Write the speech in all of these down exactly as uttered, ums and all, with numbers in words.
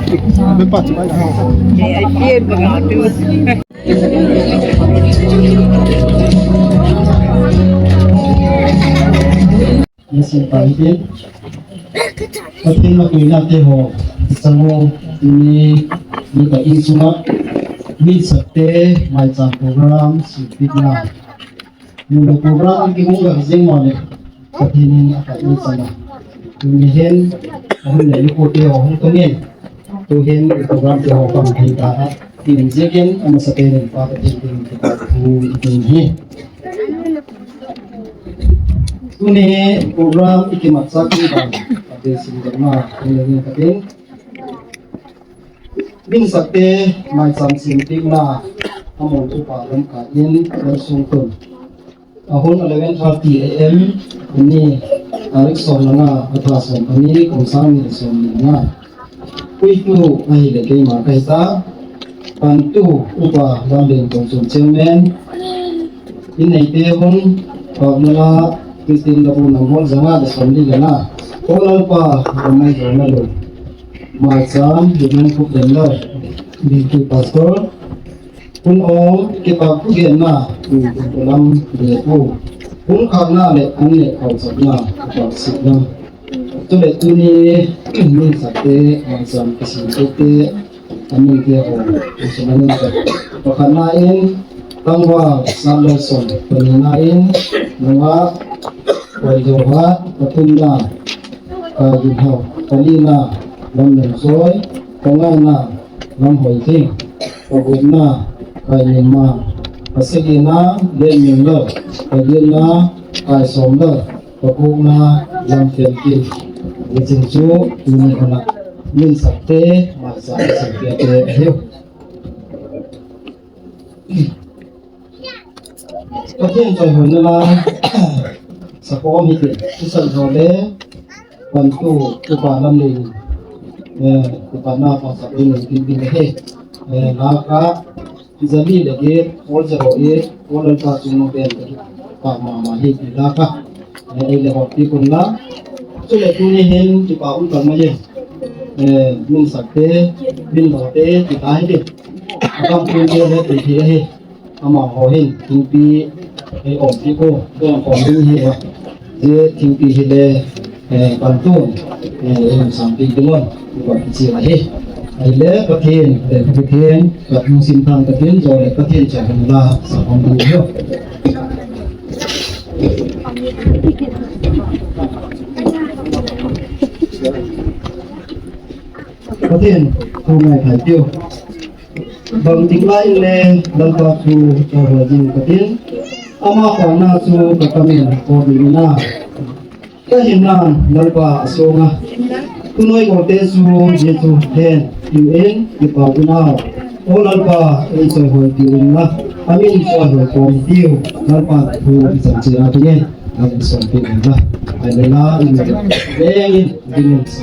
Nasim paitin. Pathen lapuina te ho, chang ho, tuni, ni ka insung a, Minsakte maicham program, sempitna. Muna program kihung ga jing mo le, Pathen in aka insung a. Tuni hin, ahun le ni ko te ho hung tuni. Tuhin program te ho pang thei ta a, tin jeh in amasa pen in Pa Pathen in kipathu i tin hi. Tuni program i kimat sa kin dan, Pathen sim dan ma, Pathen in Pathen. Minsakte maicham sempitna, amon upa lamkai in, Lalsungtun. Ahun eleven thirty A M, ani, tarik som le nga, atha som pani, kum sang ni le som ni le nga. Puitu ahile keima kahi ta, pantu upa Lamlen Tongchun chairman, in neite hun, Paknala, Christian Labu number janga le som ni le nga. Ko Lalpa, Ramai Jona lo. Maicham, Amen Khupdenlal, Bintu Pastor, Hun ong kipa khu genna, um, lam le u. Hun khakna le an le khau chapna, kipa sihna. Tule tuni, Minsakte maicham kisim te, ani te ho, kisim ani te. Pakhatna in, Tangval Satlalson, panina in, Nunga, Koijohat, pathumna, Kaiginhau, palina, Lamnungsoi, pangaina, Lamhoithing, pagupna, Kainema, pasalina, Lenminglal, pagetna, Kaisomlal, pakona, Lamfelkil. Hicheng chu, tuni khona, Minsakte maicham sempit te ahiu. Pathen choi hoina la, sakol hite, isan ho le, pantu, upa Lamlen, eh, upa na pa sa le, tin tin he, eh, la ka, jali le ge, ol jaro e, ol ka sung no ben, pa ma ma he, la ka, eh, ei le ho ti kun la, chule tuni hin, kipa um tang ma ye, eh, Minsakte, Minlote, kita he, akam kun ye le, ti he, Amaho hin, thingpi, eh, om ti ko, dong om ding hi, eh, thingpi hi le, eh, pantu, eh, eh, sang pi ding on, ko chi la hi. Ahile, Pathen, eh, Pathen, Pathen sim thang Pathen, jo le Pathen cha hin la, sa om ding yo. Pathen, thu ngai thei tiu. Bangtik lai le Lalpa thu choi hoi jing katin. Ama khona chu ka kamin ko ding na. Ka hinna Lalpa asunga. Tunoi kote chu Jesu hen, U N, kipa unau. O Lalpa, ei choi hoi tiu in la. Amin choi hoi ko tiu. Lalpa thu i chan chi a ding e. Lalpa son pi in la. Ai le la, in le. Ding in, ding in sa.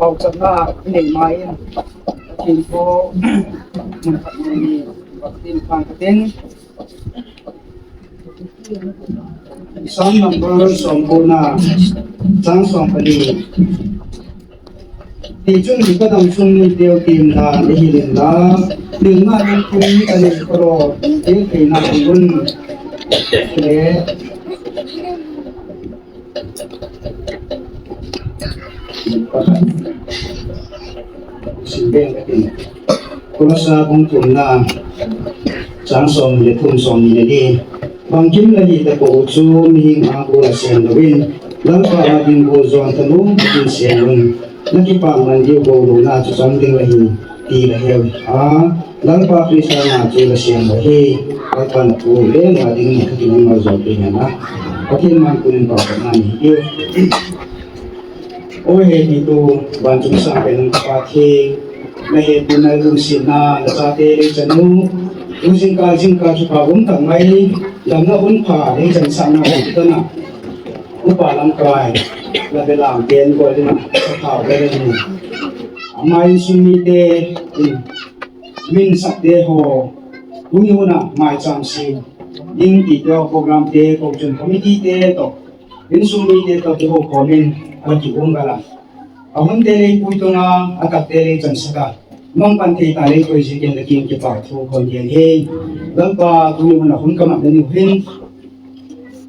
Pauchapna inei ma in, Pathen thu, mun khat ni, Pathen thangkhat in. Psalm number somkona, chang somkali. Tichun kadam sung ni teu tim da ni hilin da. Tilna ni kum ani koro, til kei na kun. Le. Sin beng ka tin. Kolose bung thumna, chang som le thum, som ni le li. Bangkim la hi ta po u chu mihing a bol a sem loin, Lalpa a ding bol jon tanu tin sem un. Na kipak man diu bol lona chu chang ding la hi ti la heu. A, Lalpa Krista na chu la sem lo hi. Lalpa na pu le na ding ni ka kin ma jo pe na. Pathen man kunin pa na ni. O he, ni tu, van chung sang pe nang pa thi, na he tu na lungsetna, na chate le chanu, tu jingkah, jingkah kipa um tak mai, damna hun pha, le chan sang na um ta na. Upa lamkai, la be lam pen ko le na, sa thau le le nu. Amai sung mite, min sak te ho, tuni hun a, mai chang si, ding ti te ho, program te, ko chun committee te to, Insung mite toh kihou khomin, ala kium gal a. Ahun te lei pui tung a, atak te lei chansak a. Mang pan thei ta lei koi jikin la kin kipa thu kon gen hi. Lalpa tuni hun a hun kamat na ni hin.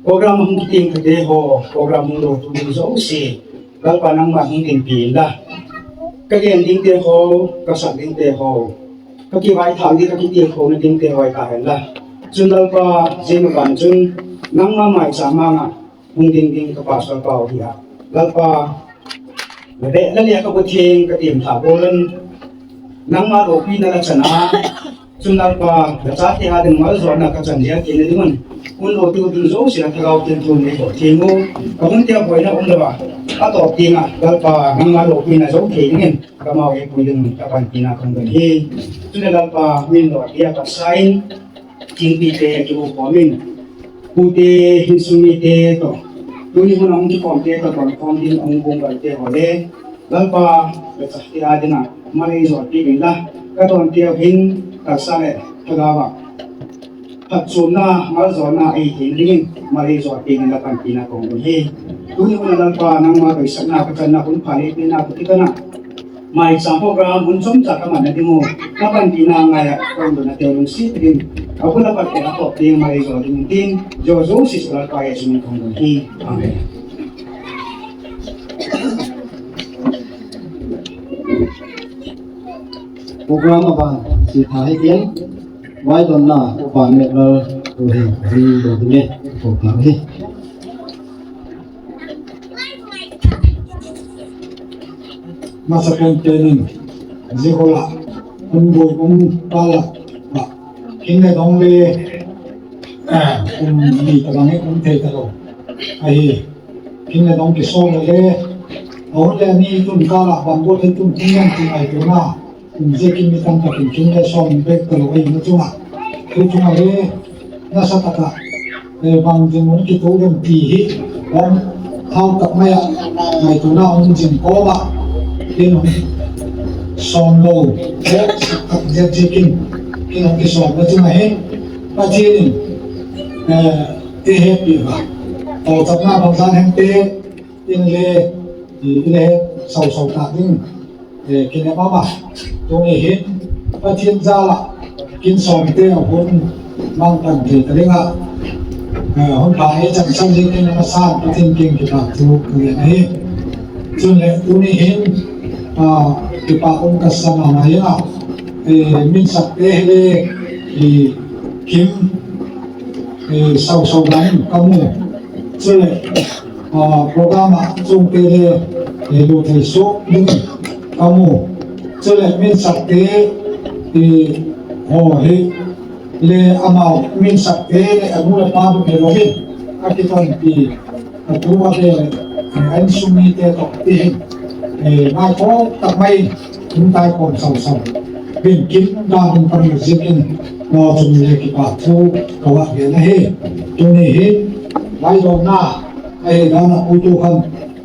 Program hung kiting kate ho, program hung lo tu ding jouse. Lalpa nangma hung dinpi in la. Ka gen ding te ho, ka sak ding te ho. Ka kivai thang ding, ka kiti ho na ding te ho ai ta hen la. Chun Lalpa, jin ban chun, nangma mai sa ma nga. Hung ding ding ka pastor pa u hi a. Lalpa, na be, na le ka bu thing ka tim tha bolun. Nangma lopi na la chan a. Chun Lalpa, na chate a ding mal jo na ka chan dia ti na ding un. Kun lo tu ding jouse la thagau tin thun nei ko thing u. Ka hun tia boina um la ba. A to ti nga, Lalpa, nangma lopi na jo thei ding in. Ka mau e pui ding ka pan ti na kan ding hi. Chun Lalpa, min lo dia ka sign. Thingpi te kiu khomin, pu te, insung mite to, tuni hun a hung kikhom te to, ton khom ding hung bung gal te ho le, Lalpa, ka chate a ding a, malei jol pi ding la, ka ton te hin, ka sa le, ka ga ba. Phatchomna, maljona, ei hin ding in, malei jol pi ding la, panpina kong ding hi. Tuni hun a Lalpa, nangma toisakna, ka channa, hun pha le, pina, ka ti ka na. Maicham program hun chomcha ka man na ding u, ka panpina ngai a, ka umna te lungset in, a bul a pat te a top ding mai jo ding tin, jo jo si sula ka ye sum kong ding hi. Amen. Program a ban si tha hi tin, vai don na, u ban me la, u he, hi do ding e, ko ka hi. Masa pen penin, Jehola, um boi um pala, ah, kin le dong le, kum ni tabang hi um thei talou ahi. Kin le dong kisol le, ahun le ani tun kala bang bol thei tun kin nang ti ngaitona um, jeh kin mi tamtah in kin le som bek talou ahi na chunga. Tu chunga le, nasatah a, eh, bang jing un kitoh dem ti hi, bang thao tak mai a, ngaitona um jing koma, kin som lou, eh, tak jeh jeh kin, kin hung kisom na chunga hin, Pathen in, eh, eihepi uva. Tolchapna bangsan hengte, in le, i, in le, sau sau ta ding, eh, kinem ama. Tuni hin, Pathen jal a, kin somte a hun mang pan thei ta ding a. Eh, hun pha hi chang chang jing kin ama san, Pathen kin kipa thu, kien ahi. Chun le, tuni hin, ah, kipa um kasa mama hi a. Eh, min sak te hi le, i, kim, eh, sau sau dang kamu. Chule, ah, program a chungte le, eh, lut thei soh ding kamu. Chule, min sak te, eh, ho hi le amau min sak te le anu le pa bu he lo hin. Akiton pi, atu a te le, eh, an sumi te to ti hin. Eh, ngai ko tak mai. Hung taikhom sau sau. Bin kin da hung pan music in. No chun le kipa thu kava ve na he. Tuni hi. Lai dong na. Ai da na u tu khan.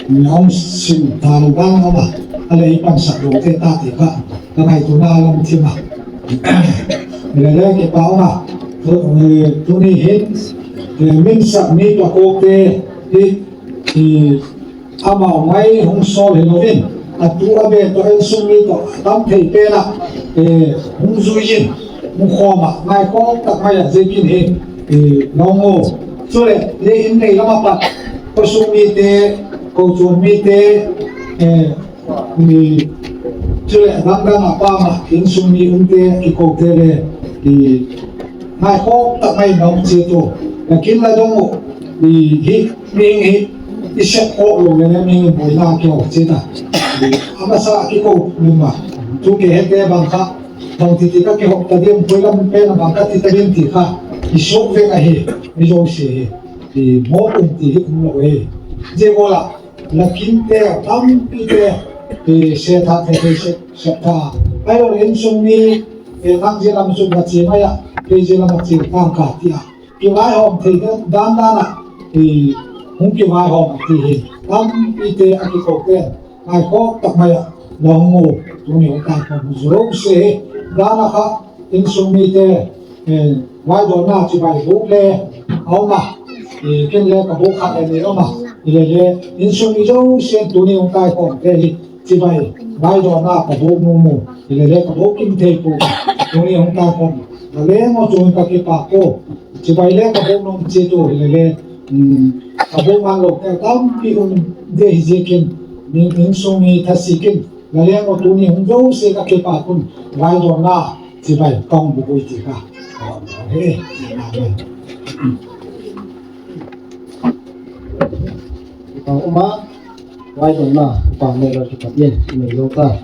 Ni hung sin ta lo dang ama. Ale i pan sak lo te ta ti kha. Ka ngai tu na lam ti ma. Le le kipa ma. Tu, eh, tuni hi. Eh, min sak mi pa ko te. Hi. Hi. Amau mai hung sol hi louvin, atu a be to insung mi to tam thei pen a, eh, hung jui in, hung khom a, ngai khom tak mai a jeh kin hi, eh, nong o. Chule, le in nei lama pat, khosung mite, kochun mite, eh, mi, chule, dang dang a pama, insung mi umte, kikote le, eh, ngai khom tak mai nong che tu, la kin la dong o, eh, hi, mi hi, I sep khoh lou le le mi boina kihou che ta. Amasa kikou lou ma. Tu kei hete bang kha. Bang ti ti ka kihou ta diam, koi lam pen bang ka ti ta diam ti kha. I sop veng ahi. Mi jouse hi. I mo um ti hi um lou e. Jeh bola. La kin te, tampi te. I se tha te te se, se tha. Ai lo insung mi. E nang jeh lam sung ka che mai a. Kei jeh lam che tang ka ti a. Kivaihom thei dan dan a, i, hung kivaihom ti hi. Tampi te a kikou pen. Ngai khom tak mai a. Nong o, tuni hung taikhom jouse hi. Dan a kha, insung mite, eh, vaidonna chibai buk le, a um a. I, kin le ka buk khat le ni a um a. I le le, insung mi jouse tuni hung taikhom te hi. Chibai, vaidonna ka buk nom u. I le le ka buk kim thei pu. Tuni hung taikhom. Ka le mo chung ka kipa ko. Chibai le ka buk nom che tu hi le le, um, ka buk man lou te tampi um de hi jeh kin, mi, insung mi thase kin, la le mo tuni hung jouse ka kipa kun, vaidonna, chibai, kong bu bui ti ka. He, amen. Ka um a, Vaidonna, pa me lo ki pa yen, me lo ta.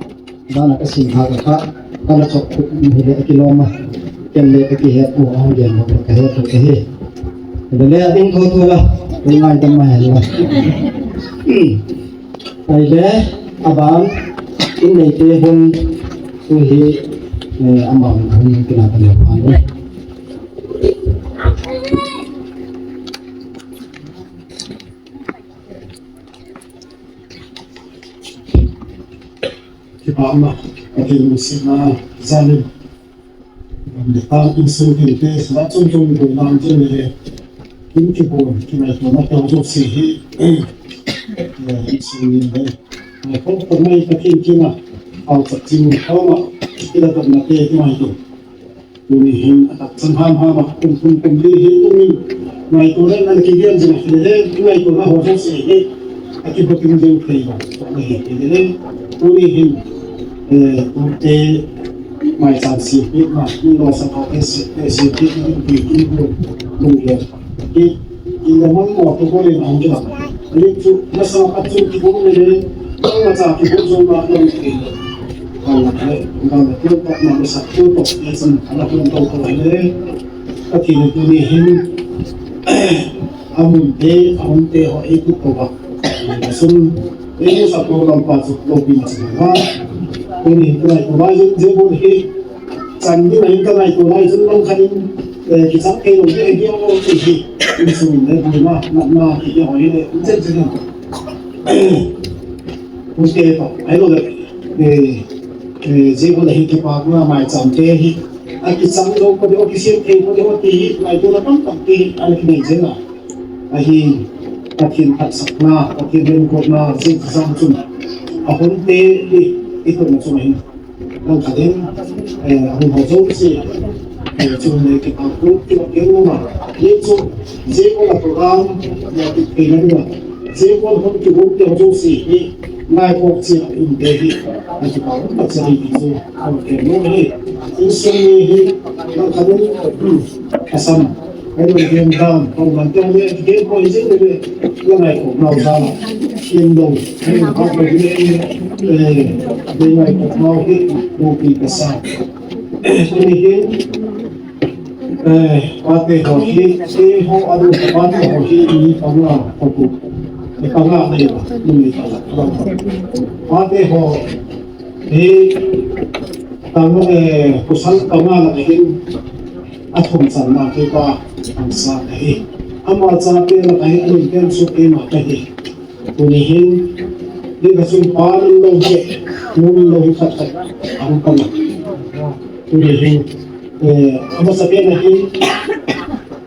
Dana ka sin ha ka kha, ka na chok khu mi le ki lo ma. Ken le ki he u a le mo ka he to ke he. Le le a ding tho tho la, le ngai ta ma he la. Ai le, abang, in nei te hun, tu hi, eh, amang hun ki na ta le pa le. Kipana, Pathen lungsetna jal in, mi tan insung ding te, la chung chung ding lam chung le, kin kibon, kingaitona teu jouse hi, eh, insung ding le, eh, ko ko mai Pathen kina, au sa ching ko ma, kila dam na te, kingaito. Tuni hin a tak chang ham ham a kum kum kum li hi tumin ngaito le na ki gen jing a le le ngaito na ho se hi a ki botin jing thei lo. Tuni hin, eh, tute mai chan si pi ma ni lo sa pa te si, te si pi ni pi ni bu lung le. Ki, ki le man mo to ko le na ang ki la. Ni chu na sa pa chu ki bu le le. Ko ma cha ki bu zo ma ko ni. Ka la le, ka la le, ko ma sa ko to, e san ka la ko to ko le. Ka ti ni tuni hin, Amun te, amun te ho ei kut to ba. Sun, ei mu sa program pa chu lo pi ma chu ba. Tuni, tuni, tuni, je bo hi. Chan ding ahin ka ngaito lai chun lang khat in, eh, kichang kei lou ding ahi, ahi, ahi. Insung in le, na, na, na, ki, ki, hoi le, chen, chen, chen. Ute to, ahilou le, eh, eh, je ko le hi kipakna maicham te hi. Akichang lou ko ding, kisem thei ko ding, ti hi, ngaito na tam tam ti hi, ana kinei jeng a. Ahi, Pathen phatsahna, Pathen lemkotna, je jang chun. Ahung te hi, i ko na chun ahi. Lang khat in, eh, ahung ho jouse, eh, chun le kipa ku, kipa ke lu ma. Ye chu, je ko la program, ya ti pe na ma. Je ko hung ki hung ke jouse, ni, mai ko chi in de hi, na kipa ku pa cha hi chu, ahung ke lu hi. Insung ni hi, lang khat in, hmm, asam. Ahilou le, dan, pang man te le, ke ko ije le, le ngai ko nau dan. Kin dong, hei, ha ko le, eh, le ngai ko nau hi, ko pi ka sa. Ni hi, eh, pa te ho hi, te ho a du, pa te ho hi, ni pa nga, ko ku. Ni pa nga le, ni pa nga. Pa te ho, Hi, tang, eh, pasal panga la hin, athum chan na ke pa, ang sa ka hi. Ama cha te la ka hi, anin ken su ke ma ka hi. Tuni hin, ni ka sun pa nun lo ke, nun lo hi khat khat, ang pa na. Tuni hin, eh, ama sa ke na hin,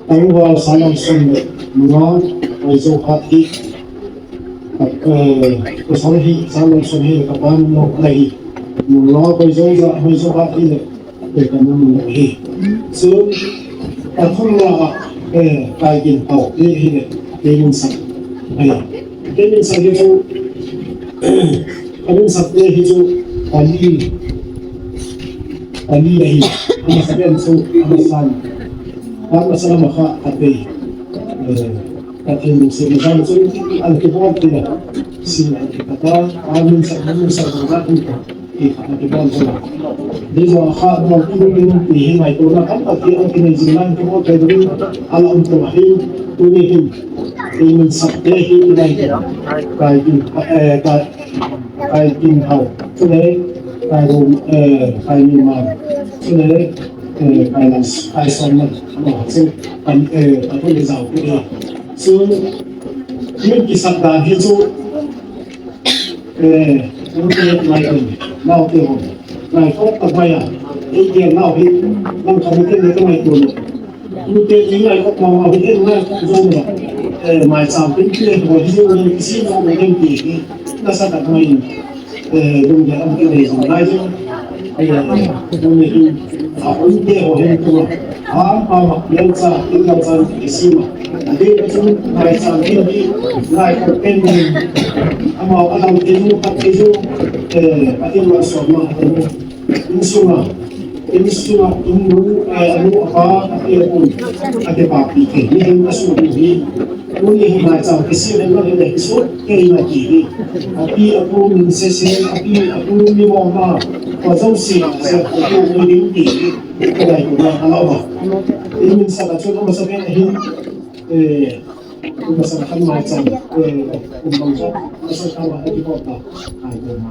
tang wa sa lang sun le, ma, ai zo khat hi. Eh, pasal hi, sa lang sun hi, ka pa nun lo ka hi. Nun lo, koi zo za, koi zo khat hi le. Te ka mun hi. Chu, ka thum la, eh, kai kin pau, te hi le, te mun sa. Ai. Te mun sa hi chu, ka mun sa te hi chu, ka li, ka li hi. Ama sa te chu, ama sa. Ka ma sa ma kha, ka te. Eh, ka te mun sa, ma sa chu, an ki bon te. Si, an ki ka ta, ka mun sa, mun sa, ka ta. Ti khat na kibol chu. Dei zo kha bol tu ding ti hi ngaito na tam tak ti a kinei jing lai kibol thei ding a la um to hi tuni hin. Ti min sak te hi ngaito. Kai kin, eh, kai, kai kin hau. Chule, kai rum, eh, kai mi ma. Chule, eh, kai lang, kai som na. No, chu, kan, eh, kan tu le zau ku e. Chu, min kisak dan hi chu, Eh, ute ngai kun, nau te hon. Ngai kop ka mai a. Ei ke nau hi, nang ka mute ne ka mai kun. Ute i ngai kop ma ma hi, ei ngai kop zo ma. Eh, mai sam pin pin ho hi, ei si no mo dem pi hi. Na sa ka mai. Eh, dum ja am ke dei zo ngai zo. Ute ho hin tu. Ham pa ma, lel cha, in lam cha, i si ma. A dei ka chun, ngai cha, in di, ngai ko pen di. Ama, a lam te nu, khat te nu, eh, a in ma so ma, a te nu. In sunga, in sunga, in nu, eh, a nu, a pa, a te a kun, a te pa pi ke. Ni hin a su hi. Tuni hi ngai chang kisih le ngai le kisih kei na ti hi. Api apu min sese, api apu mi mo ma. Ko jong si, se ko ko mi ding ti hi. Ko dai ko na ka lo ma. I min sa ka chu ko ma sa ke hin. Eh, ko ma sa ka ngai chang. Eh, ko ma sa, ma sa ka wa ki ko ta. Ai ko ma.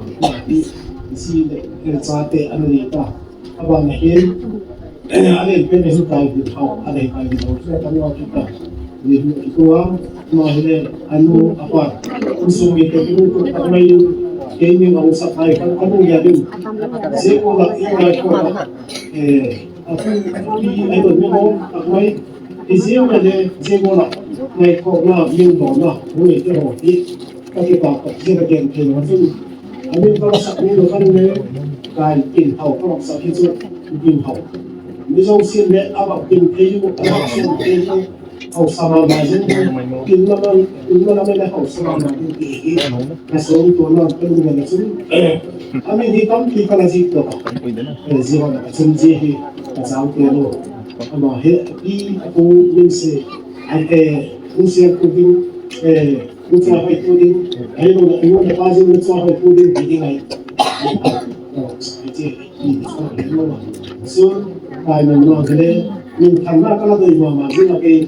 Si le, eh, cha te an ni ta. Aban ahin, eh, alen pen ahin kai din hau, alen kai din hau, alen kai din hau kita. Ni hu kita, ma hile, anu, apa, unsung ni te kinu tu tak mai, kei ni ma usak kai kan, anu ya din. Seko la, kai ko la, eh, aku, aku, ai tu ni mo, tak mai, isi ma le, seko la, ngai ko la, min mo la, hu ni te ho, ti. Ka kipa ka kien a gen thei lo chun. A min ka sak ni lo kan le, kai kin hau ka sak hi chu, kin hau. Mi jong sin le, a va kin thei u, a va sin thei u, hau sa ma ma jin, kin la ma, kin la ma le hau sa ma ma jin ti hi. Ka so to na ka lu na chun. A min hi tam ki ka la ji to. Eh, ji wa na chun ji hi, ka jang te lo. Ama he, pi, a pu, min se, a, eh, min se, a pu, eh, Ni chua hoi tu ding, hei lo na, ni na pa jing ni chua hoi tu ding, hei ding ai. So, kai na ma le, min thang na ka la doi ma ma jing a ke,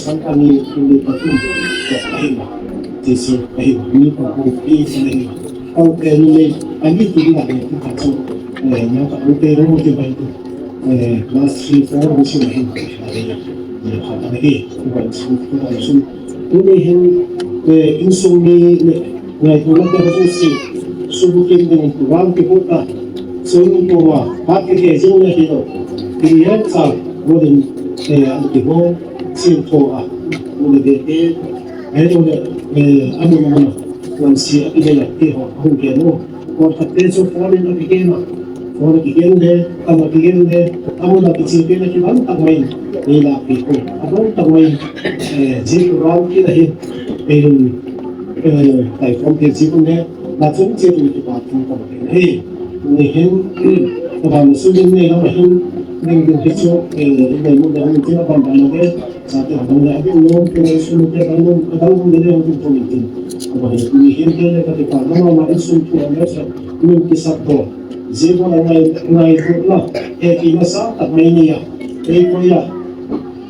sangkah ni, ni pathum, eh, ahi ma. Ti si, ahi ma. Ni pathum, ni si, ahi ma. Kau te ni le, ani tu ni la ni tu ka chu, eh, na ka tu te ro ti bai tu. Eh, class three, four ni si ahi. Ahi, ni ka ta ni, tu bai su, tu bai su. Tu ni hin, eh, insung ni, ni, ngai tu na ka tu si, su bu kin ni tu ram ki bu ta. Su ni tu wa, ha ki ke jing ni hi lo. Ki yan sa, wo din, eh, an ki ho, si to a, wo ni de ke, Ahilou le, eh, amun mun, wan si a kile la, ti ho, hung ke no. Kon khat te chu phone in a kigel a. Phone a kigel le, ama kigel le, amun a kichi te le kibang tak mai. Ni la pi ko. Abang tak mai. Eh, ji program ki la hi. Eh, eh, tai phone te ji ko le. La chung che tu ki pa tu ka. Hey, ni hin, ka ba na su din ne la hin. Ning din ki chu, eh, ni mun da hin ki la ban ban le. Sate hong le, abin lo, ke le, sun ke, dang lo, dang lo, le, lo, tu, tu, tu. Aba he, tu, he, ke le, ka, ke, ka, na, ma, ma, sun, tu, le, sa, min, ki, sa, to. Jebo la ngai, ngai, tu, na. He, ki, na, sa, tak, mai, ni, ya. He, ko, ya.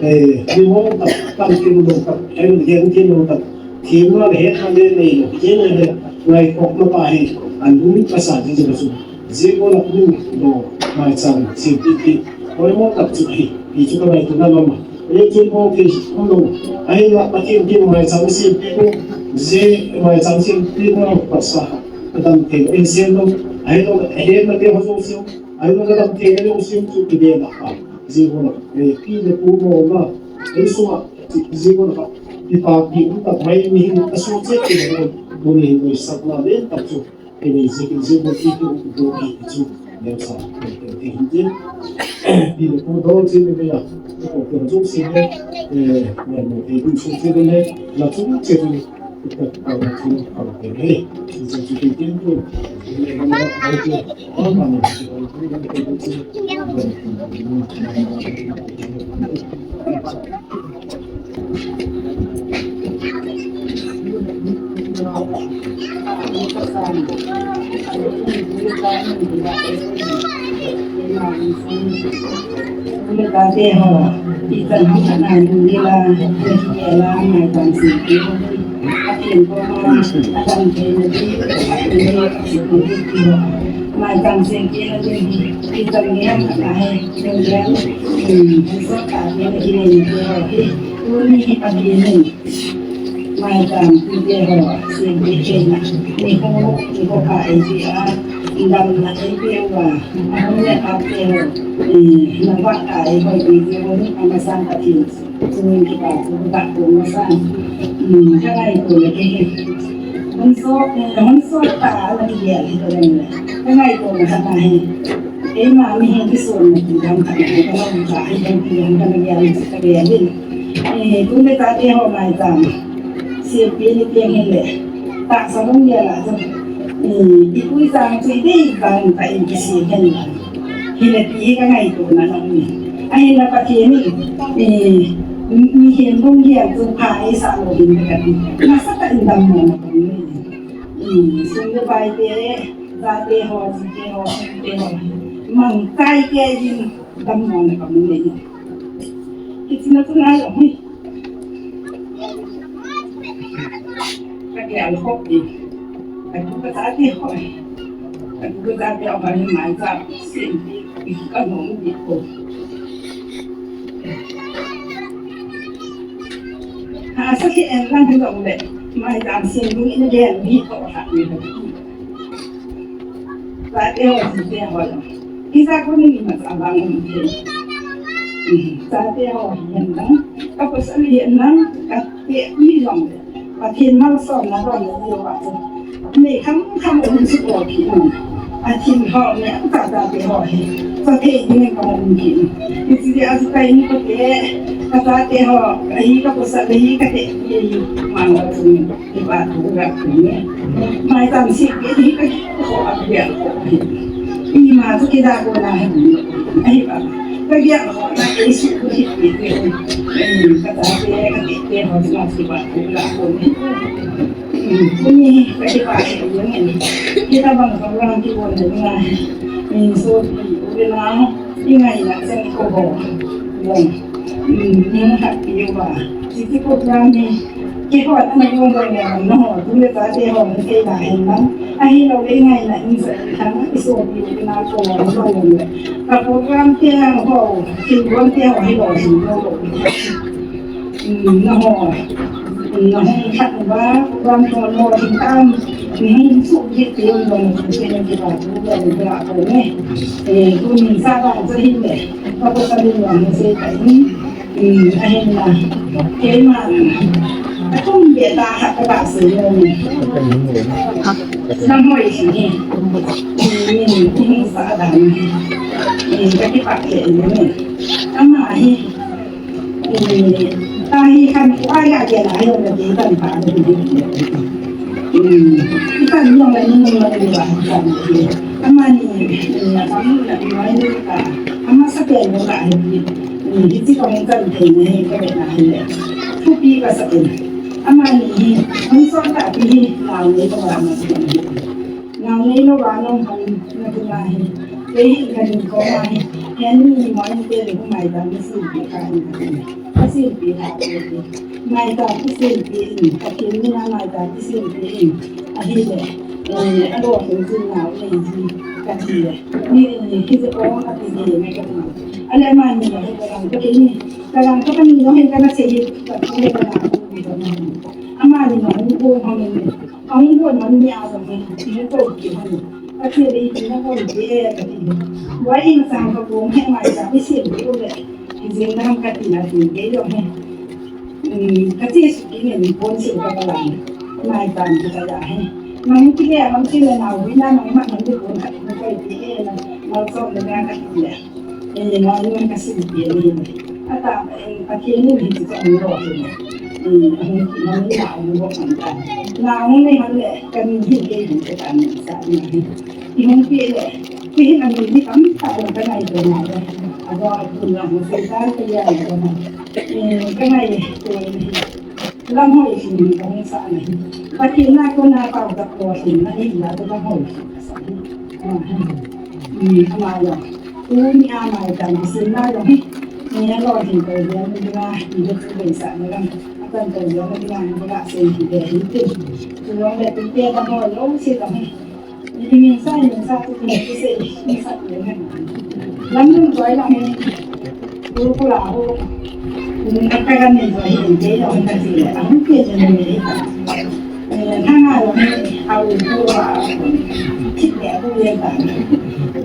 Eh, ni, mo, tak, tak, ki, lo, tak. He, he, ki, lo, tak. Ki, na, he, ka, le, le, lo. Ki, na, he, ngai, ko, na, pa, he. An, lu, ka, sa, ji, ji, ka, su. Jingkah a kum dang maicham sempeh pi, poimo tak chu ahi, ti chu ka ngaito na lama. Ei chu mo ke kum dang, ahinla Pathen kin maicham sempeh ko, je maicham sempeh ko pasa, ka dam thei, ei sem dang, ahi dang, ahi na te ho jong sio, ahi dang ka dam thei, ei jong sio chu ki de na ka. Jingkah a, ei pi le pu mo ma, ei suma, jingkah a, pi pa pi um tak mai mi hin, asu che ke, mo ni hin, mo sak na le tak chu. Ene, zi, zi, bo, ki, ki, bo, ki, ki, chu, ne, sa, ke, ke, ke, hin, tin. Pi, ne, ko, do, zi, ne, ne, ya. Ko, ko, ko, zo, si, ne, eh, ne, ne, eh, du, so, zi, ne, ne, la, chu, zi, ne, ka, ka, ka, chu, ka, ke, ne. Zi, zi, zi, zi, zi, zi, ne, ne, ne, ne, ne, ne, ne, ne, ne, ne, ne, ne, Mai tang seng ke na ding hi, i tang ni ham khat na hi, nung dia, um, so ka ni na ki ni ni ho hi, tu ni hi pa ki ni. Mai tang tu te ho, seng ke ke na, ni ho, ni ho ka e ti a, dam na e ti wa, a ho ne ka te ho, um, na wa ka e ho ti ti ho ni, a ma sang ka ti. Chun kipa thu ka kong masa. Hmm, ka ngaito le ke. Hung so, eh, hung so ta la ki ya hi to le. Ka ngaito masa ta hi. Keima mi hi kisun na ki dam ka na ka na ka hi dam ki dam ka na ya ni sa ka ya ni. Eh, tu le ta te ho mai ta. Si pi ni pi hi le. Ta sa hung ya la sa. Eh, i kui sa chi dei ba ta in ki si hen la. Hile ti hi ka ngaito na nong ni. Ahinla Pathen in, eh, mi, mihem lunggel chu pha eisah lou ding ka ti. Nasatah in dammo na ka mu ni. Eh, sum le pai te, jate ho, jite ho, sum te ho. Mangchai kei in dammo na ka mu ni. Hiche na chu ngai lou hi. Ka gel khop in. Ka tu ka chate ho. Ka tu ka chate ho hi mai cha. Sin ti ka nom ti ko. Ha sa ki en lang hi long le. Mai cha sin ni na gel ni ko ha ni. Chate ho, jite ho. Hijeh a koni ni masa vang um thei. Chate ho hihen lang, ka pasal hihen lang, ka peh mi jong le. Pathen malsomna bol le uva chu. Nei kham kham um chu bol kit in. Pathen ho ne, ka chate ho hi. Sa thei ding ka um kit in. Hiche jeh a chu ka in ka peh, ka chate ho, ka hi ka pasal hi ka teh, hi mang la chu. Kipa thu ka kum e. Mai tam si ke hi ka ko a bia ko. Ima chu kida ko na he. Ai ba. Ka bia ko na ke si ko hi ke ke. Ka ta ke ka ke ke ho na kipa thu ka kum e. Ni ka kipa ke ni. Kita bang ko ram ki ko na. Ni so ki ko na. I ngaina chan ko ho. Jong. Um, hung hat pi uva. Hiche program hi. Kihotna jong jong le na ho. Tu le chate ho ni sei da hen lang. Ahilou le i ngaina in sa in thang. I sopi u na ko ho jong le. Ka program te ho. Thilgon te ho hi lou hin lou. Um, na ho. Um, na ho khat uva. Program ho lou hin tam. Ni hung suh kit ti un jong le. Sei na kipa tu jong le ko ne. Eh, tuni sa vang chu hin le, ka pasal in vang sei ta in, um, ahin la, keima, athum beh tah khat ka sei nom e. Nam hoi si hi, um, in, in sa dan hi, in, ka kipak le in e. Ama hi, Tahi khan, ai, ai, ai, ai, ai, ai, tan pa, hmm, itan yong la ni nung la ni wa, tan, amani, na kamu na ni wa ni ka, ama sa pen mo ka, ni, Hiche kahung chan theina hi kavetna ahile, thupi kasah in. Amani hi, hung sot tah pi hi, nao nei louva na. Nao nei louva na hung na tina hi. Kei hi kahin koma hi. Heni ni mo inte le hung mai ta ni si pi ka ni. Ka si pi la ko ni. Mai ta ni si pi ni. Ka kin ni na mai ta ni si pi ni. Ahile. Eh, alo ko ni na ni ji. Ka ti le. Ni ni ki ko ka ti ni ka ti. Ale amani la ka ka ni. Ka ka ni no he ka na se hi. Ka ko ka na. Amani no ko ha ni. Ahung bon man ni a jong hi, ti ko ki han. Ka che le ti na bon ti e ka ti. Wa in sang ka bon he mai sa mi sim ti ko le. Ki jing na ka ti na ti ke jong hi. Hmm, ka che su ki ne ni bon sim ka ka la. Mai tan ki ka ya hi. Nang ki le ham ki le na wi na nang ma nang ti bon ka ti ko ti e na. Ma so le na ka ti le. Eni, nao nei ka sim pi ni. Ata, eh, Pathen in hiche chu ahin lo chu. Eh, ahin, ahin la ahin lo kan ta. Nao nei han le, kan hi ke hi ke kan sa ni. Ihung pi le, pi hin ami ni kam ta lo ka nai to na le. Abo a kun la mo se ta ke ya le na. Eh, ka nai to ni. Lam hoi hin ka hung sa na hi. Pathen na kona pao ta ko hin na hi la to lam hoi hin ka sa hi. Ah, hmm, ama lo. Tuni a mai tan sin na lo hi. Ni a lo hin ko ya ni na ni ko sa na lam. Atan ko ya ni na ni la se hi de hi. Tu lo le tu te ta ho lo si lo hi. Ni min sa ni sa tu ni ki se ni sa tu ni. Lam nun koi la ni. Tu ku la ho. Ni ka ka ni koi ni de lo ni ka ti. A hu ke ni ni. Ni na na lo ni. A u ku la. Ki de ku ye ta.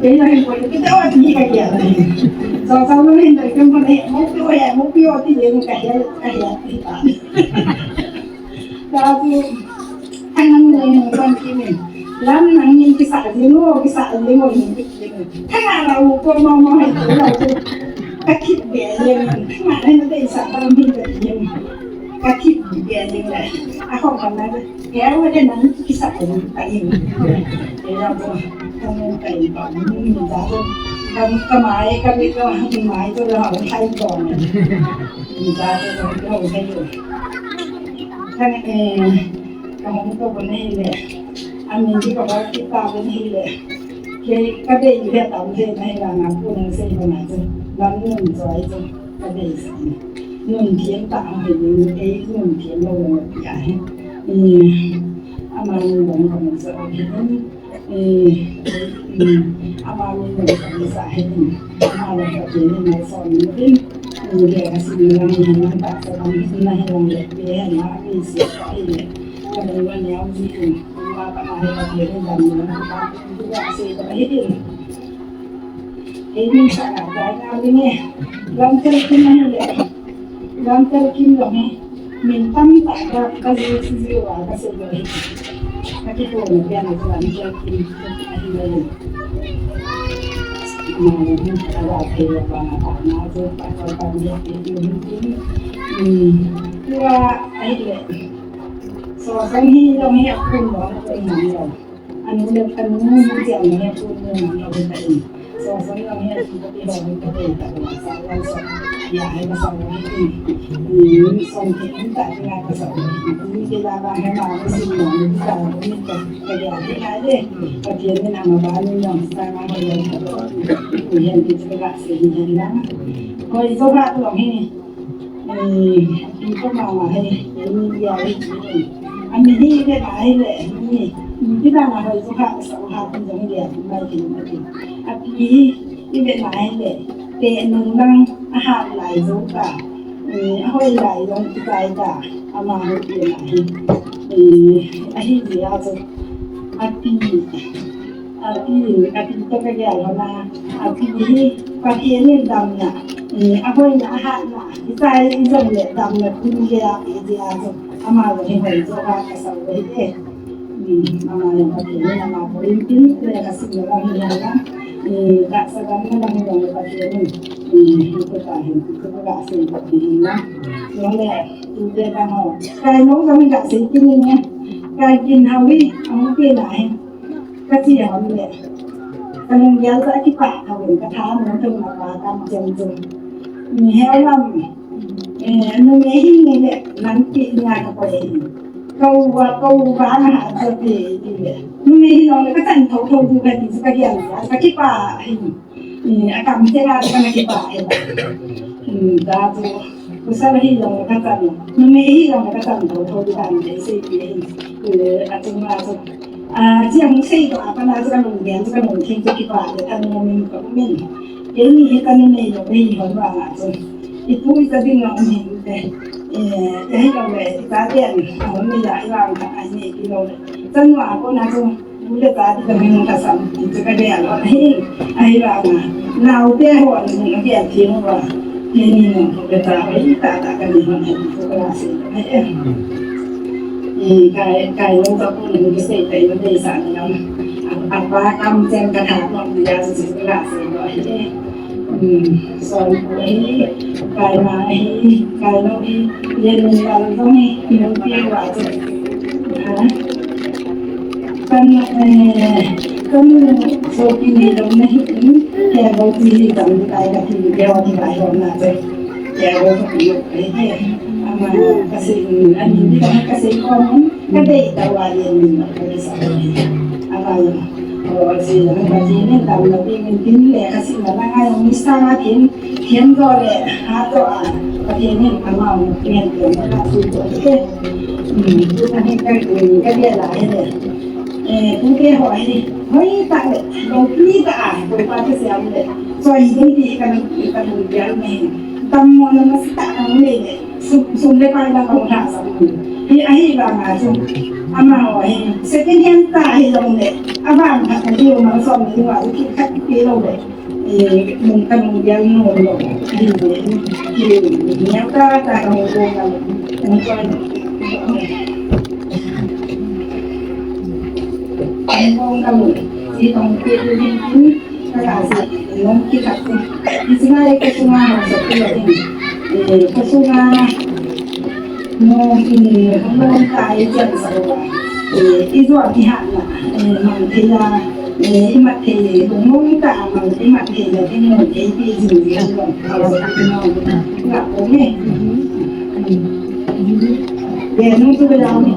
Ke la ni ko ki da wa ni ka ya. So so lo ni da ke mo ni mo ku ya mo ku yo ti ye ni ka ya ka ya ti ta. Ka tu, anang mo mo kan ki min. Lam nang min kisa di mo, kisa di mo, min ki min. Kana la u ko mo mo hai tu la tu. Ka kit be ye min. Kana na te sa ba min be ye min. Ka kit be ye min. A ko kana de. Ye wa de nang kisa di ka ye min. Ye la ko. Ka mo ka ye ba. Min min da ko. Ka ka mai ka mi ka mai to la hai ko. Min da ko ko hai ko. Ka, eh, ka hung to ko nei le. A min di ka ba ki pa ko nei le. Ke ka dei le tam le nei la na ko nei sei ko na chu. Lam nun choi chu. Ka dei sa. Nun thiem ta ang he nun ei nun thiem lo lo ya he. Eh, ama nun dong ko nei sa he. Eh, eh, ama min nang sa he. Ama la ka tin ni ma so ni tin. Ni le ka sin ni ni ma ta sa ni na he ni le. Be na ni si ni. Ka ni wa ni au ni tin. Ma ka ma he ka ni ni ni. Ka se ka he tin. He min sa na ka na ni. Lam tel kin na he le. Lam tel kin lo he. Min tam ta ka ka ji si ji wa ka se lo he. Ka ki ko ni ya na ka ni ya ki ni ka hi lo. Ma ni ni ka wa ke ya ba na ba na zo pa ko pa ni ya ki ni ni. Ni wa ai le. So so ni lo ni ya ku lo ko ni lo. Anu le anu ni ya ni ya ku ni lo ni ya ku ni. So so ni lo ni ya ku ni lo ni ka te ta ko sa wa so. Ya hai ka sa wa ni. Ni so ni ta ni ka sa wa ni ke la ba ni ma ni si ni ni ta ni ka. Ka ya ni hai le. Ka ti ni na ma ba ni ni sa ma ho ya. Ni ya ni ka se ni ya na. Ko i so ba lo ni. Eh, pi ko ma ma he, eh, ni ya he, eh. Ami ni le ma he le, ni, ni pi na ma he so ha, so ha, pi jong le, pi mai pi ma pi. A pi, i le ma he le, te nung lang, a ha lai zo ka. Eh, a hoi lai zo ki tai ka, ama ho pi ma he. Eh, a hi ya zo. A pi. A pi, a pi to ka gel ho na, a pi hi, Pathen in damna, eh, a hoina, a hatna, hitia hi jong le damna kun gel a pi dia chu, ama jong hi hoi jo ka ka sa ve e. Hmm, ama jong Pathen in ama ko in tin, le ka sin le hi na, eh, ka sa gam na hi jong le Pathen in, eh, hi ko ta hin, ko ka sin ko hi na. Jong le, tu de ka ho. Kai no jong ka sin kin ni, kai kin ha wi, a mu pe na hi. Ka ti ham le. Ka lunggel chu akipah tah in ka tha mun thum a pa tam chem chu. Ni heo lam, eh, numei hi ni le, lam ti ni a ka ko e. Kau wa, kau wa na ha sa ti, ti le. Numei hi long le ka chan thou thou tu ka ti sa ka hian sa, ka kipa hi. Eh, a kam te la ka na kipa hi. Hmm, da tu, ku sa hi long le ka chan. Numei hi long le ka chan thou thou tu ka ni se ti hi. Eh, a tu ma tu. A, chia hung sei to a, kana chu ka lungdei, chu ka lungthim chu kipa le, ka numin ka umin. Keini hi ka numei lou hi hon vanga chu. I pu i cha ding a um hin te. Eh, ya hi lou le, i cha ten, a hon ni ya i vang kha, a ni ki lou le. Chan wa ko na chu, bu le cha di ka min ka sam, chu ka de a lo hi, a hi vanga. Nau te ho ni, a ke a thi mo va. Keini no, ko le cha, i ta ta ka ni hon, ko ka la sei, eh, eh. Eh, kai, kai nung sa pu nung kisei tai nung dei sa ni nung. A, apa kam chen ka tha nung ni ya su su la se lo hi. Hmm, son pu hi, kai ma hi, kai nung hi, yen ni la lo hi, nung pi wa su. Ha? Kan, eh, kan so pi ni lo na hi, ke lo ti hi kan kai ka ti ke wa ti kai ho na se. Ke lo so pi lo ke. Ama ka sei, ani ni ka sei ko. Ka dei ta wa yen min ma ka sa. Ala yen. O si na ka ji ni tam na pi min tin le ka si na na ngai mi sa ma tin. Tin do le ha do a. Ka tin ni ka ma mu ngen tin ka si do ke. Hmm, tu na ni ka, ka de la he le. Eh, tu ke ho he. Hoi ta le. Lo pi ta a. Ko pa ke se am le. So i din ti ka na ka mu ya me. Tam mo na ma si ta ka mu le. Sum, sum le pai la ka hung lhahsam. Hi, ahivanga chu. Amaho hi, second hand ta hi jong le. Avang khat na diu ma som ni wa chu khat pe lou le. Eh, nung ka nung bial no lo. Hi le, hi le, ta, ta ka hung ko ka lo. Hung ko. Hung ko ka lo. Hi tong pe lu hin hin. Ka ka si, nung ki ka si. Hi si ngai ka sunga ha so ki lo hin. Eh, ka sunga. Nung ini, nung ta i chen sa wa. Eh, i zo ki ha na. Eh, mang thei la. Eh, i mat thei, nung ta mang i mat thei la, i nung thei pi jing jing lo. Ka lo ka nung. Nga ko ne. Eh, nung tu ka ya ni.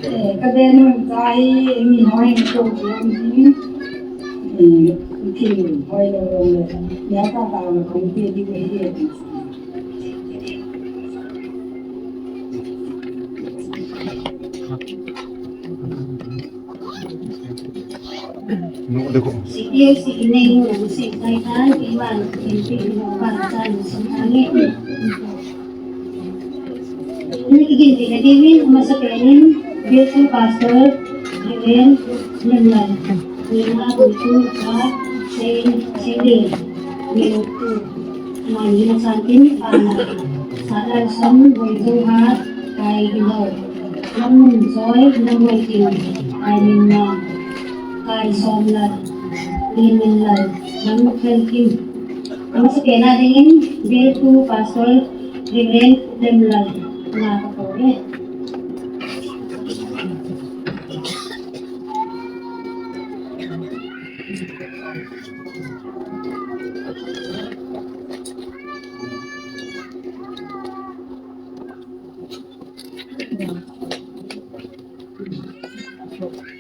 Eh, ka den mun cha hi mi hoi ko ko ni. Eh, ki hoi lo lo le. Ya ka ta lo ko ti di ko hi. No, de ko. Si ki si ki nei mu si kai kan ki man ki ki no pa ta ni si kan ni. Ni ki gin ki ka di win, masa penin, Bill Pastor, Reverend Lemlal, Nina Bultu, Ka, Saint, Saint Lee, Bill Two, Mani Masantin, Pana, Salar Som, Boitu Ha, Kai Gilo, Lam Mun Choi, Lam Boitin, Kai Min Nong, Kai Som Lat, Lin Min Lal, Lam Fel Kim, Masa pena dingin, Bill Two Pastor Reverend Lemlal, na ka po eh.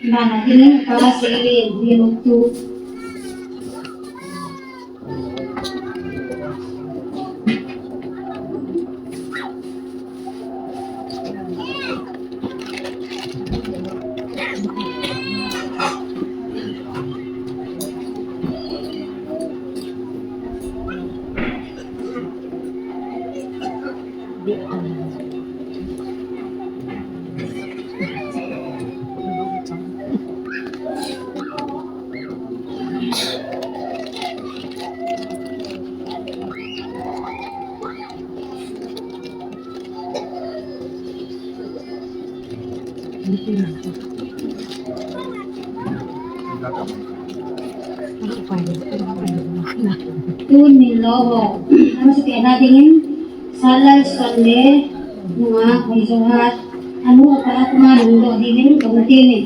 Mana kini ka sili ni tu. Tun min lo ho. Ama sa pena dingin. Salai Sonle, nunga Khoijohat, anu apa aku ma nung do di min kamu tini.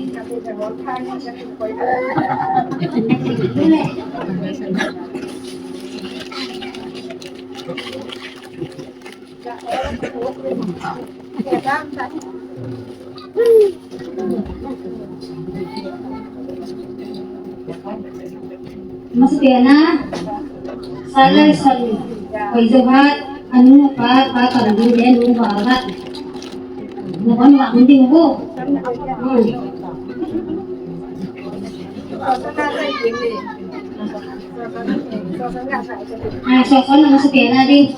Masapen a, Salai Sonle, Khoijohat, anu apa, pa kamdin le nu ba ba. Nabon ba munding bu. Hmm. Ah, so, so, nang sa pera din.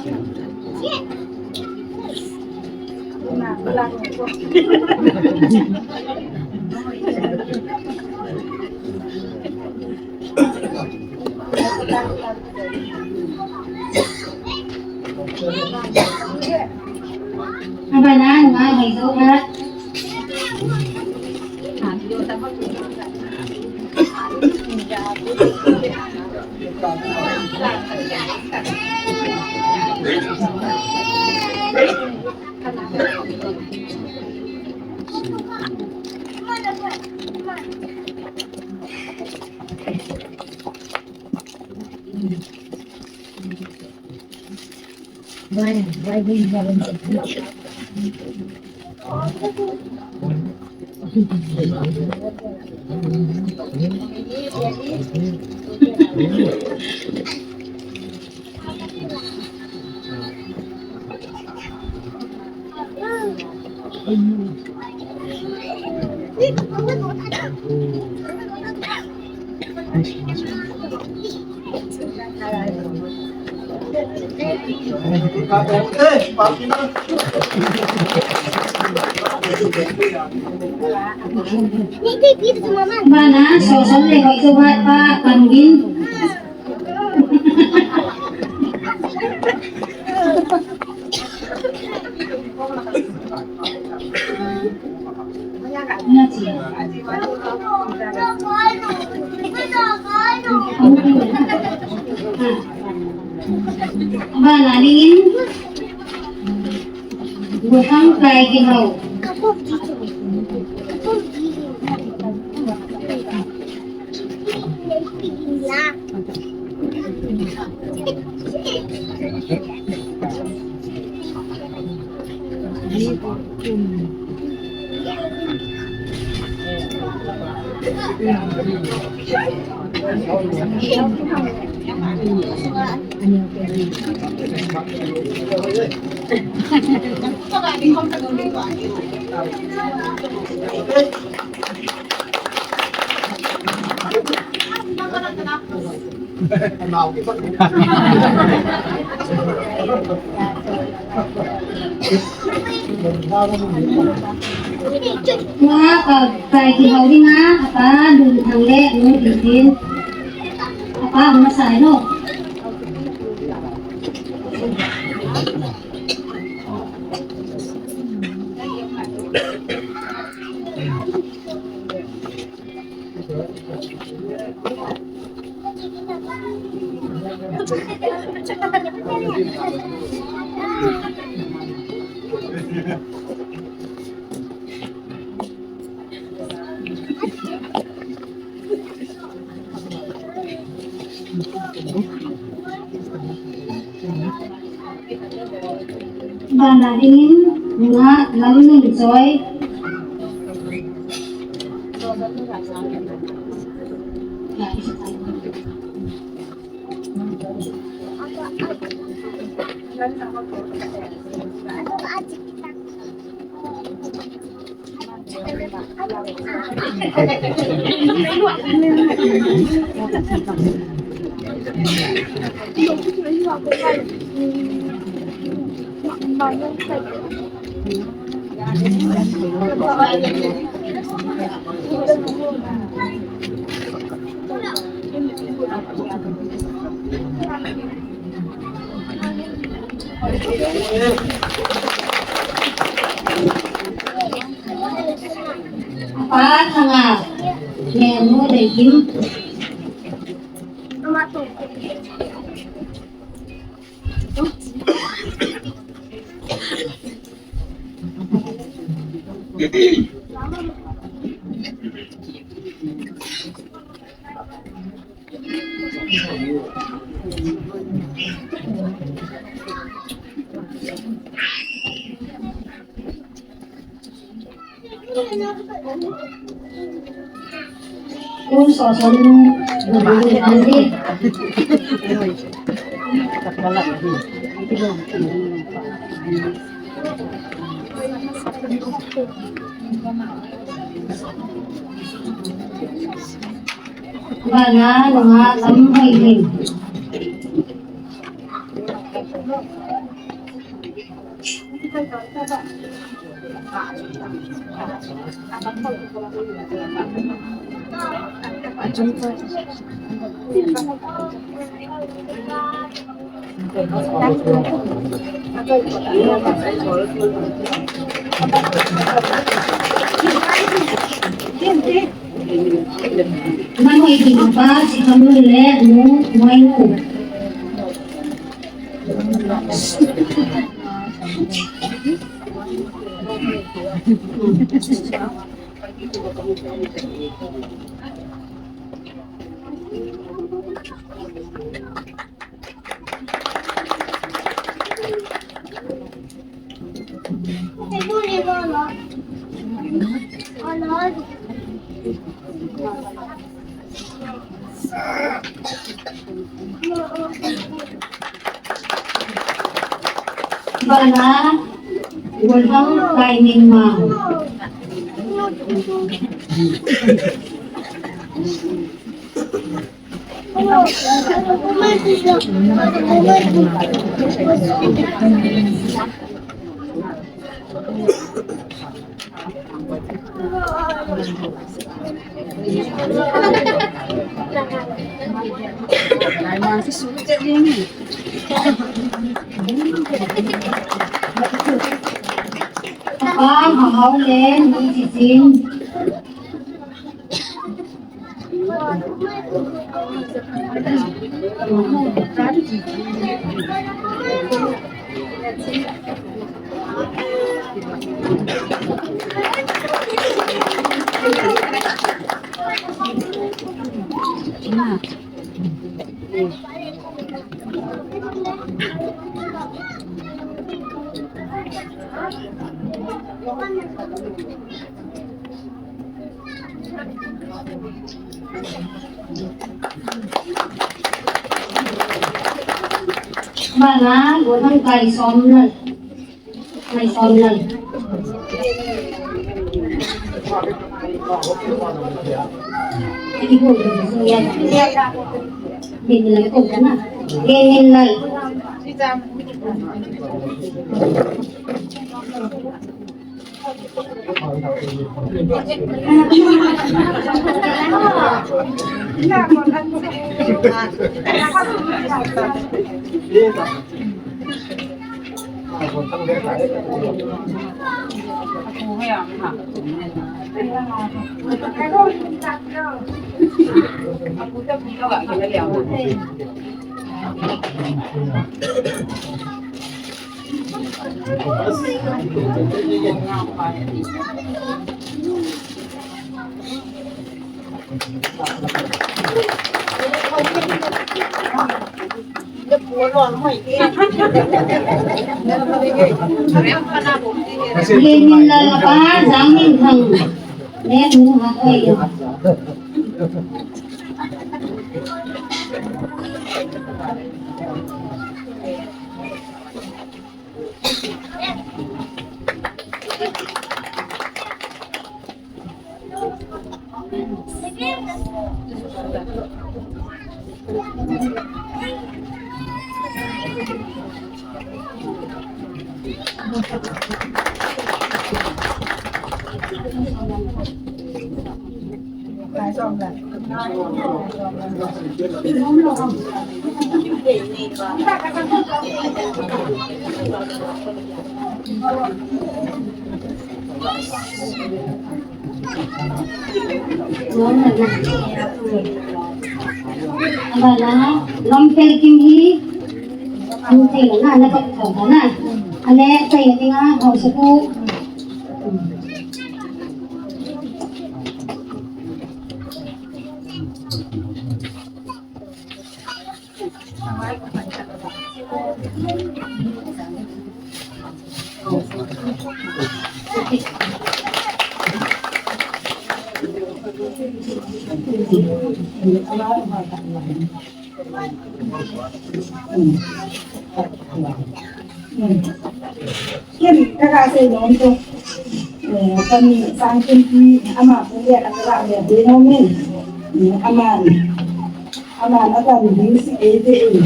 Abana, nunga Khoijohat. Bana, so, so, le, Khoijohat pa, kamdin. Bana lingin, Gotang Kaigihou. Nunga Kaigihou dinga, apa Lunthang le nu Dintin. Apa hung masai no. Bana dingin, nunga Lamnunchoi. Apa Thanga, Nenu Deikim. Kun soson. Bana nunga lam hoi hin. Nang hoi ding pa si kamu le nu mai nu. Bana, golhang kai ning ma. Pa, ha, hao le, ni, chi, chin. Bana, golhang kai som na. Kai som na. Ibu, ya. Bin lai ko na. Bin lai. Lenin la la pa, Jang Min Thang. Le nu ha koi. Abana, Lamphel Kim hi, ang thei na, na pag thau na. Ane, thei na tinga, hausa ko. Ken ka ka sei nom to. Eh, kani Sangkinpi ama pule ka ka le de nom in. Eh, ama, ama na ta ni si e de.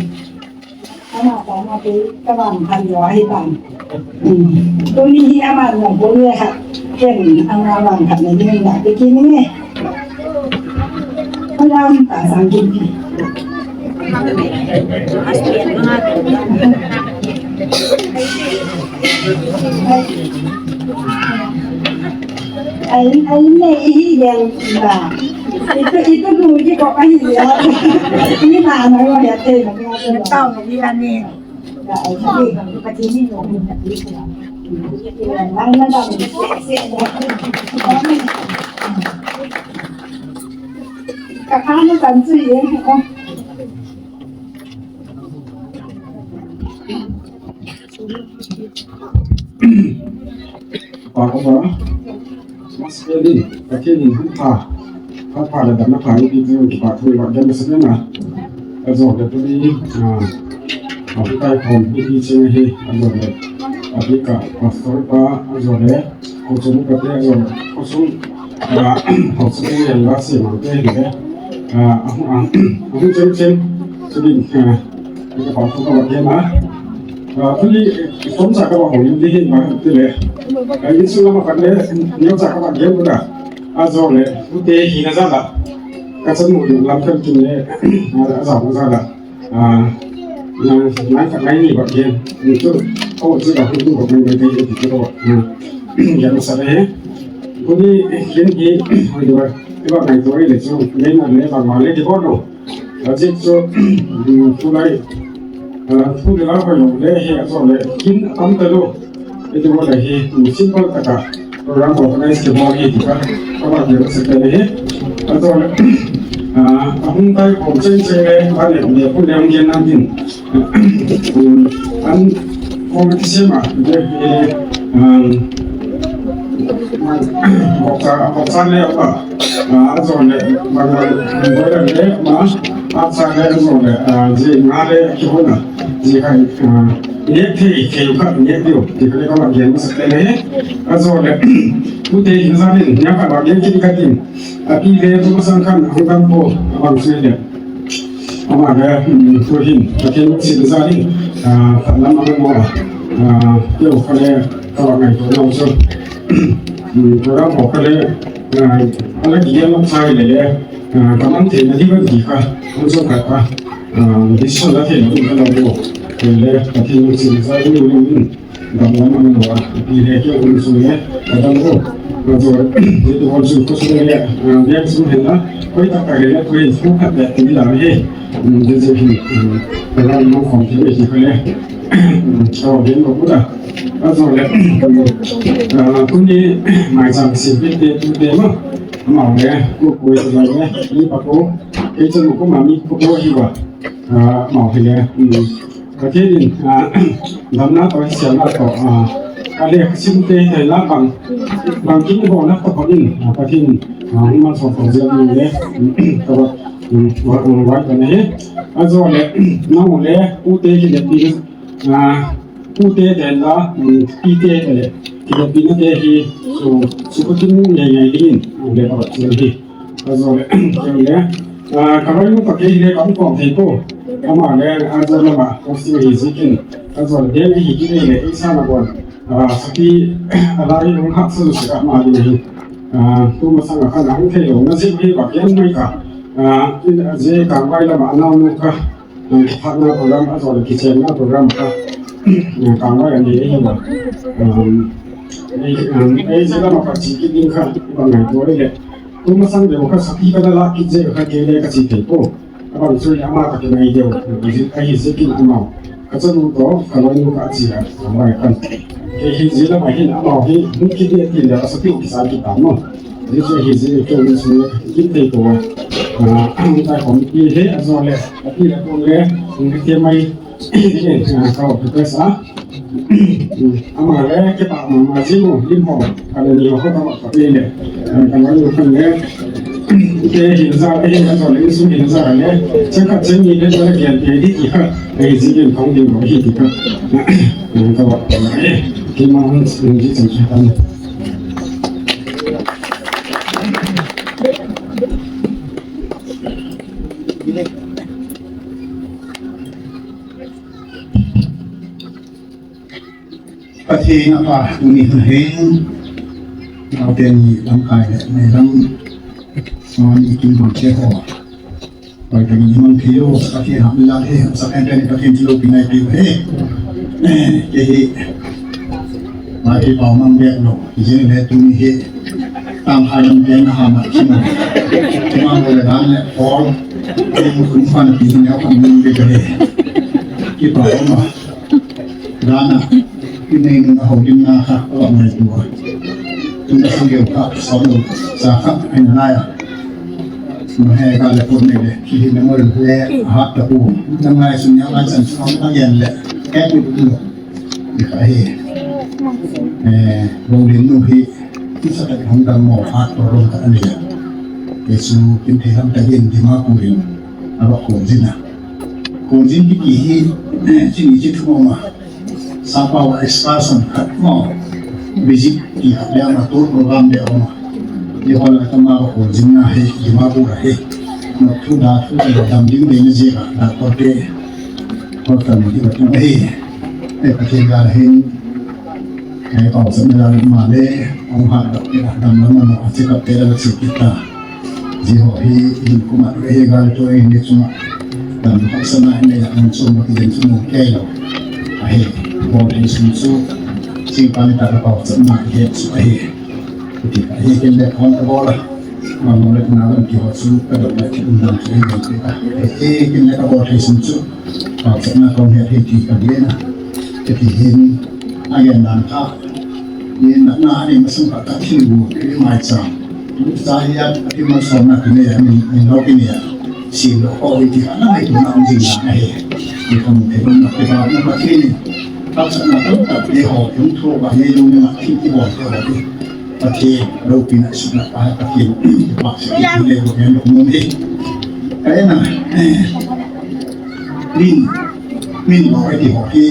Ama ta ma pe ka van kan yo ai tan. Tuni hi ama no pule ha. Ken ama van kan ni da pe kin ni. Salam ta Sangkinpi. Ai, ai, ne, ihi yang ba. Itu, itu dulu ji kok ai ya. Ini mana ya te. Tahu ni ani. Kakana tantu ye. Pakapa, Maskeli, Pakini, Hupa, Papa le Dana Pai, Pitu, Patu, Dana Semena, Azo, the Pudi, Abutai from Piti Ching, Azo, Abika, Pastor Pa, Azo, Kosum Pate, Azo, Kosum, Kosum, Lasi, Mante, Ahu, Ahu, Chen Chen, Sudin, Ka pa thu ka va khen a. Ah, tuni, eh, chomcha ka va hou in ding ahi, tile. Ah, insung lama khat le, neocha ka va khen a. Ajo le, ute hina jal a. Ka chanu lam khat kin le, ah, ajo jal a. Ah, nang, nang khat ngai ni va khen. Ni chu, ko chu ka hu tu ko mai mai te ti ko. Ah, ya no sa le. Tuni, khen hi, hoi do. Ki va ngai to le chu, le na le va ma le ki ko no. Ajeh chu, um, tulai, uh, tulai la pa jong le hi ajo le kin atam talou. Hiche ho le hi, um, simple tah a program organize kibol hi ti ka, ka va kibol sah le hi. Ajo le, uh, ahung tai khom cheng cheng le, ba le, le pu le hung gen nan tin. Um, an committee sem a, le, eh, um, boksa, boksa le apa. Ah, ajo le, bang bang, bang bang le, ma, apsa le, ajo le, ah, ji nga le, kihona, ji kai, ah, neh thei, thei u khat, neh diu, ti kha le ka va gen masa le le, ajo le, tute hin jal in, nia kha va gen kit kit in, api le, tu masang khan, hung dam po, abang sui le. Ama le, um, tu hin, Pathen lungset jal in, ah, phatlam ama mo, ah, keu kha le, ka va ngaito nau chu. Um, program ho kha le, ah, ala ki gel lam sai le le, ah, ka mang thei na di ban di kha, hung jong kha kha, ah, decision la thei na di ban la mo. Le, Pathen lungset jal in, um, Dam lam a man lou a, pi le keu um sung le, ka dam lou. Ka jo, je tu hol sung ko sung le, ah, veng sung hen la, koi tak tak le, koi sung khat le, ti la he. Um, je je hin, um, ka lam mang khom ti le, ti ka le. Um, ka veng lou ku da. Ka jo le, um, ah, tuni, mai chang si bit te, tu te ma. Ma le, ku ku le, ni pa ko. Ke chen ko ma mi ko ko hi wa. Ah, ma hi le, um, Pathen in, ah, damna toh, siamna toh, ah, ale, simte, te la bang, bang kin bo na toh in, ah, Pathen, ah, hung malsom toh jeng ni le, ka va, mm, va, va, va, ka ne. Ajo le, nang le, ute kilepi, ah, ute te la, mm, pite te, kilepi na te hi, so, so ko kin ngai ngai ding in, le ka va, hi. Ajo le, keu le, ah, ka loi nu ka kei le ka um khom thei po. Ama le, ajo lama, posting hi jikin. Ajo le, den hi kit le, ei sa na bon. Ah, sati, ala hi hung hak sa sa ka ma di hi. Ah, tu masang a khan hung thei lou, na jin hi va ken mai ka. Ah, in a je ka vai lama, anau nu ka. Ah, kiphatna program, ajo le, kichenna program ka. Ah, ka vai ani hi va. Um, ei, um, ei, je lama ka chi kit ding ka, va ngai to le. Tu masang deu kha sati ka la kit je kha kei le ka chi thei po. Abang chu ama ka kinai deu. Ahi je kin ama. Ka chanu toh, ka loi nu ka chi a. Ama kan. Kei hi je la ma hin ama hi, hung kit de tin da sati ki sa ki ta mo. Je chu hi je keu ni su ne kin thei po. Ah, ta committee he ajo le. Ati la ko le. Hung ke mai. Ka office a. Ama le ke pa ma ma ji mo lim ho. Ka le ni ho ka ma ka pe le. Ka ma ni kan le. Te hin za, te hin za le, sum hin za le. Chang khat chang ni le, za le, kian te di ti kha. Te hin zin yin kong ding lo hi ti kha. Nang ka wa. Te ma hon, nang ji chang khat. Pathen a pha tuni hin, naote ni lamkai le meilam, naote ni kin bang che ho. Pai tani mang thei o, Pathen ham la he, sa kan tani Pathen chu lo pi nai pi he. Eh, ke hi. Mai pi pau mang bek lo, jing le tuni hi. Tang hai lam pen ha ma chi mo. Mang le dan le pol. Kum fan pi ne ko ni be he. Ki pau ma. Dana, inei nung a houlimna kha, a va ngaitua. Tun a sangeu kha, sawm lo, sa kha, a hin nai a. Mahe ka le put nei le, khi hi na ngol le, a hat ta pu. Na ngai sun ya ngai san sun a ngen le, ka pu pu lo. Ni kha hi. Eh, lo le nu hi, Ti sa ka hong dang mo hat to rom ka ania. Jesu kin thei ham ta yin di ma ku yin. A va khon zin a. Khon zin di ki hi, eh, chi ni chi thu ma. Sa pa wa excursion khat mo. Visit ki ha le ma tour program de ma. Ni hol ka ma va khon zin na he di ma ku ra he. No thu da thu da dam ding de ni ji ka da to te. Ko ta mo di ba ta he. E ka thei ga hin. Hei, pau sa mela ma le, ong hat dok kit a, dam lam a, a che kap te la che kit ta. Ji ho hi, hin kuma, he gal to, hin ni chunga. Dam hak sa na, ne ya, ong chunga, ki jen chunga, ke lo. A he, bol hi sum chu, sing pan ta ka pau sa ma, he chu a he. Ti ka he, ken le, kon ta bol a. Ma mo le, na lam ki ho chu, ka dok le, ki um dam chu, he, he, ken le, ka bol hi sum chu. Pau sa na, kon he, he, ti ka le na. Ti hin, a gen dan ka. Ni na na ni masang ka ta thil bu ki mai cha. Cha hi a ti ma so na ki ne ya ni ni lo ki ne ya. Si lo ko wi ti ka na mai tu na ong jing na he. Ni ka mu the na ki ba na ma ki ni. Ka sa na tu ta de ho yung thu ba ni lu ni ma ki ki bo ko ba ni. Ka ti lo pi na su na ka ka ti. Ba si ki le lo ni lo mu ni. Ka na. Min min lo ki ho ki.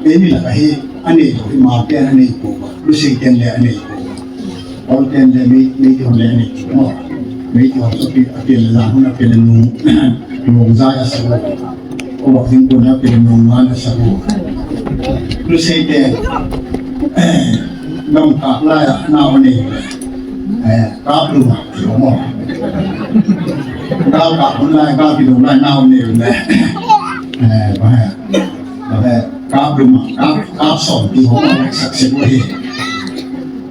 Eimi laka hi, anei lou hi, Hmar ten anei pouva, Lusei ten le anei pouva. Ol ten le, Mei, Meitei hon le anei pouva. Meitei hon chu api, api le, la hun api le nung, nung jai asa u. Ol ding kun api le nung ngan asa u. Lusei ten, eh, gam kap lai a, nao anei le. Eh, kap lum a, ti ho mo. Kap kap hun lai, kap ki lum lai, nao anei le. Eh, ba he. Kap lum a, kap, kap som ti ho, sak se bo hi.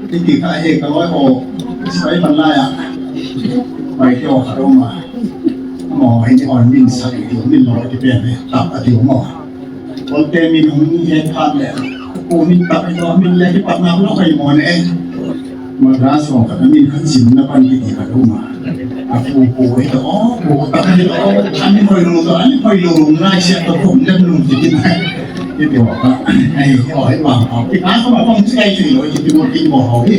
Ti ti ka he ka loi ho, sai pan lai a. Pai ti ho ka lum a. Mo hi ni on min sak ti min lo ti pen he, tap a ti mo. Kon te min hung he phat le. Ko min tap ti ho, min le ti pat na lo kai mo ne. Madras ho ka min khat sim na pan kiti ka lum a. A pu pu hi to, pu ta ka hi to, ani hoi lu to, ani hoi lu lu nai sia to kum le lu ti ti na. Ti ti wa ka, ai, ai wa ka. Ti ka ko ma kong ti kai ti lo, ti ti mo ti mo ho hi.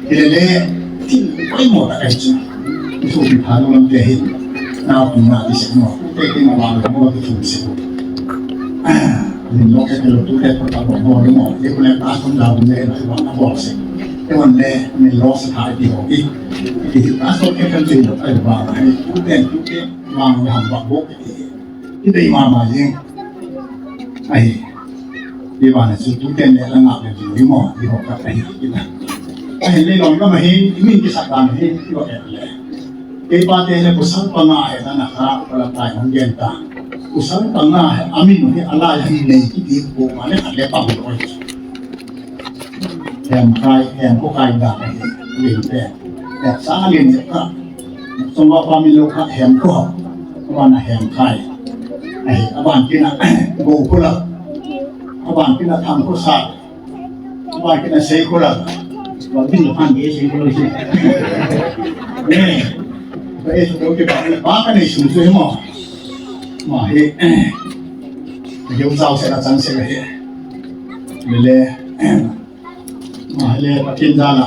Ti le le, ti koi mo ta kai chu. Ti su ti pha lu lam te hi. Na ku na ti se mo. Te ti ma wa mo ti fu se. Min lo ke lo tu le ko ta bo bo mo, e ko le ta ko da bo le na wa na bo se. E wan le min lo se ta ti ho ki. Ti ta so ke kan ti lo ai ba ai tu te tu te ma ma ha ba bo ki. Ti dei ma ma jing. Ai. Ti ba na su tu te le la na le ti mo, ti ho ka ai ki na. Ai le lo ka ma hin, min ki sa ka hin, ti ho ke le. Kei pa te le pasal panga he na na kha, pala tai hong gen ta. Pasal panga he, amin he, alai he nei kiti ko ma le khat le pang loi. Hem khai, hem ko khai da he, len pe. Hem sa len je ka. Song wa pa mi lo kha hem ko. Wa na hem khai. Ai, aban kina go ko la. Aban kina tham ko sa. Ba kina sei ko la. Ba bin la phan ke sei ko la sei. Ne. Ba e so ke ba ba ka nei sum se mo. Ma he. Yo sao se la chang se he. Le le. Ma le pa kin da la.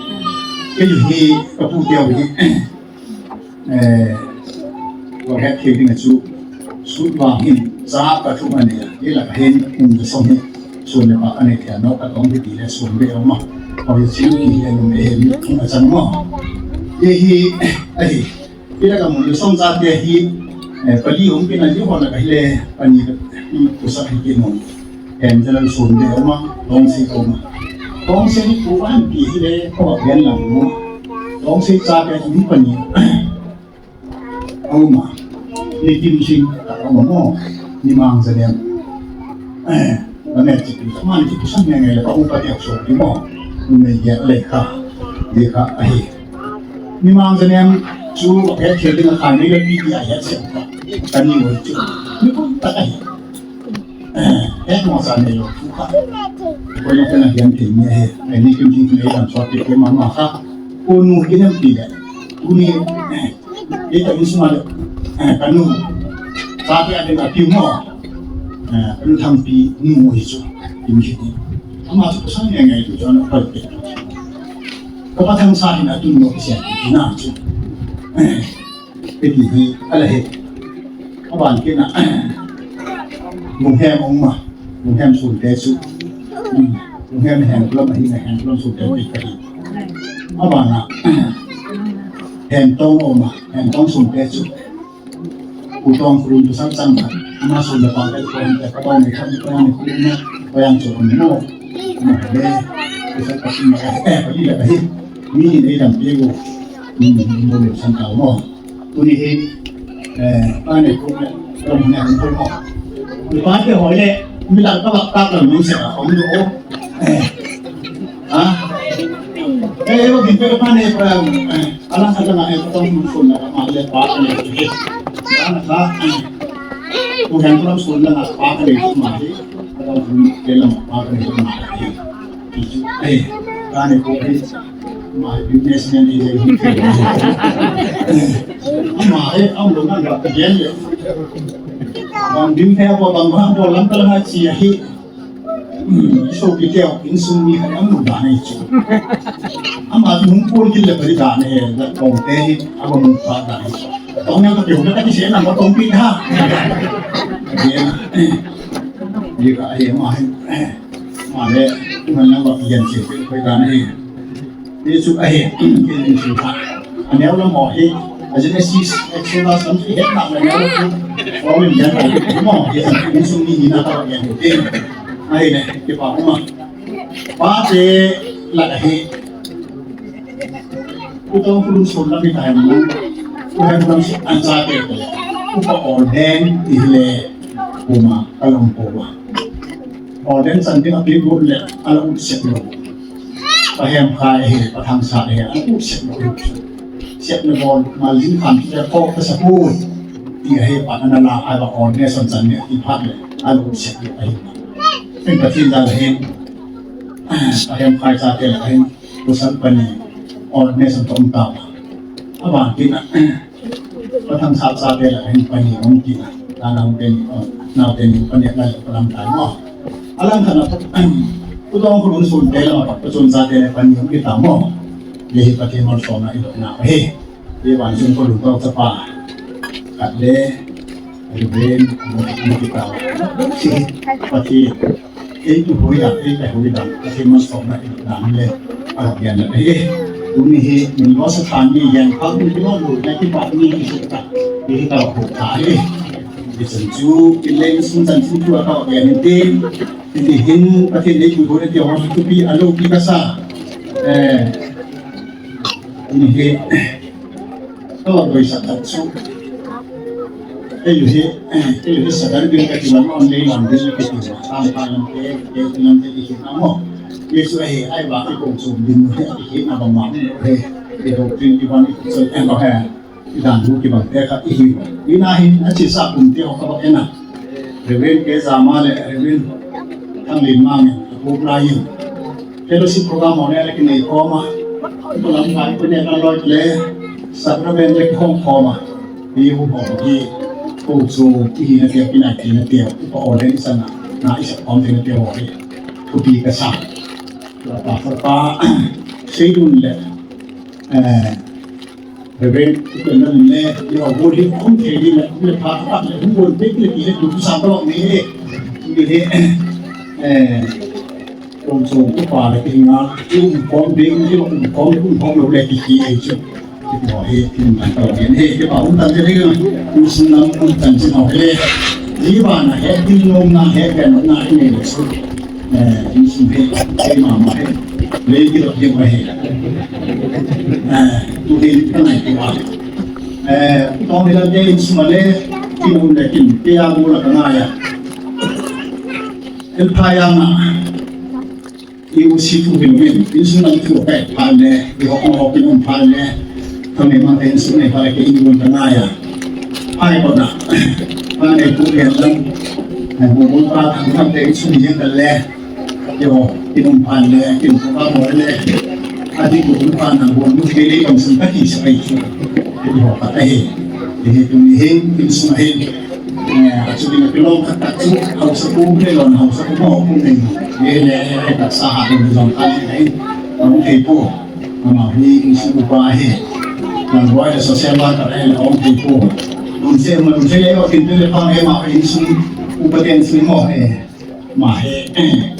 Kei hi, ka pu teu hi, eh, ka het thei ding a chu, sut vang hin, cha ka thu ani, hi la ka hin, um, da song hi, sun le pa ani thei no, ka tong hi ti le sun be ma. Ko hi chu ki hi, um, eh, ni, um, a chang ma. Ye hi, ahi. Kila ka mun song cha te hi, eh, pali um kina ji hon ka hile, pani ka, hmm, kusa hi ki mun. Em jala sun de uma, tong si ko ma. Tong si ni ku an pi hile, ko ba ben lang mu. Tong si cha te hi pani. Au ma. Ni kim sing ka au ma mo. Ni mang sa nem. Eh, ba ne chi pi, ma ni chi pi sang ne ngai le, ka u pa te so ti mo. Nu me ye le ka. Ye ka ahi. Ni mang sa nem chu he che ding a khan ni le pi ti a he se ka. Ka ni wo chu. Ni ko ta ka hi. Eh, he mo sa ne lo chu ka. Ko yo ka na hian te ni he. Ai ni kim jing le an so ti ke ma ma ka. Ko nu ki nem ti le. Ku ni, eh, e ta ni suma le. Eh, ka nu. Sa ti a de na pi mo. Eh, ka nu thang pi ni mo hi chu. Kim ji ni. Ama chu sa ne ngai chu na pa te. Ka pa thang sa hin a tun mo kisian, na chu. Kiti hi, ala he. Aban kina. Lunghem ong ma. Lunghem sun te chu. Lunghem hen lam hi na hen lam sun te pi ka hi. Aban na. Hen tong ong ma. Hen tong sun te chu. Ku tong kurun tu sang sang ta. Ama sun da pang kai ko hen ta ka tong ni khan ko ni ku na ko yang chu ko ni mo. Mo le. Ku sa ka sin ma ka he pa li la ka hi. Mi ni dam pe go. Mi ni mo le san ta mo. Tu ni hi. Eh, pa ni ku na. Ko ni na ko mo. Ni pa ke ho le. Mi la ka ba ka ka ni se ka ko ni o. Eh. Ha? Eh, eh, wo bin pe ka pa ni pa. Eh. Ala sa ka na e ka tong mun sun la ka ma le pa ka le. Ala sa. Ku hen ka tong sun la ka pa ka le ma le. Ka tong sun ke la pa ka le ma le. Ai, ka ne ko ai. Ma business man ni le. Ma e am lo na ga ka le. Bang bin pe ko bang ba ko lam ka la chi hi. Hmm, so pi teo, insung mi khat am lo dan ahi chu. Ama chu hung kul kit le pari dan ahi, da kong te hi, ama hung pa dan ahi chu. Tong neo ka pio ka ti se na ma tong pi ha. Ye na. Ye ka ahi ma hi. Ma le, tu man na wa pi yan che ko dan ahi. Ye chu ahi, ye ni chu ha. Aneo la mo hi. A Genesis, Exodus, lam chu ihet nau le nau le chu. Problem yan ta mo, ye san ni sum ni ni na ta yan te. Ahile, kipa uma. Pate la hi. Uto kulun son la mi ta mo. Uhe kulun son an sa te. Upa ordain ti le. Kuma kalung ko ba. Ordain san ding a pi gu le ala u sep lo. Pahemkhai hi, pathangsat hi, ala u sep lo. Sep le bol, mal jing khan ki ko ka sa pu. Ti hi pa ana la ala ordain san san ni i phat le, ala u sep lo ahi. Pen Pathen jal hin. Pahemkhai sa te la hin. Kusan pani. Ordain san to um ta. Aban kin a. Pathangsat sa te la hin pani um kin a. Tanam te ni, nau te ni pani la palam ta mo. Alang kana pa, kudong kulun son te la pa, pa son sa te la pani um kita mo. Ye hi Pathen malsomna i dona hi. Ye ban sun kulun to sa pa. Kat le, Reverend, mo kita. Si, Pathen. Ei tu hoi da, ei ta hoi da, Pathen malsomna i dona le. A, yan na hi. Tuni hi, min lo sa than ni yan, pa ni lo lo, na ki pa ni ki sa ta. Ni ka ho ta hi. Ni san chu, ki le sun san chu tu a ta yan ni te. Ni hin, Pathen nei ku ho ni te ho su pi a lo pi ka sa. Eh. Ni hi. Ka la boisa ta chu. Kei hi, kei hi sa dan bin ka ti wan on lei lam bin ka ti wan. Tam pa lam ke, ke lam ke ti na mo. Yesu he, ai ba ki kong chu bin he, ki na ba ma he. Ke do tin ki wan ki chu en ba he. Ki dan hu ki bang te ka i hi. Ni na hi, a chi sa kum te ho ka ba en na. Reverend K. Zama le Reverend Thanglinmang in, a pu lai in. Fellowship program ho le kinei khom a. Ko lam kai ko ne ka loi le. Sacrament le khom khom a. Ni hu ho ki. Ko chu ki hi na te ki na ki na te. Ko o le sa na. Na i sa khom te na te ho. Ko pi ka sa. Pa pa pa. Sei dun le. Eh. Reverend, ito na le, yo, wo le, kung te le, le, pa, pa, le, wo le, le, le, le, tu sa to, ni le, ni le, eh, kung so, ku pa le, ki nga, ku kong de, ku kong, ku kong, le, le, ki, ki, eh, chu. Ki mo, eh, ki mo, ta, eh, eh, ki pa, um, ta, le, le, ku sum na, um, ta, si, no, le. Ji ba na, he, ki, no, na, he, ke, na, ni, le, so. Eh, insung he, he mama he. Lei ki lo he ma he. Eh, tu he ka nai tu a. Eh, tong he la de insung le, ki um le kin, ke a bu la ka na ya. El pa ya na. I u si tu he min, insung na tu ka pa le, i ho ko ho ki um pa le. Tong he ma te insung ne pa le ke i bu ka na ya. Pai ko na. Pa ne tu he la. Eh, bu bu pa ta ta te insung ye ka le. Yo, kin um phan le, kin um phan mo le. Ati ko um phan na bon mu ke le kong sun ta ki sa ai chu. Yo, pa ta he. He tu ni he, kin sum he. Eh, a chu ni ke lo ka ta chu, hausa ku le lo, hausa ku mo ku ne. Ye le, he ta sa ha ni jong ta ni he. Ong he po. Ama hi kin sum pa he. Nang boy le social worker he, ong he po. Un se mo, un se le, o kin le pa he ma, kin sum, upa ten sum mo he. Ma he, eh,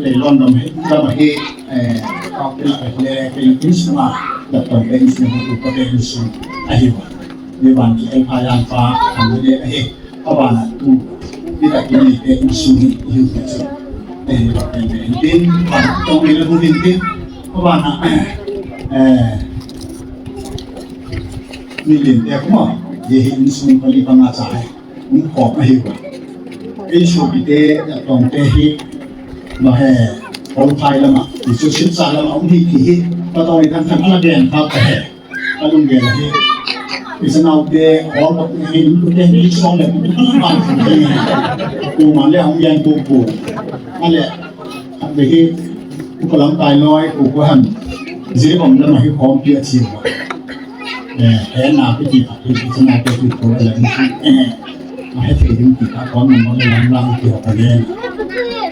le lon dam he, dam he, eh, ka pila le, pila insung a, da pa le insung, u pa le insung, ahi wa. Le ban ki el pa yang pa, am le ahi, a ban a tu, ni da ki ni le insung ni, ahi wa. Eh, le ba le le, din, ba, to le le din, din, a ban a, eh, ni le le kuma, ye hi insung pa le pa nga cha he. Um khom ahi uva. Ei sopite, Tongte hi, ma he, Hongphai lama, i chu Silchar lama um hi ti hi, patong i thangthang ala gen kha ka he. Ka lung gen hi. I chanaote, Hong, Hong, Hong, Hong, Hong, Hong, Hong, Hong, Hong, Hong, Hong, Hong, Hong, Hong, Khat ve hi, upa lamkai loi, upa han, Jiribam lama hi khompi a chi. Eh, eh, na pi ti khat hi, ti na pi ti ko la ni. Eh, ma he thei ding ti khat khom mo le lam lam ti ho ka le.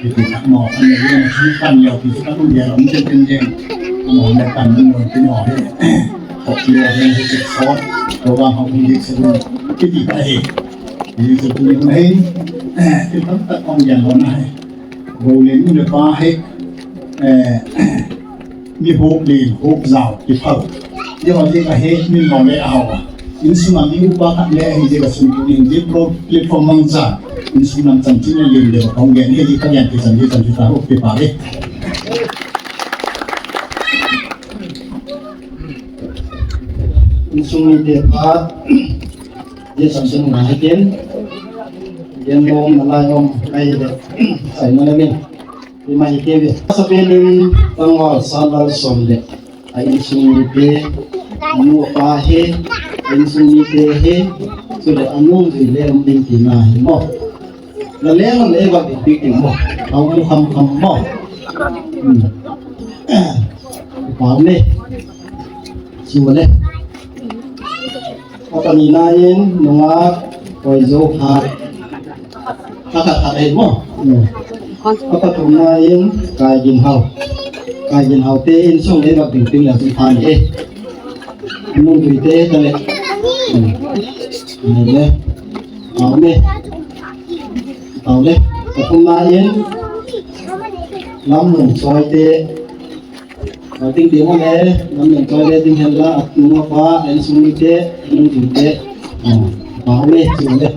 Ti ti khat mo, kan le ni, kan le ti khat mo le, um, chen chen chen. Mo le kan mo ti mo he. Ko ti le he, ti so, ko wa ho ni se. Ti ti ka he. Ti ti ni he. Eh, ti tam ta kong yan lo na he. Bou le nu le pa hi, eh, mi hop len, hop jao, kiphal. Ye ho ye ka he min lo le a ho. Insung a mi upa khat le hi ye ka sung tu ning ye pro platform mang cha. Insung lam chan chin le lim le ka hong gen he ye ka gen ke chan ye chan chu ta ho pe pa le. Insung ni te pa ye chan chin na he ken. Gen lo na lai om ai le. Sai na le min. Ima hi keve. Sabenin tangwal sanlal som le. A insung mite, anu apa he, a insung mite he, chule anung jui le um ding tina hi mo. La le la le va ding ding mo. Au mu kham kham mo. Hmm. Pau le. Chule. Apa ni na in nunga koi jo kha. Kha kha kha ei mo. Apa tu na in kai gin hau. Kai gin hau te insung le va ding ding la ding phan e. Mun dui te ta le. Ni le. Au le. Au le. Apa tu na in lam mun soi te. Ding ding le, lam lam choi le ding hen la, atu ma pa, en sung ni te, en ding te. Ba le, chu le.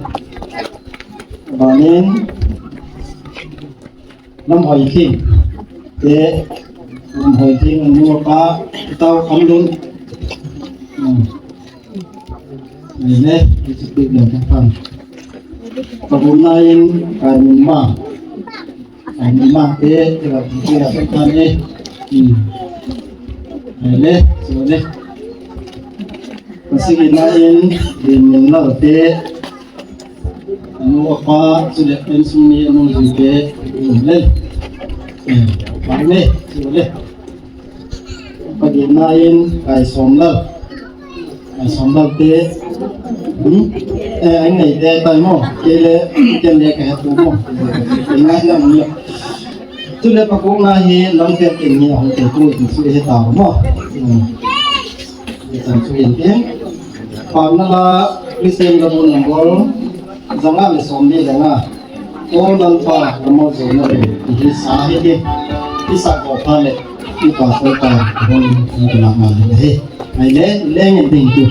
Ba nen, lam hoi thing. Te, lam hoi thing, anu ma pa, tau kham lun. Ni le, chu le, ta pan. Ka bu na in, ka min ma. Ani ma te, te la, te la, te la, te. Hmm. Ai le, so le. Masigi na in, din min la te. Anu apa, su le, en sung ni, anu ju te. Hmm, le. Eh, pa le, so le. Pagi na in, kai som la. Ai, som dal te. Hmm? Eh, ai ngai te tai mo. Ke le, ke le ka hatu mo. Ngai na mo. Tu le pa ko na hi lam pe te ni hong te ko tu su he ta mo. Hmm. Ye tan su yen te. Pa na la Christian la mo number. Janga le som ni le nga. O Lalpa, namo jona le, hi sa hi hi. Hi sa ko pha le, hi pa ko pa, hon, hon la ma le hi. Ai le, le nge ding tu.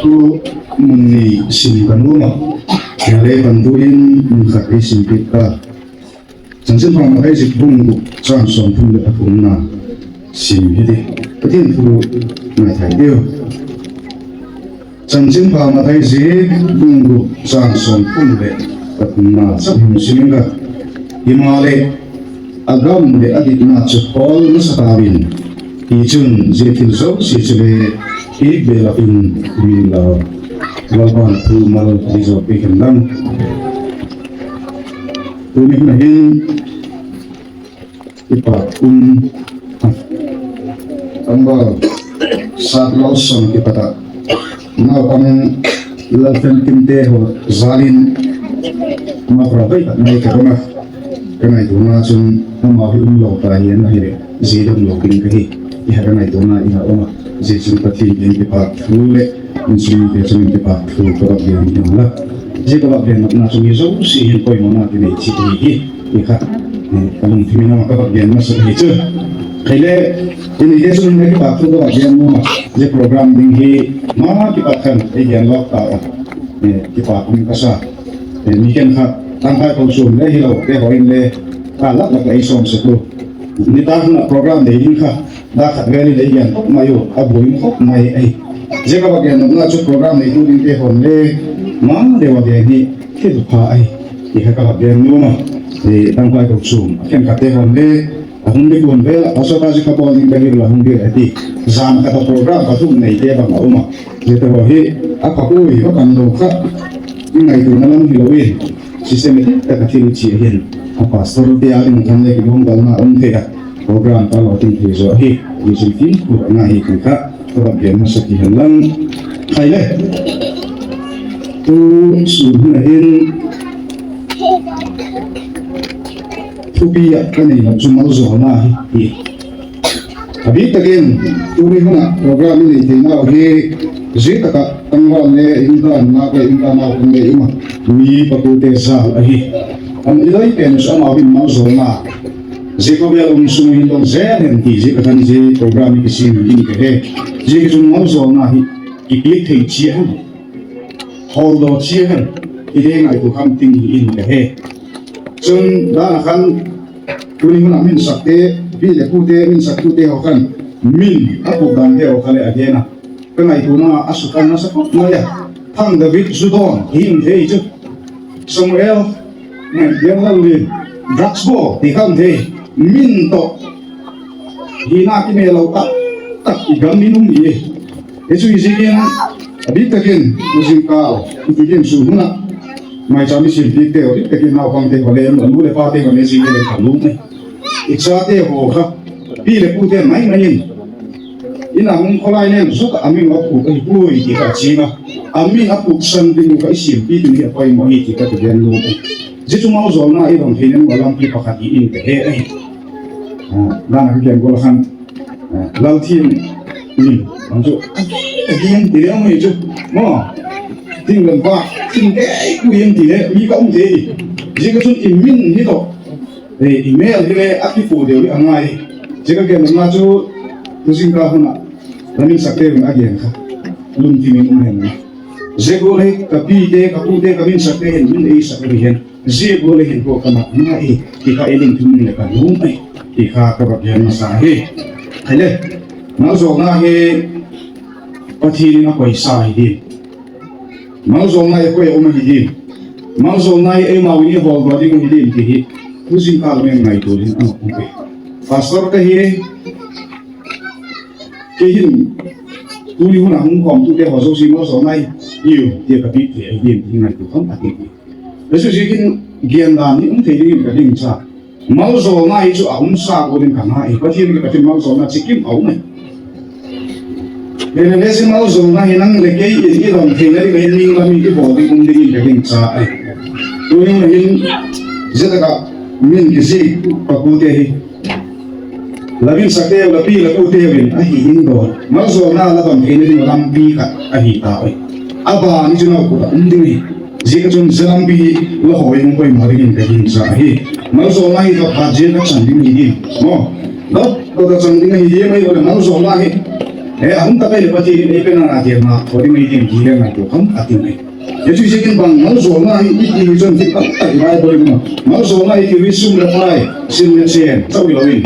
Tumun ni sim kanom a, hile pantu in mun khat ei sim peh ta. Chanchinpha Mathai zi bung gup chang somthum le pathumna sim hite. Pathen thu ngaithai diu. Chanchinpha Mathai zi bung gup chang somthum le pathumna chang hin sim inge. Himahleh, agam le aditna chu hol masa tauvin, hichun hiche thil jouse chule ibel a um uvin lang. Lalpan thu mal eijopeh hen lang. Tuni hun a hin, Kipa um. Tangval Sat Lalson kipata. Naopang Lalfen Kimte ho jal in. Mapra bai ta mai ka ma. Ka ngaitona chun ama hi umlou ta hi ana hile. Ji dam lou ding kahi. Iha ka ngaitona iha um a. Ji chun Pathen in kipa thu le. Insung te chun kipa thu ka ba gen la. Ji ka ba gen na chun jouse hin poimo na kinei chi hi. Ikha, eh, kalungthim in ama ka ba gen masa hi chu. Kei le, ini ke sun me kipa thu ka ba gen mo. Hiche program ding hi, ma kipa khan, ei gen lou ta. Eh, kipa kum kasa. Eh, mi khen kha, tangkai ko sun le hilou, te hoin le, ka lak lak ei som se tu. Ni ta na program ding kha. Da khat vel in ei gen khop mai u, aboi khop mai ahi. Hiche ka ba gen nopna chu program neitu ding te hon le, ma deu a gen hi thil pha ahi. Ti kha ka ba gen nom a. Ti tangkai ko chun, akhen khat te hon le, ahung ding kon vel, aso ka ji kha bol ding ka hi la hung ding ati. Jan khat a program pathum nei te bang a um a. Hiche te ho hi, apha poi, apha lou kha. I ngaitona lam hilou in. Systematic taka thil chi ahin. A pastor te a ding khan le kibang bal na um thei a. Program ka lo ting thei jo hi. Ni chun tin ku na hi kan kha. Ka ba gen masa ti hen lang. Khai le. Tu sun hun a hin. Thupi a ka nei lo chu maljolna hi. Abih takin, tuni hun a program i nei thei nau hi, ji taka tangval le, intan na le, intan nau le, ima, mi paku te jal ahi. Am iloi pen su ama bin maljolna. Ji ko bel um sung hin dong zel hen ti, ji ka than ji program i kisim in ka he. Ji ki sung maljolna hi, i pi thei chi hen. Hol do chi hen. I le ngai tu kham ting hi in ka he. Chun, dan a khan, Tuni hun a min sak te, pi le pu te, min sak tu te ho khan, min a pu dan te ho kha le a gen a. Ka ngaitona a sukang nasa khop mai a. Thang David Zudon, hi um thei chu. Samuel, Ngen Lal Lin, drugs bo, ti kha um thei. Min to. Hi na ki me lo tak, tak i gam min um ni. Hichu hi jingin, abih takin, u jingkah, i ti din su huna. Mai cha mi sim pi te, abih takin naopang te, vale, nu le pa te, vale, jingin le khalu ne. I cha te ho kha, pi le pu te mai mai in. Ina hung kholai nen, jot a min a pu ka hi pui ti ka chi ma. A min a pu san ding ka i sim pi ding hi a pai mo hi ti ka ti den lu. Ji chu mau jol na i dong thei nen, lampi pakhat i in te he ahi. Ah, dan a ka gen gol khan. Lalthin, um, ang chu, again, ti le ang chu, mo, ting lam pa, ting ke, ku yen ti le, mi ka um te, ji ka chun i min hi to, eh, i mel hi le, a ki pu deu hi a ngai, ji ka gen na chu, tu jing ka huna, la min sak te a gen kha, lum ti min um hen na. Ji ko le, ka pi te, ka pu te, ka min sak te hen, min ei sak le hen. Ji bol le hin ko ka mat na e, ti kha i lungthim le ka lung e, ti kha ka ba gen masa hi. Hai le, maljolna hi Pathen in a koisa hi din. Maljolna hi koi a um hi din. Maljolna hi eima u ni hol ba ding hi din ti hi. Tu jing ka le ngaito din a um e. Pastor ka hi, ke hin, tu ni huna hung kom tu te ho jo si maljolna hi, iu, ti ka pi te hi din, ti ngaito kham a ti. Jesu jikin gen dan hi um thei dingin ka ding cha. Maljolna hi chu a um sa ko ding ka na hi. Pathen ki Pathen maljolna chikim a um e. Lele lesi maljolna hi nang le kei in i dong thei na ding hin ning lam in i bol ding um dingin ka ding cha ai. Tuin hin jeta ka min ki ji pa ku te hi. Lavin sak teu, lapi, lapu teuvin, ahi in don. Maljolna la bang theina ding lampi khat ahi ta oi. Aba ni chu nau ku ta um ding hi. Ji ka chun je lampi hi la hoi hung koi ma ding in ka hin cha hi. Maljolna hi ka pha je ka chang ding hi ding. Mo. Dot, dot ka chang ding hi ding mai ole maljolna hi. He, ahung ta kai le Pathen in ei pen a na tia ma, ko ding ei ding ki le ngai to kham a ti mai. Hichu hiche kin bang maljolna hi iti hi chun ki tam ta hi Bible in ma. Maljolna hi ki wi sum le pai, sin le chen, chau lo in.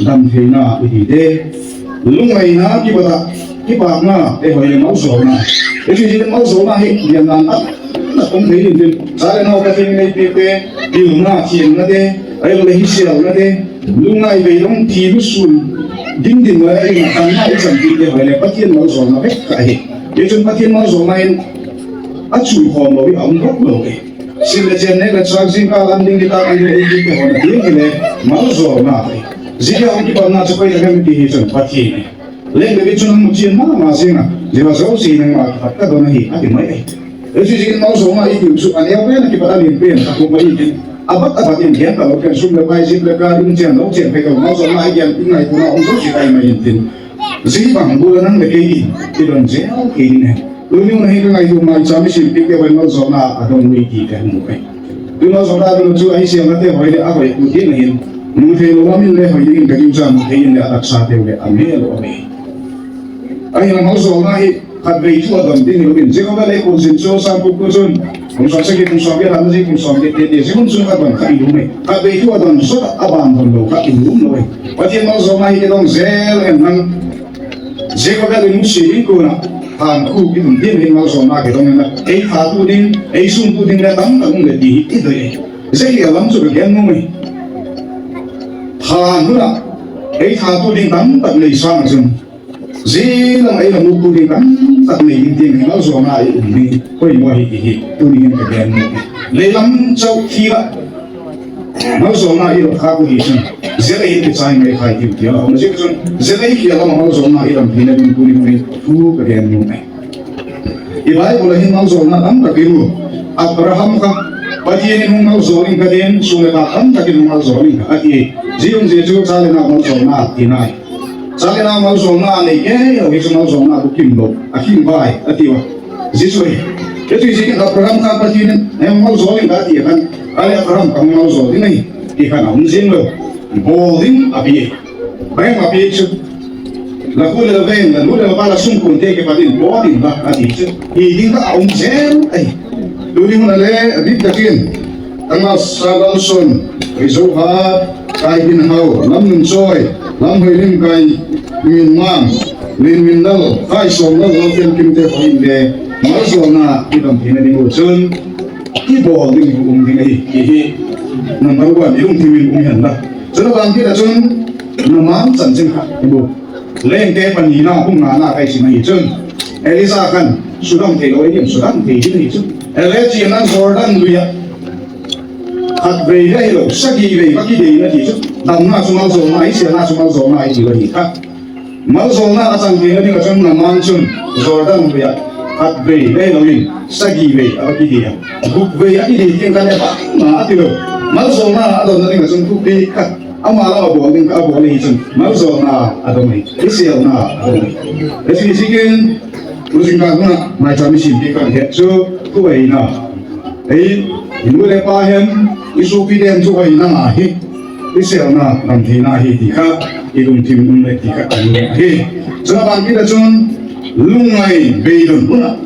Dam theina iti te. Lungngaina kipah a, kipakna, eiho le maljolna. Hichu hiche kin maljolna hi, lian nan a, na kum thei in tin. Cha le nao Pathen in ei pe te, pilna, thiamna te, ei le hi sialna te. Lungngai vei long thi lu sun. Ding ding wa ei na kan na ei chan ti te hoi le Pathen maljolna vek ka hi. Ye chun Pathen maljolna in a chu khom lo i a um gop lo e. Sin le chen ne le chak jing ka lam ding di ta kan le ei ti te hoi na ding le maljolna. Ji ya hong ki pa na chu koi le kan ti hi chun Pathen e. Leng le chun mu chien ma ma sing a. Ji wa zo si nang ma ka ka don hi a ti mai e. Hichu hiche kin maljolna iti u chu, aneo pen a kipat a lien pen a kum a iti. Abat abat in gen ta lo ken sum le pai jip le ka in chen lo chen phei lo maljolna i gen in ngai tuna um chu si kai mai in tin. Ji bang bu le nang le kei in, i don jel kei in e. Tuni u na hi ka ngai tu mai cha mi sim pi ke vai maljolna a don ui ti ka mu kai. Tu maljolna tu chu a hi siam na te hoi le a hoi u ti na hin. Mu thei lo wa min le hoi in ka diu cha mu thei in le a taksa te le a me lo a me. Ahi la maljolna hi Khatvei thu adon ding hiuvin. Jehovah le kum sim chu Sam kum ko chun. Kum som sagi, kum som get, lam ji, kum som get, te, te, ji kum chun adon kha i um e. Khatvei thu adon sot a ban don lo kha i um lo e. Pathen maljolna hi kidong jel hen lang. Jehovah le Mose in kona. Han khu kidong ding hin maljolna kidong hen lang. Ei tha tu ding, ei sung tu ding le tam tam le ti hi i doi e. Jeh hi alam chu ka gen nung e. Han huna. Ei tha tu ding tam tam le sang chun. Ji lang ei la mu pu ding tam tak nei ding ding maljolna i um ding. Koi mo hi hi. Tuni hin ka gen mo. Leilam chau thi la. Maljolna i lo kha ku hi chun. Jia ei ki chai mai khai tiu tiu. Ma ji chun. Jia ei ki la maljolna i lam hi na ding tuni mo hi. Thu ka gen mo. I Bible hin maljolna tam tak i mu. Abraham kha. Pathen in hung maljol in ka den. Sung le ka tam tak in hung maljol in ka. Ati. Ji um ji chu cha le nao maljolna ti nai. Cha le nao maljolna nei kei, a hi chu maljolna bukim lo, a kim bai, a ti uva. Ji chu hi. Hichu hiche kin Abraham kha Pathen in, em maljol in ka ti khan, a le Abraham ka maljol ding ahi, ti khan a um jing lo. Bol ding a pi. Bang a pi chu. La khu le la veng, la nu le la pa la sung kun te kipat in bol ding ba, a ti chu. Hi ding kha a um jeng ahi. Tuni hun a le, a dik takin. Tangmasa Lalson, Rizohat, Kaibinhao, Lamnunchoi, Lamhoilim, Kaiminmang, Linminlal, Kaisomlal, Lalkemkim te hoi le, maljolna i dam theina ding u chun, i bol ding u um ding ahi, hi hi, number one, i lungthim in um hen la. Chun a ban kit a chun, na mang chanchin kha, i bol. Lengte pani na, kum nga na kai sim ahi chun. Elisa khan, sudam thei lo, eikin sudam thei ding ahi chun. Elisa in Jordan lui a. Khatvei le hilou, sagi vei, va kidei na ti chu. Damna chu maljolna, i sialna chu maljolna, i ti lo hi kha. Maljolna a chang theina ding a chun Naaman chun, Jordan lui a. Khatvei le hilou in, sagi vei, a va kidei a. Guk vei, a kidei ding kha le ba, na a ti lo. Maljolna a donna ding a chun, guk vei kha. Ama la a bol ding kha a bol hi chun, maljolna a dong hi, i sialna a dong hi. Hiche hi kin, tu jing ka huna, mai cha mi sim pi ka he chu, tu ai na. Ei, i nu le pa hen, i sopi den chu ai na hi. I sialna, dam theina hi ti kha, i lungthim um le ti kha, a hi. Chuna ban kit a chun, lungngai beidon huna.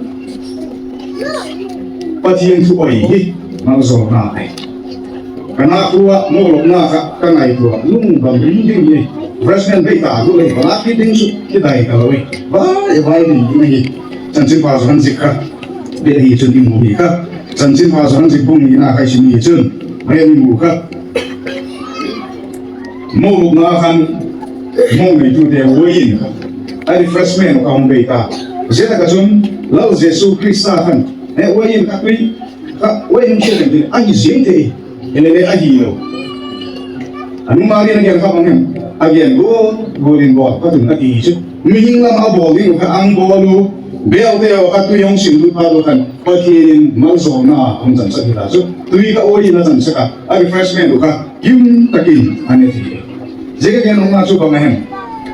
Pathen thu oi hi, maljolna ai. Ka na tua, mo lo na ka, ka ngai tua, lung bang ding ding ni. Freshman bei ta, lu lei, ba la ki ding su, ki dai ka lo e. Ba, e bai ding ding ni. Chanchin pha chu han zik kha. Be hi chun i mu hi kha. Chanchin pha chu han zik bung ni na kai sin ni chun. Be ni mu kha. Mo lu na khan, mo nei tu te wo yin kha. A refreshment ka hung bei ta. Zeta ka chun, Lal Jesu Christa khan. E wo yin ka tui. Ka, oi, hung se ding, ahi jing te, ele le ahi lo. Anu ma ri na gen kha bang hem, a gen go, go din bol, ka tun ati chu. Mihing lam a bol ding kha ang bol u, bel te o ka tui hung sim lut pha lo khan, Pathen in maljolna hung chan sak hi ta chu. Tui ka oi na chan sak a, a refreshment u kha, kim takin, ane ti. Jeh ka gen hung na chu bang hem.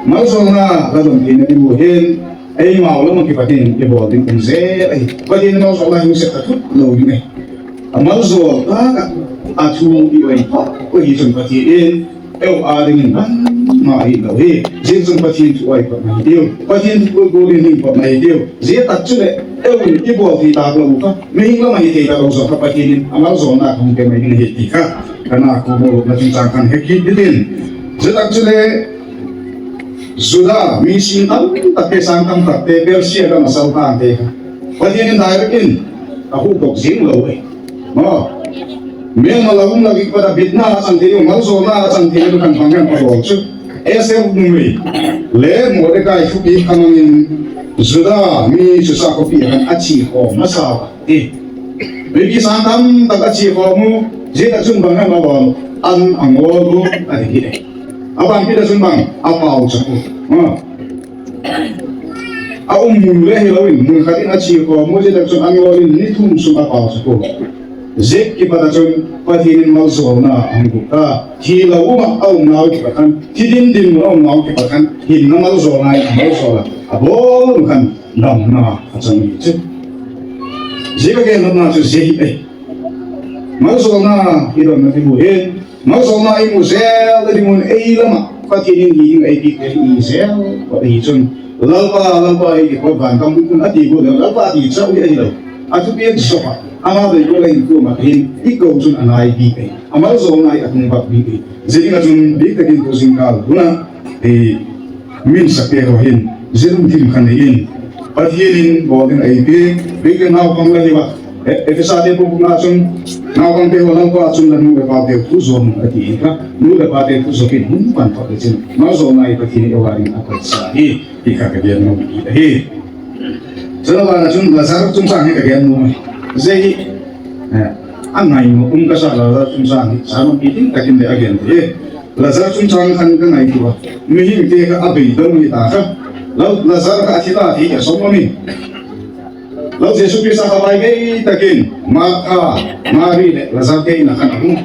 Maljolna la dom theina ding u hin, Eima u lam a kipat in i bol ding um jel ahi. Pathen in maljolna hi se ka thut lo ding ahi. A maljol tah a, a thu i oi pha, oi hi chun Pathen in, eu a ding in ban ma ahilou hi. Jeh chun Pathen thu a ipatna hitiu. Pathen thu a ipatna hitiu. Jeh tah chule, eiho in ibol thei talou kha. Mihing lam a hithei talou jong kha Pathen in amaljona kahung peh mai ding ahi ti kha. Kana kou mo na chungchang khan hekit ding. Jeh tah chule, Judah, mi sing tamtah te, sang tamtah te, Persia gam a saltang te kha. Pathen in direct in, ahuhdoh jing lou e. Mo. Melma la um la kipat a bitna achang thei u, maljona achang thei u khan bang ham abol chu. Esther numei le Mordecai thupi khamang in Judah mi Susa khopi a khan ache khom masa uva. E. Mipi sang tamtah ache khom u, jeh tah chun bang ham abol u, an angol u, ati hi e. Abang kit a chun bang, apao chap u. Ha. Aum mun le hilou in, mun khat in ache khom u, jeh tah chun angol in ni thum sung apao chap u. Jeh kipat a chun Pathen in maljona ahung guh ta. Thilou um a aumnau kipat khan, thi dimdim mun a aumnau kipat khan, hinna maljona in amaljona abol u khan, damna achang ahi chu. Jeh kagel nopna chu jeh hi e. Maljona idon na ding u hin, maljona imu jel na ding un eilam a Pathen in hiding a eipeh te hi jel, Pathen hi chun, Lalpa, Lalpa, eiti kot van gam mun ati got le, Lalpa ti chauh hi ahilou. Athupi joh a, ama dei ko le in ko ma hin, ikou chun anaipi e. Amaljona hi atung bak pi e. Jeh ding a chun, bih takin tu jingkah, tuna, e, Min sakte ho hin, jeh lungthim khat nei in, Pathen in bol ding a eipeh, Greek te naopang la hiuva, E-, Ephesa te bung bung nga chun, naopang te ho, Lalpa chun la nu le pa te thu jom un ati hi kha, nu le pa te thu jom in hung pan phot le chun, maljona hi Pathen in eiho a ding a koisa ahi, ti kha kagel nom kit ahi. Chule abana chun Lazar chungchang hi kagel nom ahi. Jeh hi, eh, angaimo um kasa Lazar chungchang hi, sa nom kit ding takin le agel te. Lazar chungchang khan kangaito a. Mihing te kha abeidong hita kha. Lal-, Lazar kha athi ta thi kei song mi. Lal Jesu Christa kha vaigei takin Martha, Mary le Lazar te in a khan ahung.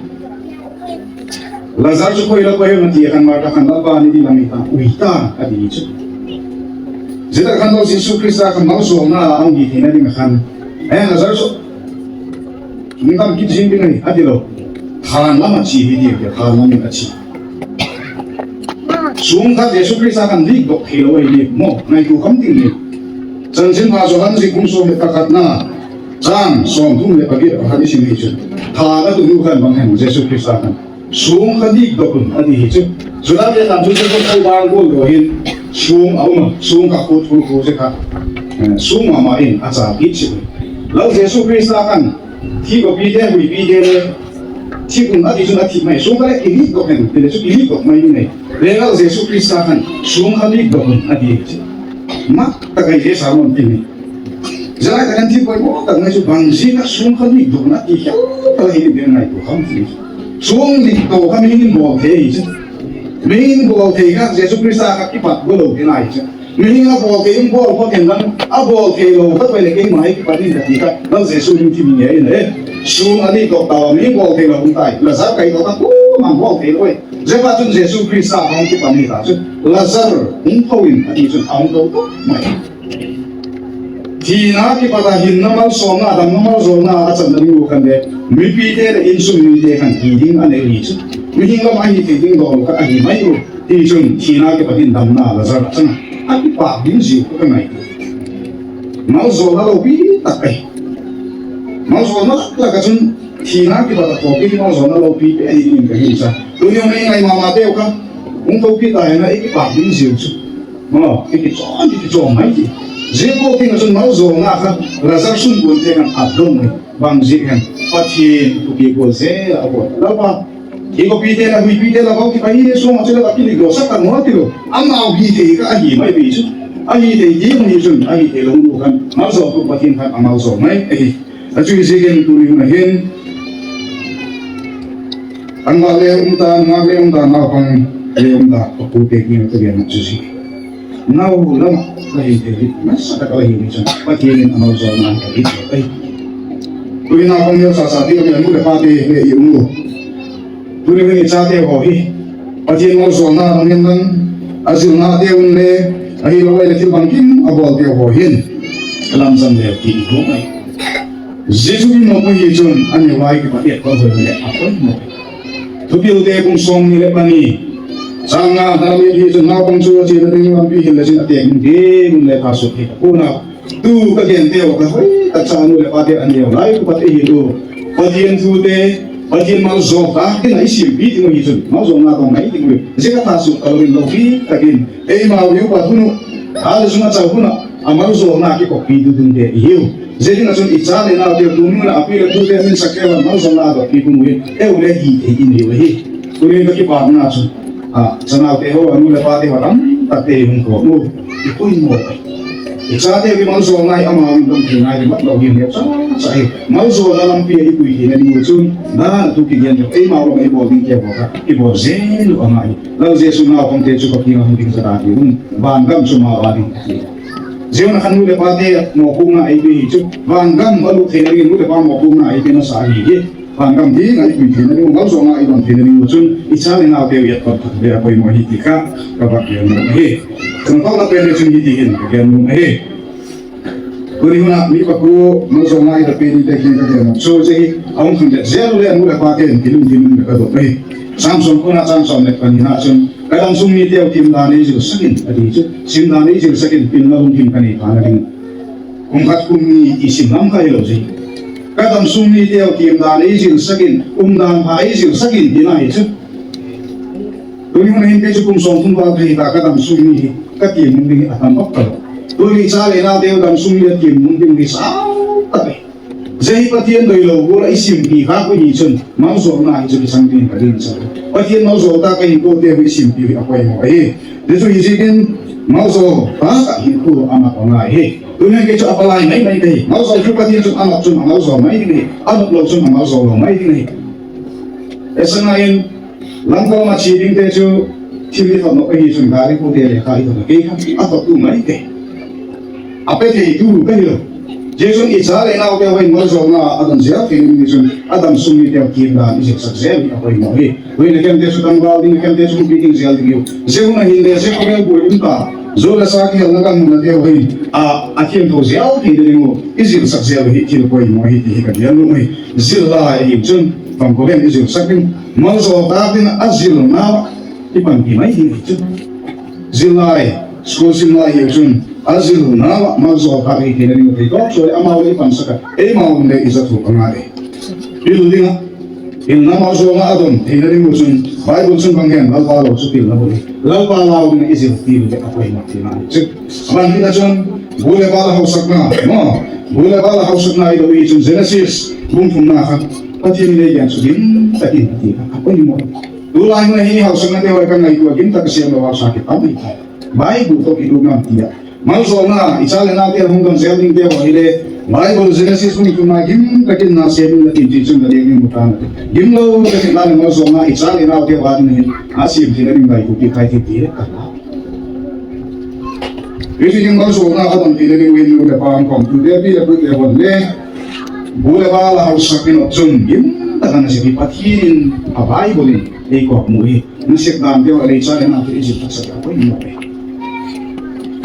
Lazar chu koi la koi hung ati khan Martha khan Lalpa ni di lam ita, ui ta, ati chu. Jeh tah khan Lal Jesu Christa kha maljona ahung hi theina ding a khan. Eh, Lazar chu. Nungdam kit jing ding ahi, ati lou. Than lam a che hi ti, than lam in a che. Sung khat Jesu Christa khan lik doh thei lou ahi mo, ngaito kham ding ahi. Chanchin pha Johan zik bung som le pakhatna, chang som thum le paget a khat isim hi chu. Tha la tu nu khan bang hen Jesu Christa khan. Sung kha lik doh un ati hi chu. Juda te khan chu chu chu bang gol lou hin. Sung a um a, sung kha khut khut khut chu kha. Eh, sung mama in a cha kit chu. Lal Jesu Christa khan Thi kopi te, huipi te le, thi kum ati chun athi mai, sung kha le kilik doh hen, ti le chu kilik doh mai ni nei. Lal Jesu Christa khan, sung kha lik doh hen, ati chu. Mat tah a Jesu a mon ti ni. Jalai tah khan thi poimo tah ngai chu bang jeh a sung kha lik doh hen ati khel tah hi ni ngaito kham ti. Sung lik doh kha mihem in bol thei chu. Mihem in bol thei kha Jesu Christa kha kipat bol lou ti nai chu. Mihem in abol thei, abol, abol thei lang, abol thei lou, khat pai le keima hi kipat in kati kha, Lal Jesu in thim nge in e. Sung alit doh tauva, mihem bol thei lou hung tai, Lazar kai doh tauva, koima bol thei lou e. Jeh a chun Jesu Christa hung kipan hita chun, Lazar hung thou in, ati chun, ahung thou thou mai. Thina kipat a hinna malsomna, damna maljona, achanna ding u khan le, mipi te le insung mite khan hi ding anei u hi chu. Mihem lam a hithei ding dol khat ahi mai u. Tichun, thina kipat in damna Lazar achang a, akipak ding jiu kha kangai. Maljona loupi tah ahi. Maljona lak lak a chun, thina kipat a thopi maljona loupi pen ahi in kahin sa. Tuni hung ngai mama teu kha, hung thopi ta hena ikipak ding jiu chu. Mo, ikichom, ikichom mai ti. Jiu ko ting a chun maljona kha, Lazar sung kun te khan adong mai. Bang jeh hen, Pathen thupi bol jeh a bol. Lalpa, hi kopi te la, huipi te la, bang kipai hi sung a chu la kilik doh sah ta mo ti lou. Amau hithei kha ahi mai pi chu. Ahithei ding hi chun, ahithei lou nu khan, maljom tu Pathen khan amaljom mai ahi. Achu jeh in tuni hun a hin. Anva le um ta, nungak le um ta, naopang le um ta, kapu te kin ka gen chu ji. Nau lam a ka hin thei hi, nasatah a ka hin hi chun, Pathen in amaljona ka hin thei. Tuni naopang neo sasa ti ka nu le pa te le i um u. Tuni hin i chate ho hi, Pathen maljona lang in lang, ajilna te un le, ahilou le thil bangkim abol te ho hin, lamjang le ti i thum ai. Jesu in mo hi chun, ani vai kipat e ko le a ko mo. Thupil te bung som ni le pani. Chang nga, na mi hi chun naupang chu chena ding lampi hin le chun ate min ding le ka su hi. Puna, tu ka gen te wa ka hoi, ta cha nu le pa te an neo lai, ku pa te hi tu. Pathian thu te, Pathian malsawmna te na i simpi ding u hi chun, malsawmna tong na i ding u. Zia ka ta su ka lo rin lo hi, takin, eima u pa hunu, a le sunga cha huna, a malsawmna kikoppi tu ding te i hiu. Zia ding a chun i cha le nau te, tu nu na a pi le pu te min sak te wa malsawmna kikoppi tu mu hi, eu le hi te i nei u hi. Tuni ka kipakna chu, a, chanau te ho, anu le pa te ho, tam tak te hung ko mu. I pui mo. I cha te ki malsawmna hi ama min dam thei ngai le mat lo hi ne cha cha hi. Malsawmna lampi i pui thei na ding u chun, na tu ki gen te, eima u i bol ding te ho ka, i bol zen lu ama hi. Lal Jesu naupang te chu ka pi nga hung ding cha ta ki um. Van gam chu ma va ding. Ziona khan nu le pa te mawphung na ei pi hi chu. Van gam a lut theina ding nu le pa mawphung na ei pi na sa hi hi. Van gam hi ngai pi theina ding, malsawmna i dam theina ding chun i cha le nau te u yat pat le a poimo hi ti kha ka va gen nom hi. Chang tawna pen le chun hi ti hin ka gen nom hi. Tuni huna mi pa ku malsawmna i da pe ni te hin ka gen nom. Chu che hi a hung khang le zel le nu le pa te in kilum kilum le ka dot hi. Samson kuna Samson le pani na chun Ka dam sung ni teu kim dan ei zil sakin, a ti chu. Sim dan ei zil sakin, pilna lungkim ka nei pha na ding. Kum khat kum ni i sim lam kha hi lo ji. Ka dam sung ni teu kim dan ei zil sakin, um dan pha ei zil sakin, ti na hi chu. Tuni hun hin te chu kum sawm thum val thei ta ka dam sung ni hi, ka ti mun ding a tam bak ta lo. Tuni cha le nau teu dam sung ni a ti mun ding hi sa ta ve. Zia hi Pathian doi lo gol a i simpi kha ku hi chun, malsawmna hi chu kisang ding ka ding cha. Pathian malsawm ta ka hinkho te hi simpi hi a poimo ahi. Zia chu hi ziakin malsawm ta ka hinkho a mat a ngai hi. Tunia kei chu a palai mai mai ka hi. Malsawm chu Pathian chun a mat chun a malsawm mai ding hi. A mat lo chun a malsawm lo mai ding hi. Esanga in Lamkoma chi ding te chu thil i thot nop ahi chun gari pu te le kha i thot kei kha a thot tu mai te. A pe thei tu ka hi lo. Jesu in i cha le nau te hoi malsawmna a don zel thei ni chun a dam sung ni te kim dan i zil sak zel a poimo hi. Hoi na kem te chu tangval ding kem te chu pi ding zel ding u. Zeu na hin le zeu ko bu in ta. Zo la sa ki na kan na te hoi a a thiam tho zel thei ding u. I zil sak zel hi thil poimo hi ti hi ka dian lu mai. Zil lai hi chun tang ko len i zil sak ding. Malsawm ta ding a zilna i panpi mai hi chu. Zil lai, school sim lai hi chun, a zilna malsawm ta hi kina ding thei tawp chu amau le i pansak a, eimau le i za thu ka ngai. Pil ding a, pilna malsawmna a don theina ding chun, Bible chun bang gen, Lalpa lo chu pilna bu. Lalpa lo ding i zil pil ding a poimo ti ngai chu. Aban tina chun, bu le bal hausakna, no? Bu le bal hausakna i do i chun Genesis, bung thumna kha. Pathian le yan chu din, takin ti kha, a poimo. Tulai mun hi hausakna te hoi ka ngaitua gim tak siam lo hausa ki tam hi ta. Bible to ki tu ngam tia. Malsawmna, i cha le nau te hung don zel ding te hoi le. Bible Genesis bung thumna gim takin na siam na tin ti chun na ding mu ta na. Gim lo takin na malsawmna, i cha le nau te hoi ni. A siam ti na ding bai ku ki kai ti ti. Hichu ding malsawmna a dam theina ding u in nu le pa khom tu te pi le pu te hon le. Bu le bal hausak in chun gim takin na siam Pathian in a Bible in ei kop mu hi. Na sep dan te u le cha le nau te i zil sak sak a poimo.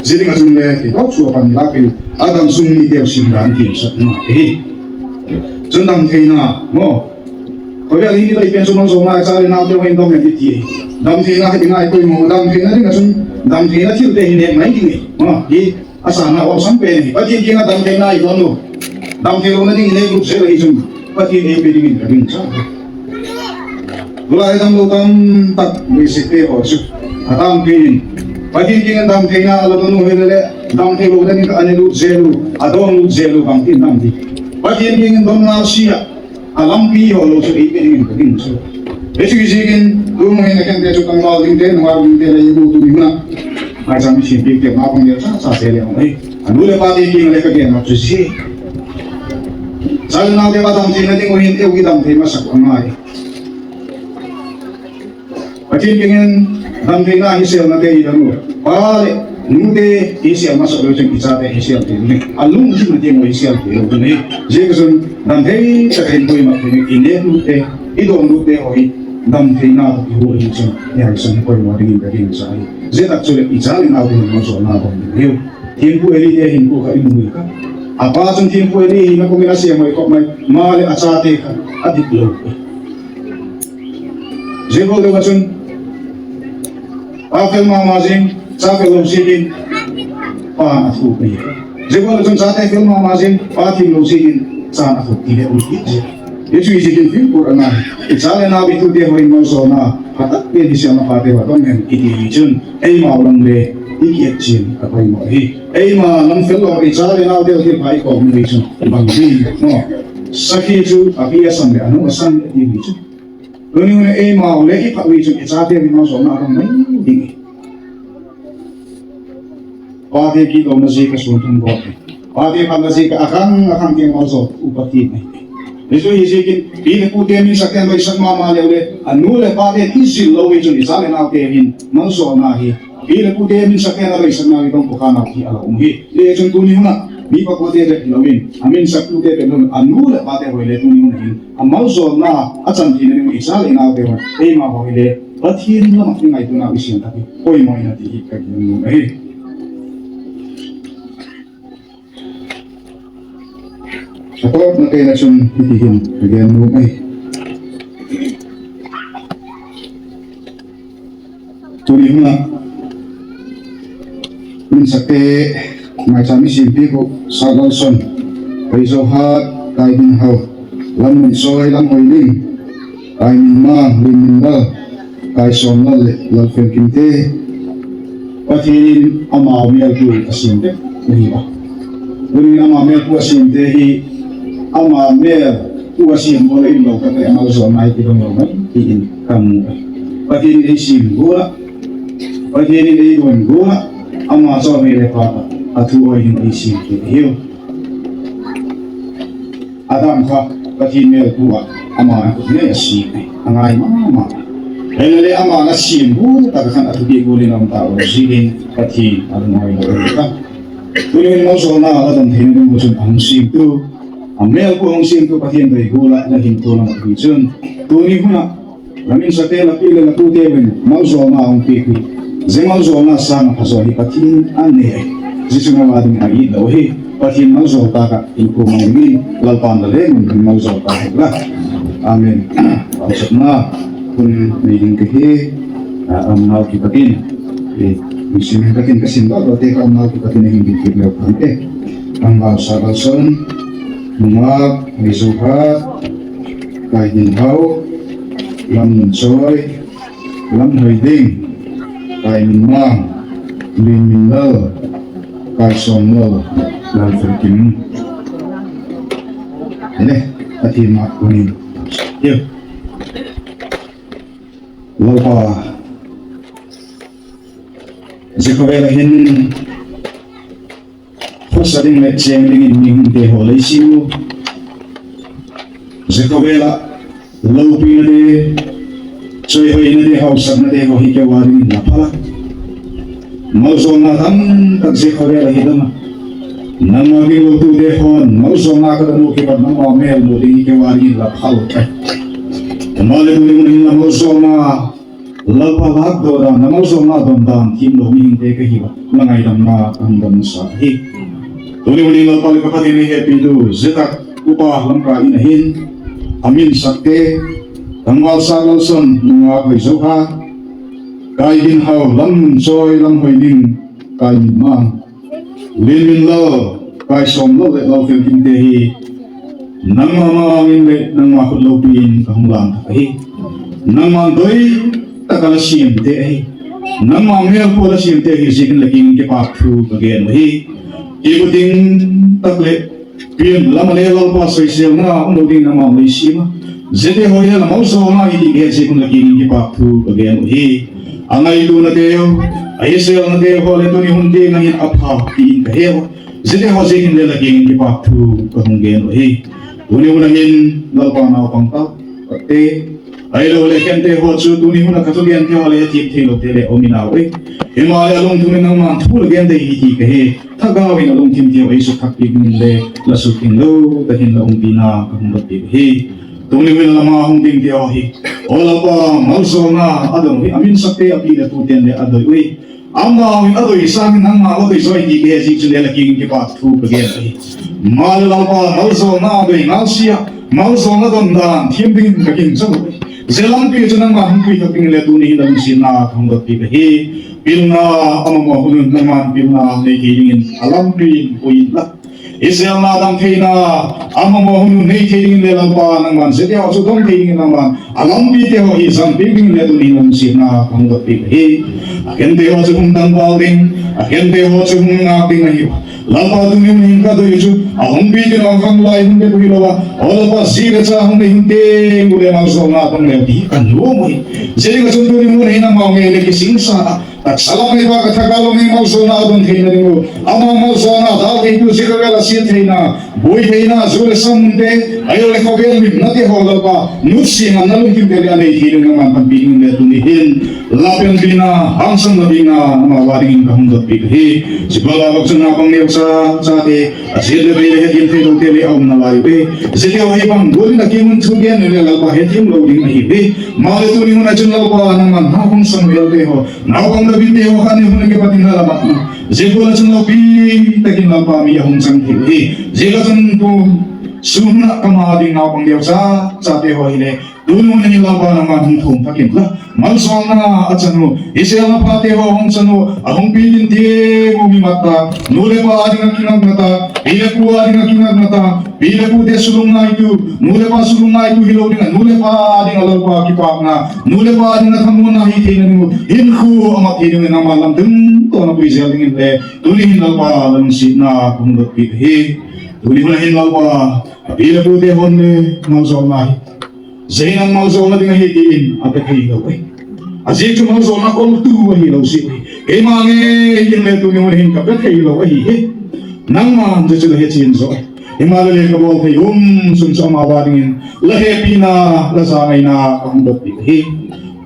Zia ding a chun le ti kop chu a pan la pi a dam sung ni te u sim dan ti sak na hi. Chun dam theina mo. Ko bia hi ni lai pen chu malsawmna cha le nau te hoi dam ni ti. Dam theina ka ti ngai poimo, dam theina ding a chun, dam theina thil te hi ne mai ding ni. Ma, hi, a sa na wa sam pen hi. Pathian kinga dam theina i don lo. Dam thei lo na ding ne group se la hi chun. Pathian ei pe ding in ka ding cha. Tulai dam lo tam tak ni si te ho chu. A tam pi in. Pathian kinga dam theina a lo don lo he le le. Dam thei lo na ding ka ane lu ze lu. A don lu ze lu bang tin dam di. Pathian kinga don na sia. A lampi ho lo chu ei pe ding in ka ding chu. Hichu i ziakin, tu mun hin a khen te chu tangval ding te, nungak ding te le i bu tu ding na. Mai chang mi sim pi te ma pang le cha cha se le hong ei. A nu le pa te pi le ka gen na chu si. Cha le nau te ba dam theina ding u hin eu ki dam thei masak a ngai. Pathian kingin damtheina hi selna te hi dam u. Pa le nu te hi sel masa lou chun i cha te hi sel thei lou. A lungthim na te mo hi sel thei lou chun hi. Jesu chun damthei ta thei poi ma thei i ne nu te, i don nu te ho hi damtheina ta ki hu hi chun. Ya i san poi mo ding ka ding sa hi. Zia tak chu le i cha le nau te mo so na ko ni. Thiampu Eli te hin ko kha i mu kha. A pa chun thiampu Eli hi na ko mi na sia mo i ko mai. Ma le a cha te kha a dik lou. Zia bol deuh a chun, Chate fel mama jing, chate fel lou jing in, pa na thu pi. Jing wala jong chate fel mama jing, pa thim lou jing in, cha na thu pi le u pi jing. Hichu jing in film pur ana. Icha le nao pi tute hoi mo so na, ha tak pe ni sia ma pa te wa tong nen, iti hi chun, ei ma u lang le, i ki et chin, ka pai mo hi. Ei ma lam fel lo, icha le nao te hi pa i ko mi chun, bang hi, no. Sakhi chu, a pi a san le, anu a san le, i mi chun. Tuni hun ei ma u le i pha ui chun i chate ui ma u so na a dong mai ding. Pate kidona jeh a sun thum bol. Pate phatna jeh a akhang akhang keng malsol u Pathen ahi. Hichu hi jeh in pi le pute min sak ten bai sak mama leu le anu le pate kijil lou ui chun i cha le nao te hin malsol na hi. Pi le pute min sak ten a bai sak na hi dong pu kha nau hi a la um hi. Hichun tuni hun a mi pa pute le lou in a min sak pute le lou anu le pate hoi le tuni hun a hin. A malsol na, a chan thina ding i cha le nao te hon. Ei ma ho hi le, Pathen lam a i ngaito na i siam ta hi. Oi mo ina ti hi ka gen nu ahi. A to na te na chun i ti hin ka gen nu ahi. Tuni hun a, min sak te, mai cha mi sim pi ku, Sat Lalson, Pai Zo Hat, Kai Din Hau, Lam Mun Soi, Lam Hoi Ling, Kai Min Mang, Lim Min Lal, Kai Som Lal le, Lal Fel Kim te, Pathen in ama mel pu a sim te, ni ba. Tuni ama mel pu a sim te hi, ama mel pu a sim ko le in lo ka te ama zo mai ki dong lo mai, ki in ka mu. Pathen in ei sim ko la, Pathen in ei don gua, ama chol mi le pa, a thu oi hin ei sim kit hiu. Adam kha, Pathen mel pu a, ama nei a sim, a ngai mama. Ei le ama na sim bu, ta khan a thu ki bu le nam ta o si din, Pathen a ngai lo ta. Tuni hin malsol na a dam thei ni mu chun a hung sim tu, a mel pu hung sim tu, Pathen dei bu la, na hin tu la ma chun. Tuni hun a, Ramin sate la pi le la pu te ven, malsol na hung pi pi. Ze malsol na sa na pha zo hi Pathen a nei. Jesu na wa ding a i lo hi. Pathen malsol ta ka in ko mang ding, Lalpan la le mun malsol ta hi la. Amen. Au sat na, kun nei ding ke hi, a, am nau ki Pathen. E, mi sin ka kin ka sin ba, ba te ka am nau ki Pathen hin ding ki le kan e. Am ba sa ba son, nunga, mi zo ha, Kai Din Hau, Lam Mun Soi, Lam Hoi Ding, Kai Min Mang, Lim Min Lal, Kai Som Lal, Lal Fel Kim. Ine, ati ma kunin. Yo. Lalpa. Jekhovela hin Khosa ding le cheng ding in mihing te ho lei siu. Jekhovela loupina te, choihoina te, hausatna te ho hi keiho ding in la phala. Malsol na tam tak Jekhovela hi dama. Nangma ding lo tu te hon, malsol na ka danu kipat nangma mel mu ding hi keiho ding in la phal. Male tu ding in la malsol na Lalpa lak doh dan, na malsol na don dan, thim lou mihing te ka hi uva, na ngaidam na, ka hung dam sa hi. Tuni unin Lalpa le ka Pathen in hepi tu, Zetak upa Lamka in ahin, amin sak te, Tangval Sat Lalson, nunga Hoi Zo ha, Kai Din Hau, Lam Mun Soi, Lam Hoi Ning, Kai Min Mang. Lim Min Lal, Kai Som Lal le Lal Fel Kim te hi. Nangma ma angin le, nangma khut loupi in ka hung lang thak ahi. Nangma doi taka la siam te ahi. Nangma mel pu la siam te ahi, jeh in la kiang in kipak thu ka gen u ahi. Ibu ding tak le, pian lam le Lalpa soisel na, um lou ding nangma lei siam a. Jeh te ho hi la malsol na i ti ke jeh in la kiang in kipak thu ka gen u ahi. A ngaituna teu, a iselna teu ho le tuni hun tiang a hin apha ti in ka he u. Jeh te ho jeh in le la kiang in kipak thu ka hung gen u ahi. Tuni hun a hin Lalpa naopang tau, te. Ahilou le kei te ho chu tuni hun a ka thugen te ho le thim thei lou te le um in au e. Himahleh a lungthim in nangman thu la gen te hi ti ka he. Thagau in a lungthim te ho ei suthak pi in le la suthing lou, ta hin la umpi na ka hung dot pi u ahi. Tuni hin lama hung ding te ho hi. O Lalpa, malsol na, a dong hi, amin sak te, a pi le pu ten le a doi u ahi. Amau in a doi sang in nangma la doi joi ti ka he jeh chun le la kiang in kipak thu ka gen u ahi. Male Lalpa, malsol na doi ngal sia, malsol na don dan, thim ding in ka kin chang u ahi. Hiche lampi chu nangman hung pui thak ding le tuni hin nalungsetna kahung dotpeh ahi. Pilna, amama hunun nangman pilna nei thei dingin alampi pui inla. Iselna damtheina, amama hunun nei thei dingin le Lalpa nangman hiche teho chu dong thei dingin nangman alampi teho hi jangpeh dingin le tuni hin nalungsetna kahung dotpeh ahi. Akhen teho chu hung dangval ding, akhen teho chu hung ngah ding ahi. Lalpa tuni hin kadei chu, ahung pi ding ahung lai hun le pu hilouva, o Lalpa ji le cha hung nei hun teng ule malsomna tong leu ti kanom uve. Jeh a chun tuni mun hin ama ngai le kisingsa, tahsa lam neipa kathah a lom ngai malsomna adon theina diu. Ama malsomna dal thei tu ji ka la sin theina, boi theina, ju le sam te, ahilouleh khovel mitna teho Lalpa, nutsia nalungthim te le anei thei ding nangman panpi ding le tuni hin. Lapen bina, hangsan na bina, ama va dingin kahung dotpeh ahi. Hiche banga vang chun naupang neocha, chate, ajet le bei le hethem thei lou te le aum nalai uve. Hiche teho hi bang, golin akimun thugen le Lalpa hethem lou ding ahiuve. Male tuni hun a chun Lalpa nangman nahung sang vel teho. Naupang David teho khat ni hun a kipat in nalamat. Hiche banga chun loupi takin Lalpa mi ahung chang thei uve. Hiche ka chun tu, sumna kama ding naupang neocha, chate ho hile. Tuni mun hin Lalpa nangman hung thum thak inla. Malsomna achan u, iselna pha teho hung chan u, ahung pi ding teng u mi mat ta, nu le pa dinga kingakna ta, pi le pu dinga kingakna ta, pi le pu te sulung ngaitu, nu le pa sulung ngaitu hilou dinga, nu le pa dinga Lalpa kipana, nu le pa dinga thamuanna hi theina diu, hinkho amat thei ding nangman lamdang toh napui jel dingin le, tuni hin Lalpa nalungsetna kahung dotpeh ahi, tuni hun hin Lalpa, pi le pu te hon le, malsomna hi. Jeh a nang malsomna ding ahi tin, ape thei lou e. Ajeh chu malsomna koltu ahilou jeh e. Keima nge, hin le tuni mun hin kape thei lou ahi e. Nangman jeh chu la hechen jo e. Ima le le kabol thei um, sum chu ama va dingin. La hepina, la jangaina, kahung dotpeh ahi.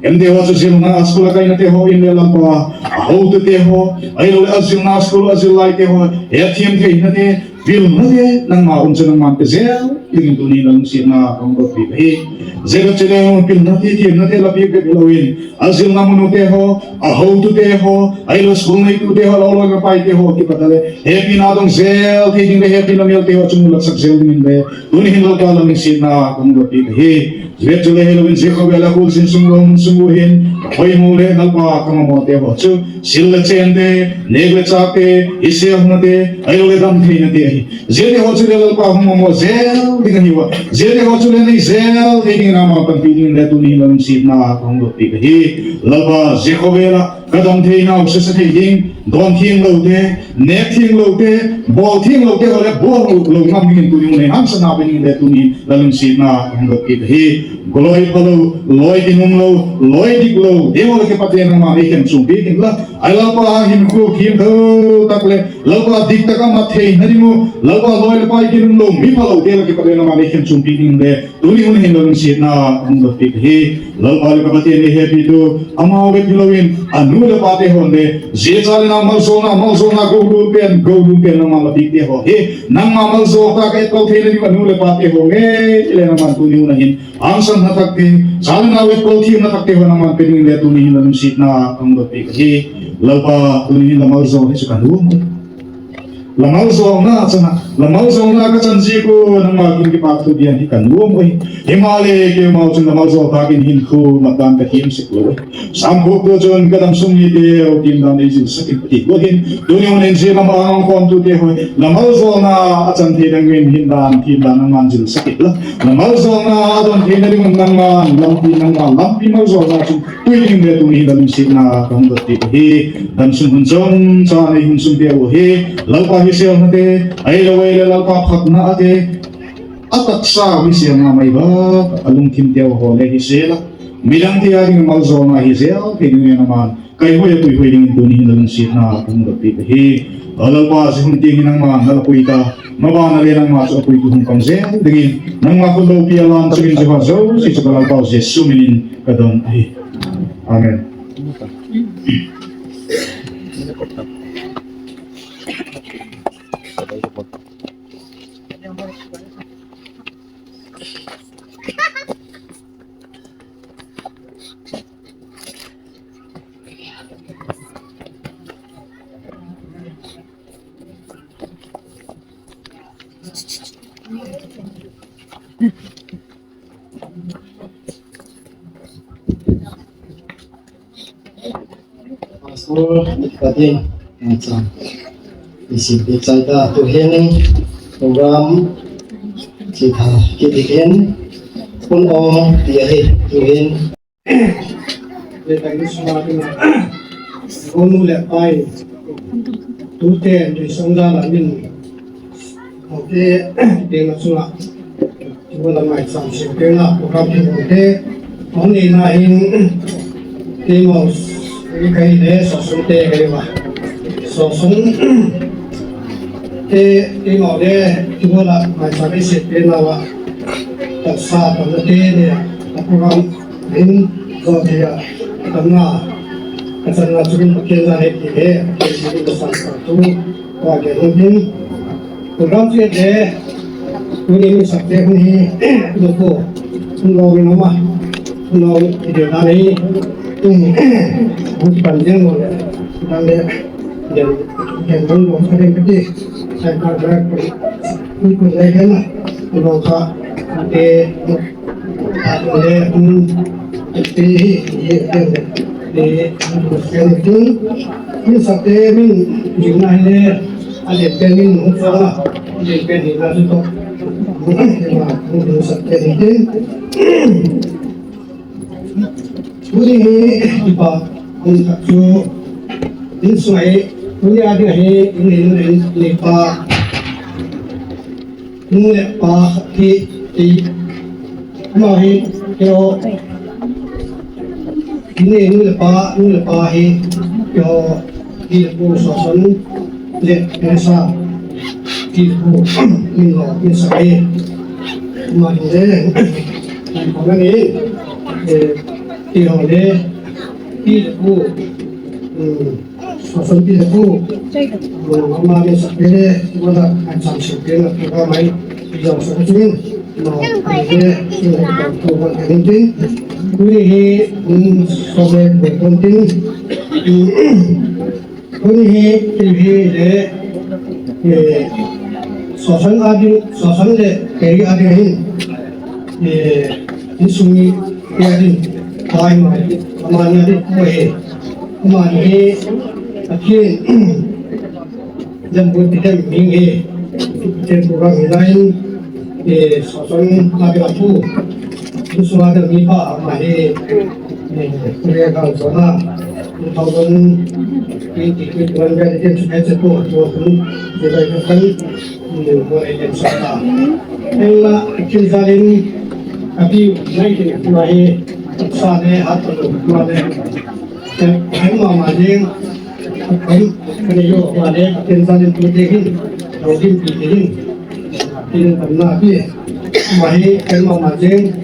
Em teho chu jilna school a kaina teho in le Lalpa, ahoutu teho, ahilouleh ajilna school, ajil lai teho, hethem theina te, pilna te, nangma um chu nangman pe jel dingin tuni nalungsetna kahung dotpeh ahi. Jeh a chule pilna te, themna te, la peh bep lou in, ajilna mun u teho, ahoutu teho, ahilou school neitu teho, lou loi le pai teho, kipat a le, hepina dong jel thei ding le, hepina mel teho, chung lat sak jel dingin le, tuni hin Lalpa nalungsetna kahung dotpeh ahi. Vet chu le hilou in jeh a vel a kul sin sung lou mun sung u hin, hoimo le Lalpa kamamo teho chu, sil le chen te, nek le chak te, iselna te, ahilouleh damtheina te ahi. Jeh teho chu le Lalpa hung mamo jel ding ahiuva. Jeh teho chu le nei jel thei ding nangman panpi ding le tuni hin nalungsetna kahung dotpeh ahi. Lalpa jeh khovel a kadam thei nau sese thei ding, don theng lou te, nek theng lou te, bol theng lou te, ho le bol lou ngam ding tuni mun hin hangsan na pe ding le tuni nalungsetna kahung dotpeh ahi. Goloi phalou, loi kinung lou, loi dik lou, teho le kipat a nangman eikhen chungpeh ding la. Ahi Lalpa hinkho thim thou tak le, Lalpa dik tak a mat theina diu, Lalpa loi le pai kinung lou, mi phalou te le kipat a nangman eikhen chungpeh ding le. Tuni mun hin nalungsetna kahung dotpeh ahi. Lalpa le ka Pathen, nei hepi tu, amau bep hilou in, anu le pa te hon le, jeh cha le nang malsomna, malsomna gollhang pen, gollhang pen nangma la peh teho hi. Nangma malsomna ka et pau theina diu anu le pa te hon le, le nangman tuni mun hin. Hangsan na tak te, cha le nau et pau themna tak te ho nangman pe ding le tuni hin nalungsetna kahung dotpeh ahi. Lalpa tuni hin la malsomna hi chu kanom. La malsomna chana, la malsomna kachan jeh u nangma kin kipa thu dia hi kanom uve. Hima le keima chun la malsomna kin hinkho matan kathem sek lou uve. Sam khup tu chun kadam sung mite u kin dan eijil sek in ti ko hin. Tuni mun in jeh lama ang khom tu te ho. La malsomna achan thei ding in hin dan, hin dan nangman jil sek in la. La malsomna adon theina ding nangman, lampi nangman, lampi malsomna chun. Tui ding le tuni nalungsetna kahung dotpeh ahi. Damsung hun chom cha nei hun sung te u hi. Lalpa hiselna te, ahilou le Lalpa phatna te. Ataksa hiselna mai ba, alungthim te ho le hisel a. Midang te a ding malsomna hi jel thei ding nangman. Kaihoi a puihoi ding tuni nalungsetna kahung dotpeh ahi. Lalpa jeh hun teng nangman nala pui ta. Mabana le nangma chu apui tu hung pang jel dingin. Nangma khut loupi a lan chungin Jehovah Jesu, Jesu Lalpa Jesu minin. Kadong ahi. Amen. Pastor Nick Patin, acha. Isi pe chai ta tu hin program chi tha ki ti hin. Kun ong ti ahi tu hin. Le ta ni suma tu na. Gonu le pai. Tu te ni song da la min. Oke, tena chunga. Chunga la mai sam se tena program te te. Oni na hin temos kai le so sun te kai ma. So sun te temo le chunga la mai sam se tena wa. Ta sa ta te ne program hin zo te ya. Ta na. Ka san na chunga ke na he ke. Ka san tu. Wa ke hung hin. Program chi le, tuni min sakte hung hi, lo ko, hung lo min ama, hung lo video na nei, hung pan jeng lo le, dan le, den, den hung lo ka den kati, sai ka ka, hung ko le hen, hung lo ka, te, Ate, um, ate hi, hi, ate, ate, um, ate, min sakte min, jing na hi le, ate, ate, min, um, sa, ate, ate, hi na, su to. Um, ate, ma, um, sakte, ate. Tuni hi, ipa, um, chu, in suai, tuni ate hi, in, in, in, ipa. Nu le pa hi, hi, ama hi, keiho, hi ne, nu le pa, nu le pa hi, keiho, hi le pu Soson le Teresa, hi le pu, min lo, min sa hi, ama hi le, hi ko na ni, eh, keiho le, hi le pu, um, Soson pi le pu. Ama le sa pe le, wala, an sam se pe na, tu ka mai, pi jong sa ka chun. No, le, tu ka tu ka ka tin tin. Tuni hi, um, so le, bu kon tin. Tuni hi, tu hi le, eh, Soson a ding, Soson le, Peri a ding hin. Eh, insung ni, Peri, pai mai, ama ni a ding, ko he. Ama hi, Pathen, lembu ti dem ming hi, Pathen program hi lain, eh, Soson a ding a pu, Soson a ding mi pa, ama hi, eh, Korea gal zona, two thousand twenty, twenty-one ga ding, eh, se po, po, hmm, eh, bai kan, hmm, bo, eh, sa ta. Eng la, kin zalin, api, nai kin, ama hi, sa ne, hat, ama ne, Ken mama jeng, ken, ken yo, wa le, ken sa len tu te hin, lo din pi te hin, ken tam na pi, ma hi, ken mama jeng,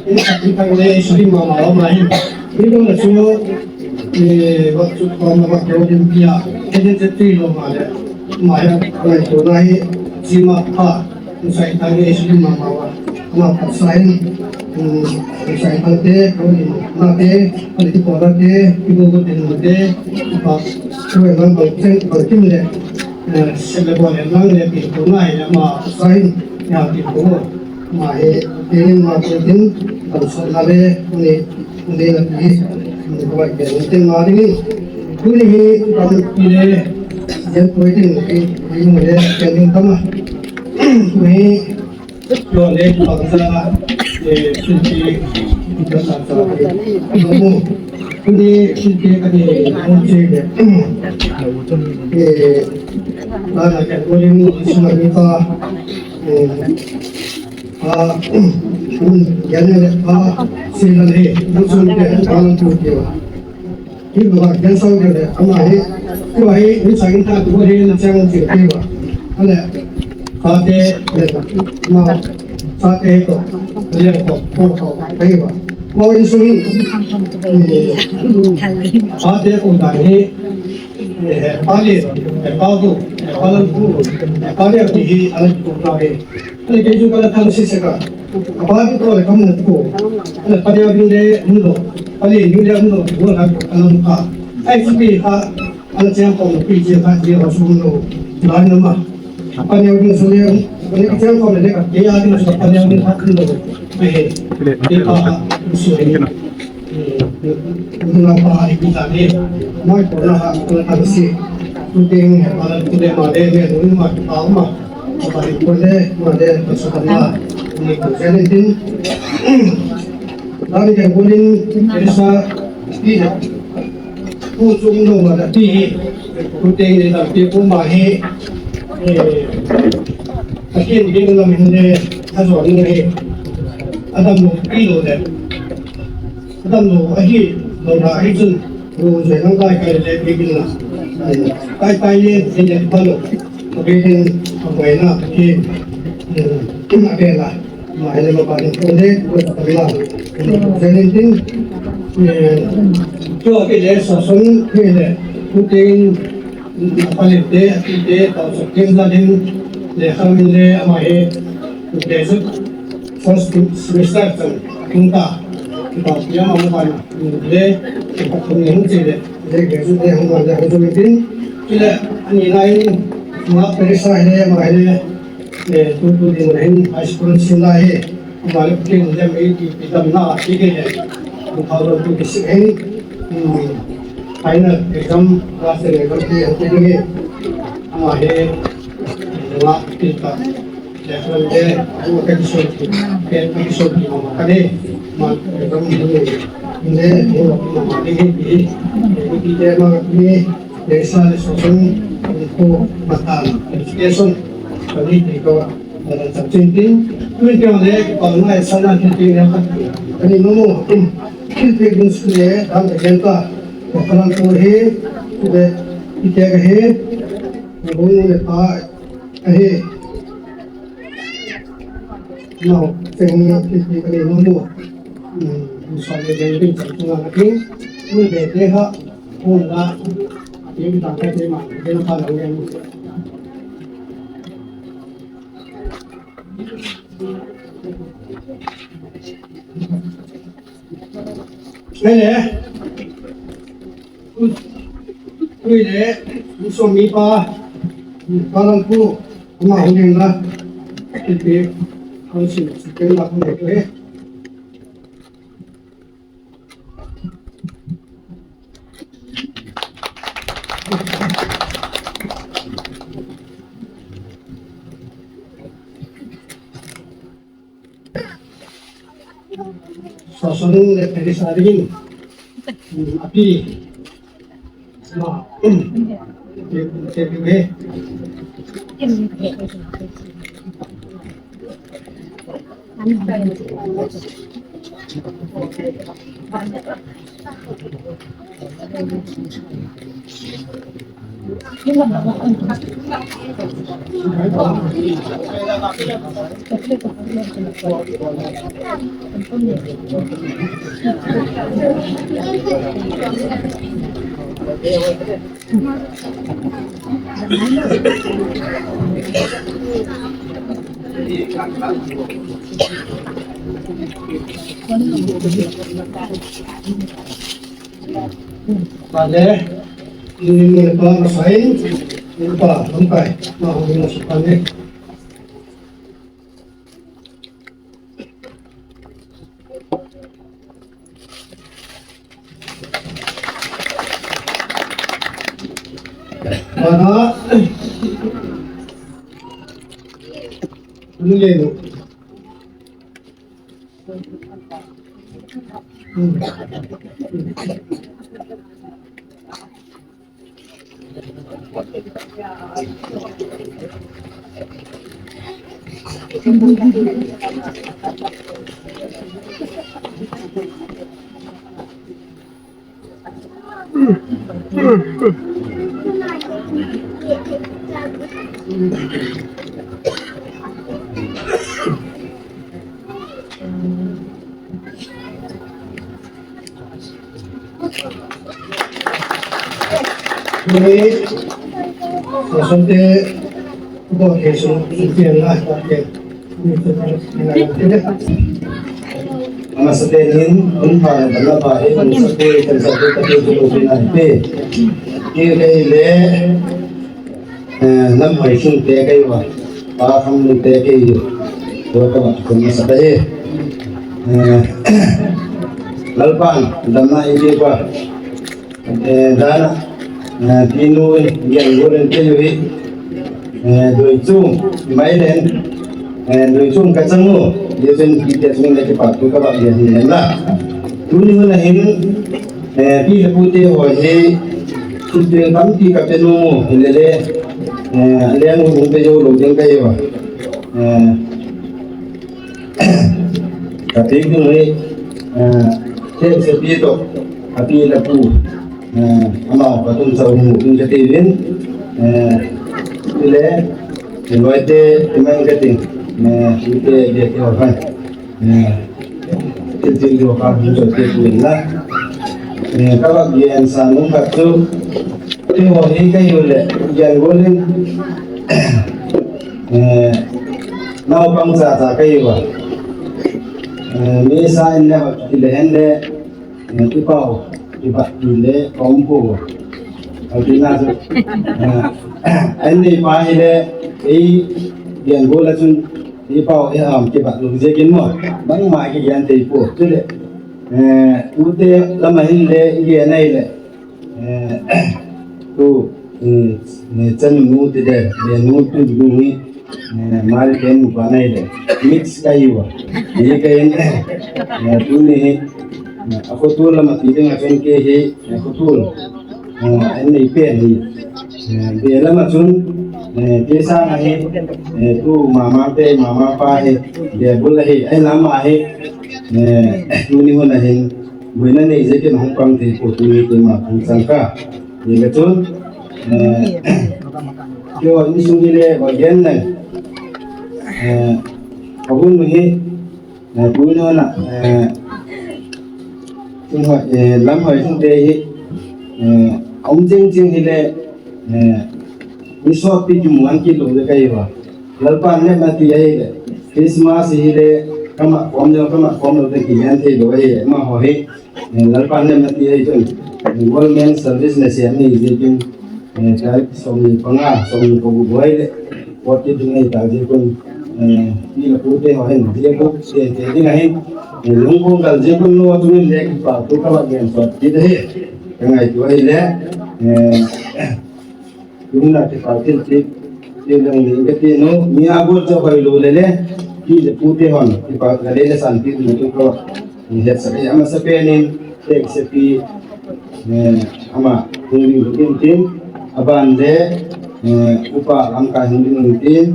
ken sa pi tang le, su din mama wa ma hi, ni lo na su, eh, wa su ko ma wa ke din pi ya, ken se ti lo ma le, ma ya, wa to na hi, si ma pa. Sai tang e sili mama wa. Ama pat sa hin, um, sai tang te, ko ni ma te, ko ni ko la te, ko ko te no te, pa, ko e lang bang chen, bang kim le, eh, se le bo le lang le, pi ko na e, ama pat sa hin, ya pi ko, ma he, te ni ma ko tin, bang sa la le, ko ni, ko ni la pi, ko ni ko wa ke, ni te ma ni, ko ni hi, bang pi le, yen ko tin, ko ni le, ke ni tama. Ni, lo le, pangsa, eh, sinti, pangsa, eh, lo mo. Ni, sinti, kani, mo, che, eh, eh, ana, ke, mo, ni, mo, suma, ni, pa, eh, pa, mm, ya, ne, pa, si, la, le, mo, sum, ke, pa, lo, tu, ke, wa. Hi ba, ken sau ke le, ama hi, hi ba hi, hi sa in ta tu hi na chang chi ke ba. Ale, sa te, le, ma, sa te to, le to, to, to, ke ba. Mo in su hi, sa te ko da hi, eh, pa le, eh, pa tu, eh, pa lan tu, eh, pa le ti hi, ale ko ta hi. Ani kei chu kana thang sese ka. Apa tu ko le kam na ko. Ana pa dia ding le, ni lo. Pa le ni le, ni lo. Ko la ka na ka. Ai si pi ha. Ana chang ko pi je ka je ha su lo. La na ma. Pa dia ding su le. Ani chang ko le ka. Ke a ding su pa dia ding ha lo. Ai he. Ke pa ha. Napa ni kita ni, mai ko na ha ko na si, tu ting he pa tu le ma le me nu ma pa ma, pa ni ko le ma le pa sa ma, ni ko se ni tin. Dari ke ko ni esa ti. Pu chung lo ma da ti hi, pu te ni da ti pu ma hi, eh, a kin kin lo min le, a zo ni hi, a dam lo pi lo le, a dam lo a hi, lo da a hi chun, lo ze nang dai kai le pi kin la, eh, tai tai ye, ni le pa lo, a pi kin, a pai na, a kin, eh, kin a pe la. Mai le ma pa ni ko le, ko ta la. Jai Hind. Eh, jo ke le sa son ke le. Putin, pa le te, te, ta so ke la din. Le kham le ama he. Ke su first semester tan. Kum ta. Ta ya ma ma pa ni. Le, ke pa ni hung che le. Le ke su le hung ma le hung din. Ke le, ani nai. Ma pe sa he ma he. Eh, tu tu ding hin high school sin la hi, ama le kin le mei ti ti dam na ti ke le, two thousand twenty-six hin, hmm, final exam la se le kan ti ti ding hi, ama he, la ti ta, le kan le, tu ka ti so ti, ke ti so ti ma ka le, ma exam ni, ni le, ni ma ti hi ti, ni ti te ma ni, Desa le sosun ko matan education kani ti ko, eh, chapchin tin. Tui ti le ko na sana ti ti le ka. Kani mo mo. Kin ti gun sule dan da genta. Ko kalan ko he de ite ka he. Ko le pa ka he. No, teng ti ti kani mo mo. Hmm, so le den tin chapchin na tin. Tui de de ha. Hon la, a peng tang khat te ma, te na pha la ngen. Ngai le. Ui le, u so mi pa, pa lang pu, ama hon la. Te te, hon sin, sin ke la hon le. Sasonung le Perisari, hmm, api. Vale, ni ni pa na sai, ni pa, ni pa, na ni na sai. Mana? Lulenu. Hmm. Tuni, sasonte, bo ke su, su ke na, ke. Amasapen in, hun pha le, bala pha he, hun sa pe, kan sa pe, ka pe, ka lo pe na pe. Ke le, eh, nam hoi sung pe kai wa, pa kham lu pe kai wa, to ka ba, kun sa pe. Eh, Lalpan damna eipeh uva, eh, dana, eh, pinu in, Genbol in kei u hi, eh, doi chung, mai den, eh, doi chung kachang u, ye chen pi te chung le kipathu kaba ye hin la. Tuni hun a hin, eh, pi le pu te ho hi, thil tampi kape nom u, hilele, eh, leng u hung pe jou lou ding kahi uva. Eh, Ka peng ding hi, eh, Thengsepi toh, api le apu, eh, amau ka tum chau mu ding kati uvin, eh, chule, i loite, i man kati, eh, i te, i te, i te, i te, eh, i te, i te, i te, eh, ka va gen sa nung khat chu, Keiho hi kahiu le, Genbol in, eh, naopang chacha kahiu a. Eh, mi sa in le, kile hen le, eh, i pau, i bat le, ka um po. Ahi na chu, eh, an nei pa hi le, ei, Genbol a chun, i pau, i ham, kibat lou jeh in mo. Bangma kigen thei po. Chule, eh, tute lam a hin le, i gen ahi le. Eh, tu, eh, eh, chanu nu ti de, eh, nu tu nu ni, eh, mari ken nu pa nai de. Mix kahiu a. Ye ka in, eh, tuni hi, eh, a khotul lam a ti ding a chun kei hi, eh, khotul. Eh, an nei pen hi. Eh, be lam a chun, eh, kei sang a hi, eh, tu mama te, mama pa hi, be bul a hi, ai lam a hi, eh, tuni hun a hin, Boina nei jeh in hung pang thei po tuni keima hung chang ka. Ni ka chun, eh, keiho insung hi le, va gen nai. Eh, a hun hi, eh, tuni na, eh, tun ho, eh, lam hoi sung te hi, eh, um jing jing hi le, eh, ni sot pi kimu an kit lou le kahiu a. Lalpan lemna ti ahi le, Christmas hi le, kama khom le, kama khom le, te kigen thei lou ahi, amaho hi, eh, Lalpan lemna ti ahi chun, eh, government service na sem ni jeh in, eh, tarik som ni panga, som ni pagup boi le, pot kit ding ahi ta jeh in, eh, pi le pu te ho hin, jeh in, te, te ding ahi, eh, lung kong kal jeh in, lo tu le, kipa tu ka va gen sot kit ahi, ka ngaito ahi le, eh, Tuna kipah thil ti, ti lang ni kati nu, mi a bol cha hoi lou le le, pi le pu te hon, kipah ka le le san ti nu tu ko, ni het sa ke, ama sa pe nin, Thengsepi, eh, ama, hung ling tin tin, aban le, eh, upa lam ka hung ling tin,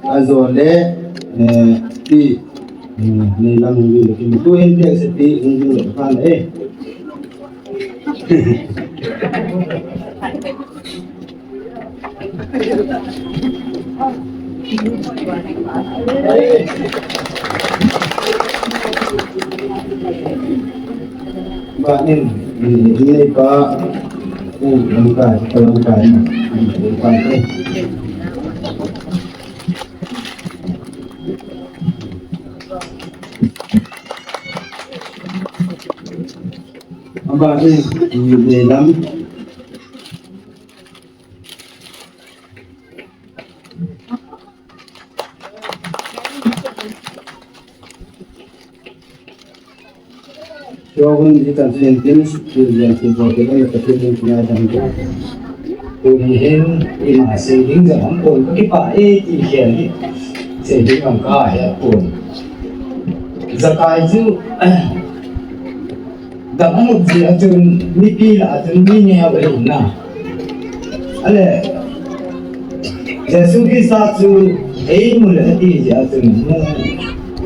ajo le, eh, pi, eh, ni lam hung ling tin, tu hin Thengsepi, hung ling tin, eh. Ba nin, ni, ni pa, ku, lamkai, lamkai, lamkai. Aba, eh, ni, ni lam. Shogun di kan sin tin, tin yang tin bo ke na ka tin tin na dan ko. Ko ni hin, ima se ding ja ham ko ki pa e ti khen ni. Se ding ham ka he ko. Jakai ju, Dam a mu jeh a chun, mipi lah a chun, mi neo ahi na. Ale, Jesu Christa chu, eimu le ati jeh a chun, mu,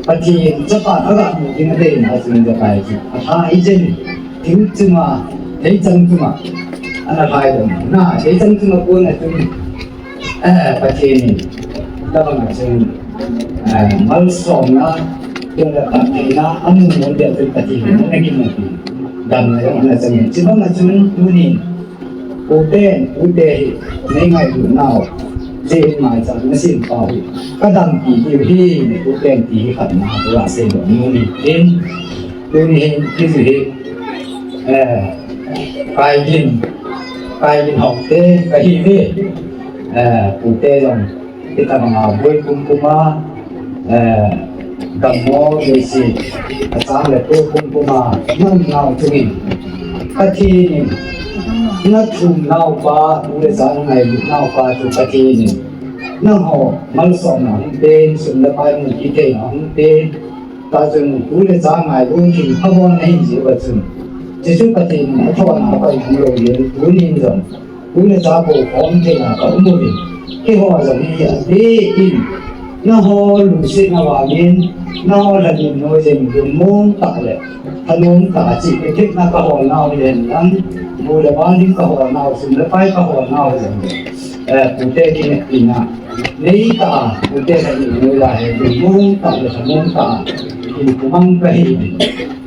Pathen, Chapa, aga mu ding a dei na chun, Jakai chu. A tha i chen, thing chunga, theichang chunga, ana thai dam. Na, theichang chunga kon a chun, Eh, Pathen in, tabang a chun, eh, malsomna, tia le Pathen a, amu mun dia chun Pathen in, na kimu pi. Damna jong ana chang in. Chibang a chun, tunin, uten, ute hi, nei ngailut nau, jeh in maicham na sin pau hi. Ka dampi diu hi, uten ti hi khat na, tua sei lo, tunin, tunin, tunin, eh, Kaigin, Kaigin Haokip, kahi ve. Eh, pute jong, hitabang a boi pum pum a, eh, Dammo leiset achang le to pumpuma nang nau chungin Pathen in nathum naupa, u le cha nangailut naupa chu Pathen in nangho malsomna hung pen, sum le pai mu kitheina hung pen, ta chun u le cha ngailut thim phabon ahin jeh uva chun, chuchu Pathen in athona apai hung lou jeh in tunin jong u le cha bou khom theina ka um uvin, keiho jong hi adeh in, nangho lungsetna vangin, nangho lhanin noiyin lungmong tah le thanom tah a chih kithepna ka holnau hihen lang, bu le bang ding ka holnau, sum le pai ka holnau hihen lang, eh, pute kinepna nei tah a, pute lhanin noi la hi lungmong tah le thanom tah a, in kumang ka hi,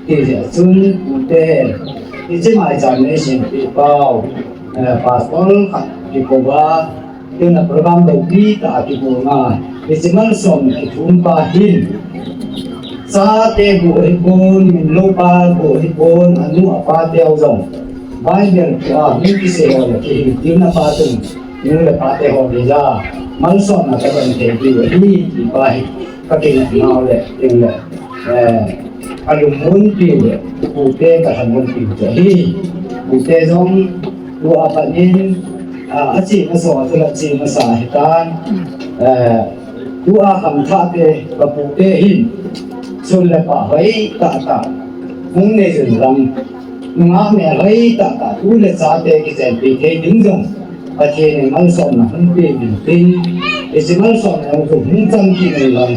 ti jeh a chun pute, hiche maicham nei sempeh pau, eh, pastor khat kikouva, tuna program loupi tah a kikouva, hiche malsomna kithum pa hin, chate bou hipon, minlou pa bou hipon, anu apa teu jong Bible thu a hung kisei ho le kihiltilna pa chun, nu le pa te ho deija malsomna kadon thei diu ahi, ti pa hi ka kinepnau le, tin le, eh, ka lungmonpiu le, pute ka lhamon piu chu ahi. Pute jong tua pat in, ah, ache masa, tua ache masa ahitan, eh, tua khangthah te ka pute hin, sun le pah hoi tah tah hung nei jun lang, nungah mel hoi tah tah, u le chate kichenpi thei ding jong Pathen in malsomna hung pe uvin tin, hiche malsomna jong chu hung chang kit un lang.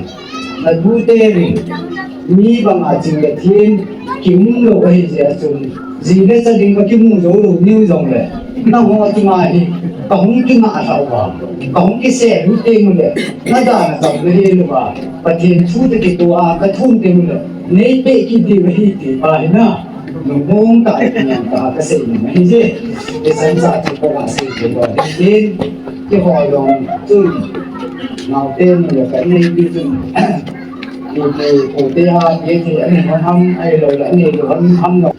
Natute ring, mi banga ching le them kium lou ahi jeh a chun, ji le cha ding ka kimu jou lou niu jong le, nangho chunga hi ka hung kingah lhah uva, ka hung kisel u teng u le, na dan a jong na hel uva, Pathen thu toh kitoh a ka thum teng u le, nei peh kit diu ahi, ti pa hi na. Lungmong tah a, kinepna tah a ka sei nom ahi je. Hiche chan cha chu ka sei thei lou ahi tin, keiho jong chun, naote ni le ka neipi chun, ti, ti, pute a, ti, ti, ani ham ham, ahilou le, ani lou ham, ham lou.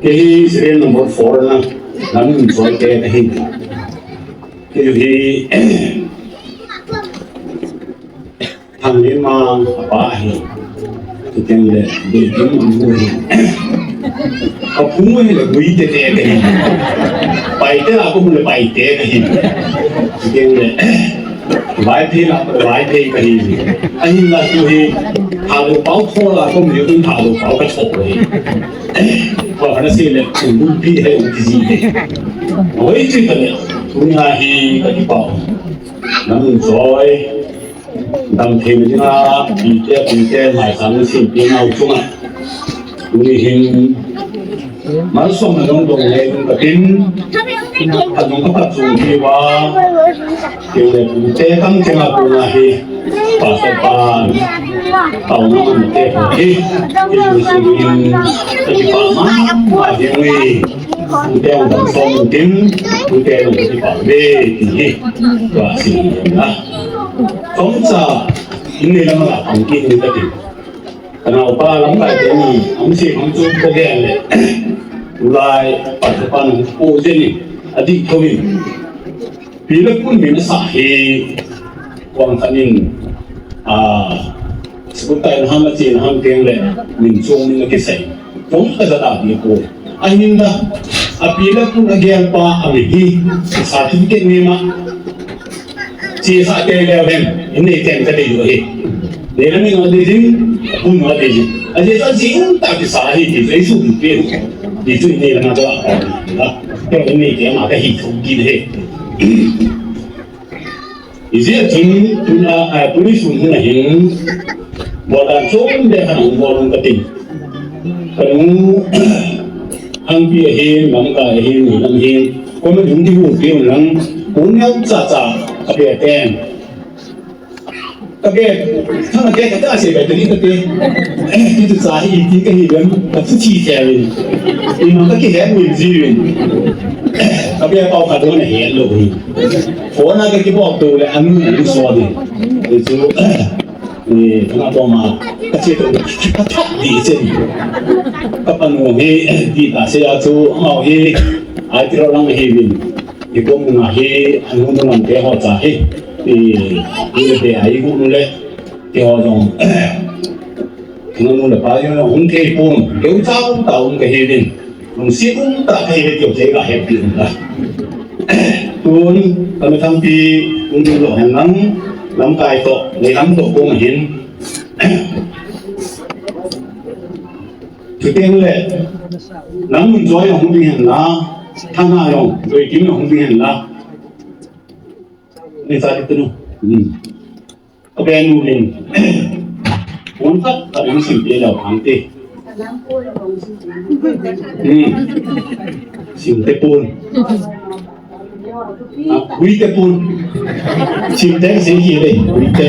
Kei hi serial number four na, Lamminchoi te kahi. Kei hi Thanglenmang apa ahi. Chuteng le, Deikim amu ahi. Kapu ahi le, Guite te kahi. Paite la kamu le, Paite kahi. Chuteng le, Vaiphei la kamu le, Vaiphei kahi. Ahinla tu hi, Thadou pao tho la kamu le, Thadou pao katho ahi. Koi kana sei le, Thanglenpi ahi, Thanglenpi ahi. Hoi chu kale, tunia hi kakipah. Lamminchoi. Damtheina dinga, pite, pute, maicham sempeh nau chunga. Tuni hin, malsomna dong dong nei ding katin, adong ka phat chung hi uva, kei le pute kam chenga kona hi, Pastor pan, Taona man te ho hi, i lu su in, ka kipa ma, ma ding ui. Ute ong dam som tin, ute ong kipa ve, ti hi. Tua si na. Kong sa, in ni lam la, kong ki ni ka ti. Ka nao pa lam kai te ni, ang si kong chu ko ge le. Ulai, pa pa nong ko je ni, a di ko ni. Pi le pun min sa hi, kuang khat in, a, school tai na ham a chi na ham teng le, min chung min a kisai. Chung ka za ta pi ko. A hin da, a pi le pun a gel pa a mi hi, certificate ni ma. Chi sa te le ven, in nei ten ka te yu hi. Nei la min a di jin, pun a di jin. A je sa jin ta ki sa hi, ki sa su pi. Di chu nei la na to. Te in nei te ma ka hi thu ki de. Ijeh chun tuna, a, tuni sun hung ahin, bol dan chom le khan hung bol hung ka tin. Ka nu, hangpi ahin, lamkai ahin, nulam ahin, koma ding di hu pi un lang, un yau cha cha, ka pe ten. Ka pe, thang ka ke ka ta se ba tuni ka pe. Ti tu cha hi, ti ka hi lem, ka tu chi te rin. I ma ka ki het min ji rin. Ka pe pau ka do na het lo hi. Phone a ka kibol to le anu anu so de. Chu, eh, kana to ma, ka che to, ka thak di che. Ka pa nu hi, di ta se a chu, amau hi, ai tiro lang hi vin. I ko mu na hi, anu nu man te ho cha hi. I, i le te ai gu nu le, te ho jong. Anu nu le pa jong hung thei pon, keu cha um ta um ka hi vin. Lungset um tah a ka hi ve tiu te ka happy um ta. Tun, ka mi thangpi, um ding lo hen lang, lamkai toh, nei lam toh kong hin. Thuteng le, nang mun joy hung ding hen la, thana jong, joy kim hung ding hen la. Ni sa di tu nu. Hmm. Ka be nu len. Pon khat khat hung sim te leu hang te. Hmm. Sim te pon. Ah, hui te pon. Sim te sim hi le, hui te.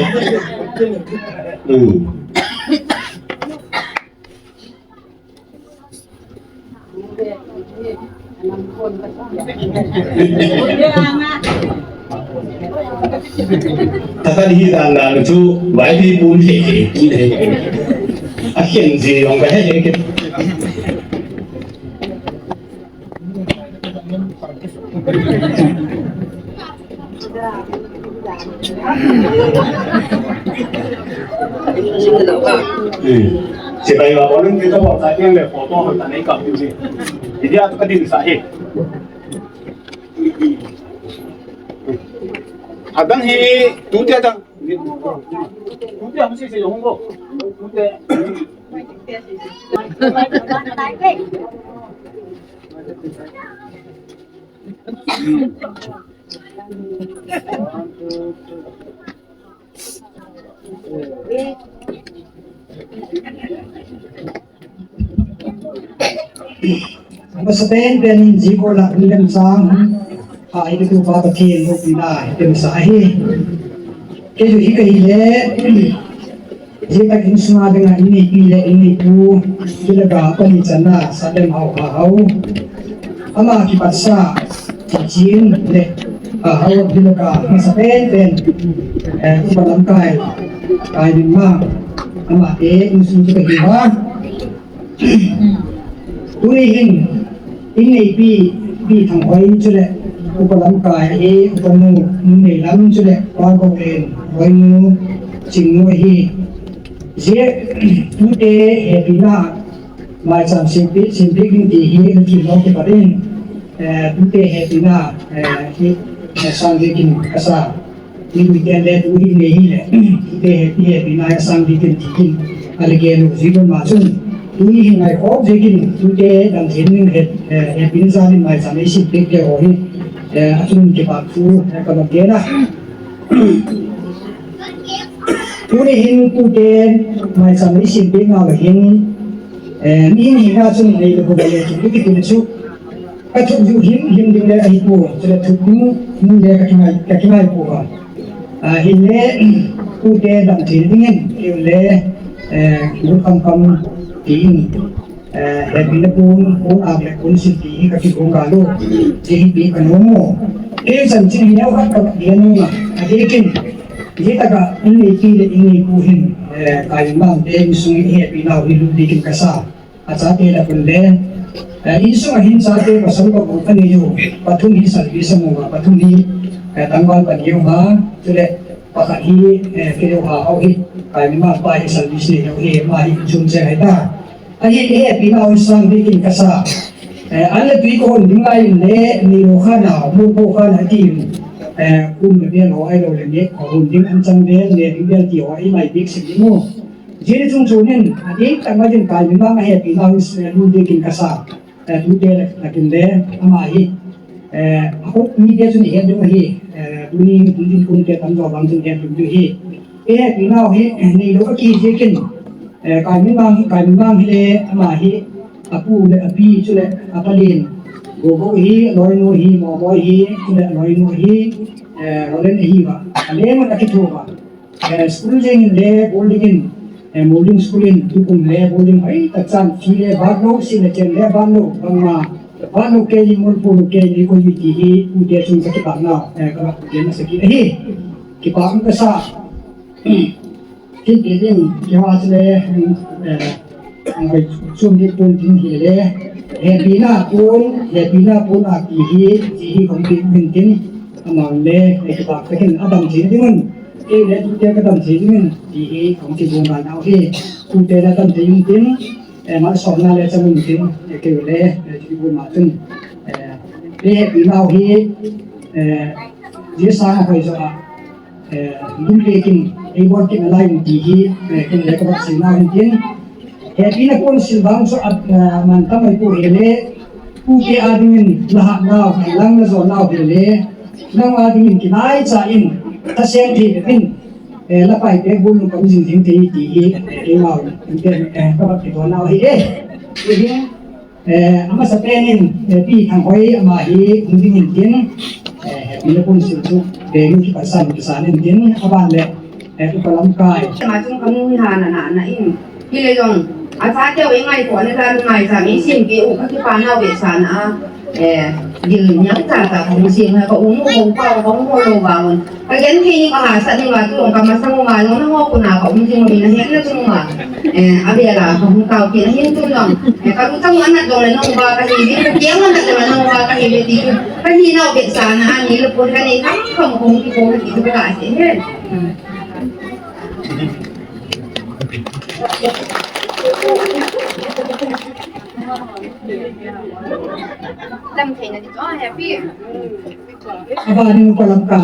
Hmm. Takal hi dan dan chu, vai di pun he he, pun he. A khen je yong ka he he ke. Hmm. Sipai va bolin kita bol sa yang le photo ho ta nei ka pu si. Jadi atu ka din sa he. Adang hi tu te adang. Tu te ham si se yong ho. Tu te. Amasa pen pen in ji ko la ni lem sang. Ai tu pa Pathen lo pina, hi te sa hi. Kei hi ka hi le. Hitak insunga dinga inneipi le inneipu, kile ga pani channa, satlem hao ha hao. Ama kipatsa, chachin le, ha hao, kile ga, masa pen pen, eh, upa lamkai, kai din ma, ama te insung kile hi ha. Tuni hin, inneipi, Pi Thanghoi chule, upa lamkai ahi, upa nu, nu neilam chule, Pa Golen, Hoinu, Chingnu ahi. Jeh, tute hepina, maicham simpi, simpi ding ti hi, na ti lo ti pa din, eh, tute hepina, eh, hi, eh, sang ding kin kasa. Ni lui ten le tu hi nei hi le. Te he, ti he, pi nai sang di ken ti kin. Ale ke lu zi don ma chun. Tu hi ngai khop zi kin. Tu te dam thin ning he, he, he pin sa nin mai sa nei sim pek te ho hi. Eh, a chun ke pa tu, eh, ka ma ke na. Tu ni hin tu te mai sa nei sim pek na le hin. Eh, ni hin hi na chun nei le ko le tu ki tin chu. Ka thup ju him him ding le ahi pu, chule thup ding, ding le ka kingai, ka kingai pu ka. A, hin le, pu te dam thil ding in, hin le, Eh, Pu Khamkham tin, eh, hepina pon, pon ak le pon sil ti hi kakigong galo. Ti hi pi kanom mo. Kei chanchin hi neo khat kagen nom a. Adekin, hitaka, in neipi le in neipu hin, eh, Kaiminmang te insung hi hepinau hi lut dikin kasa. Achate le pun le, eh, insung a hin chate pasal pa ko kanei u, pathum hi service a mu a, pathum hi, eh, tangval pa neiu ha, chule pakhat hi, eh, kei u ha, au hi, Kaiminmang pa hi service nei u hi, ama hi insung che hai ta. Ahi, eh, hepinau hi sang dikin kasa. Eh, an le tui ko hon ding lai le, neilou khan a, mu ko khan a ti, eh, kum le bel ho, ahilou le ne, ko hon ding an chang bel, ne ding bel ti ho, i mai bik sim ding u. Jini chung chunin, ading tah ma din Kaiminmang a hepinau hi, eh, lut dikin kasa. Eh, tute le, takin le, ama hi. Eh, akut mite chun ihet diu ahi. Eh, tuni, tuni kum te tamjo vang chun ihet diu ahi. Eh, hepinau hi, eh, neilou a kihi dikin. Eh, Kaiminmang hi, Kaiminmang hi le, ama hi. Apu le, api, chule, apalin. Gogo hi, aloinu hi, Momoi hi, chule, aloinu hi. Eh, Rolen ahi va. Alen akithu va. Eh, school jeng in le boarding in, eh, boarding school in, tukum le boarding hoi, tachan fee le vanlou, si le chen le vanlou, bangma, vanlou kei li, molpulou kei li, koi li ti hi, pute chung kakipah nau, eh, kala pute masa kit ahi. Kipah kasa. Kit kit in, kihoa chule, eh, Ang kai chun ni pun tin hi le, hepina pun, hepina pun a ti hi, ti hi kong ti pun tin, amang le, eh, kipa takin adam ti ding un, eh, le tute ka dam ti ding un, ti hi kong ti bung ba nau hi, tute le dam ti ding tin, eh, ma som na le chang un tin, eh, kei le, eh, ti bung ma tin, eh, le hepinau hi, eh, ji sa hoi jo a, eh, lim le kin, ei bol kin alai ti hi, eh, kin le ka bak sil na hin tin. Hepina pon sil vang chu at, eh, man tam mai pu hi le, pute a dingin la hat nau, lang la jo nau hi le, nang a dingin kinai cha in, ta seng thei bepin, eh, la pai pe bul nu kam jing ding thei ti hi, eh, kei mau, eh, ka bak ki don nau hi e. Ti hi, Eh, amasa pen in, eh, Pi Thanghoi ama hi hung ding in tin, eh, hepina pon sil chu, eh, mi kipasan, kisan in tin, aban le, eh, upa lamkai. Ama chung kamu hi ha na na na in, hi le jong, a cha teu i ngai ko ne la ngai cha mi sim pi u ka kipa nau ve sa na a, eh, dil nyang cha cha ka hung sim ha ka u mu ko pa ka hung ko lo ba un. Ka gen thei ni ka hahsat ni ma tu ka masang ma jong na ngo kuna ka um jing ni na hen na chung ma. Eh, a bia la ka hung tao ki na hin tu jong. Eh, ka lu tang ana jong le nong ba ka hi bi, ka kiang ana jong le nong ba ka hi bi ti. Ka hi nau bet sa na ani le pon ka nei kham kham kong ki kong ki tu ka se he. Lam thei na di to happy. Aba ni ko lam ka.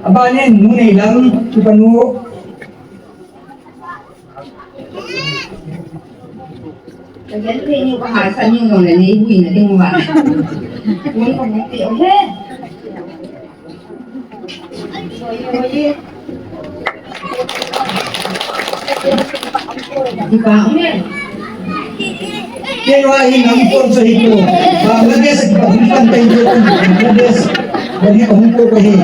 Abanin, nu nei lang, tu panu. Ka gen thei ni ka hahsat ni nong le nei hui na ding uva. Kun ka mu ti o he. Di ba, amen. Kei wa hi nam kon so hi ko. Bangladesh ki pa hum tan tai ko. Bangladesh. Bagi pa hum ko ko hi.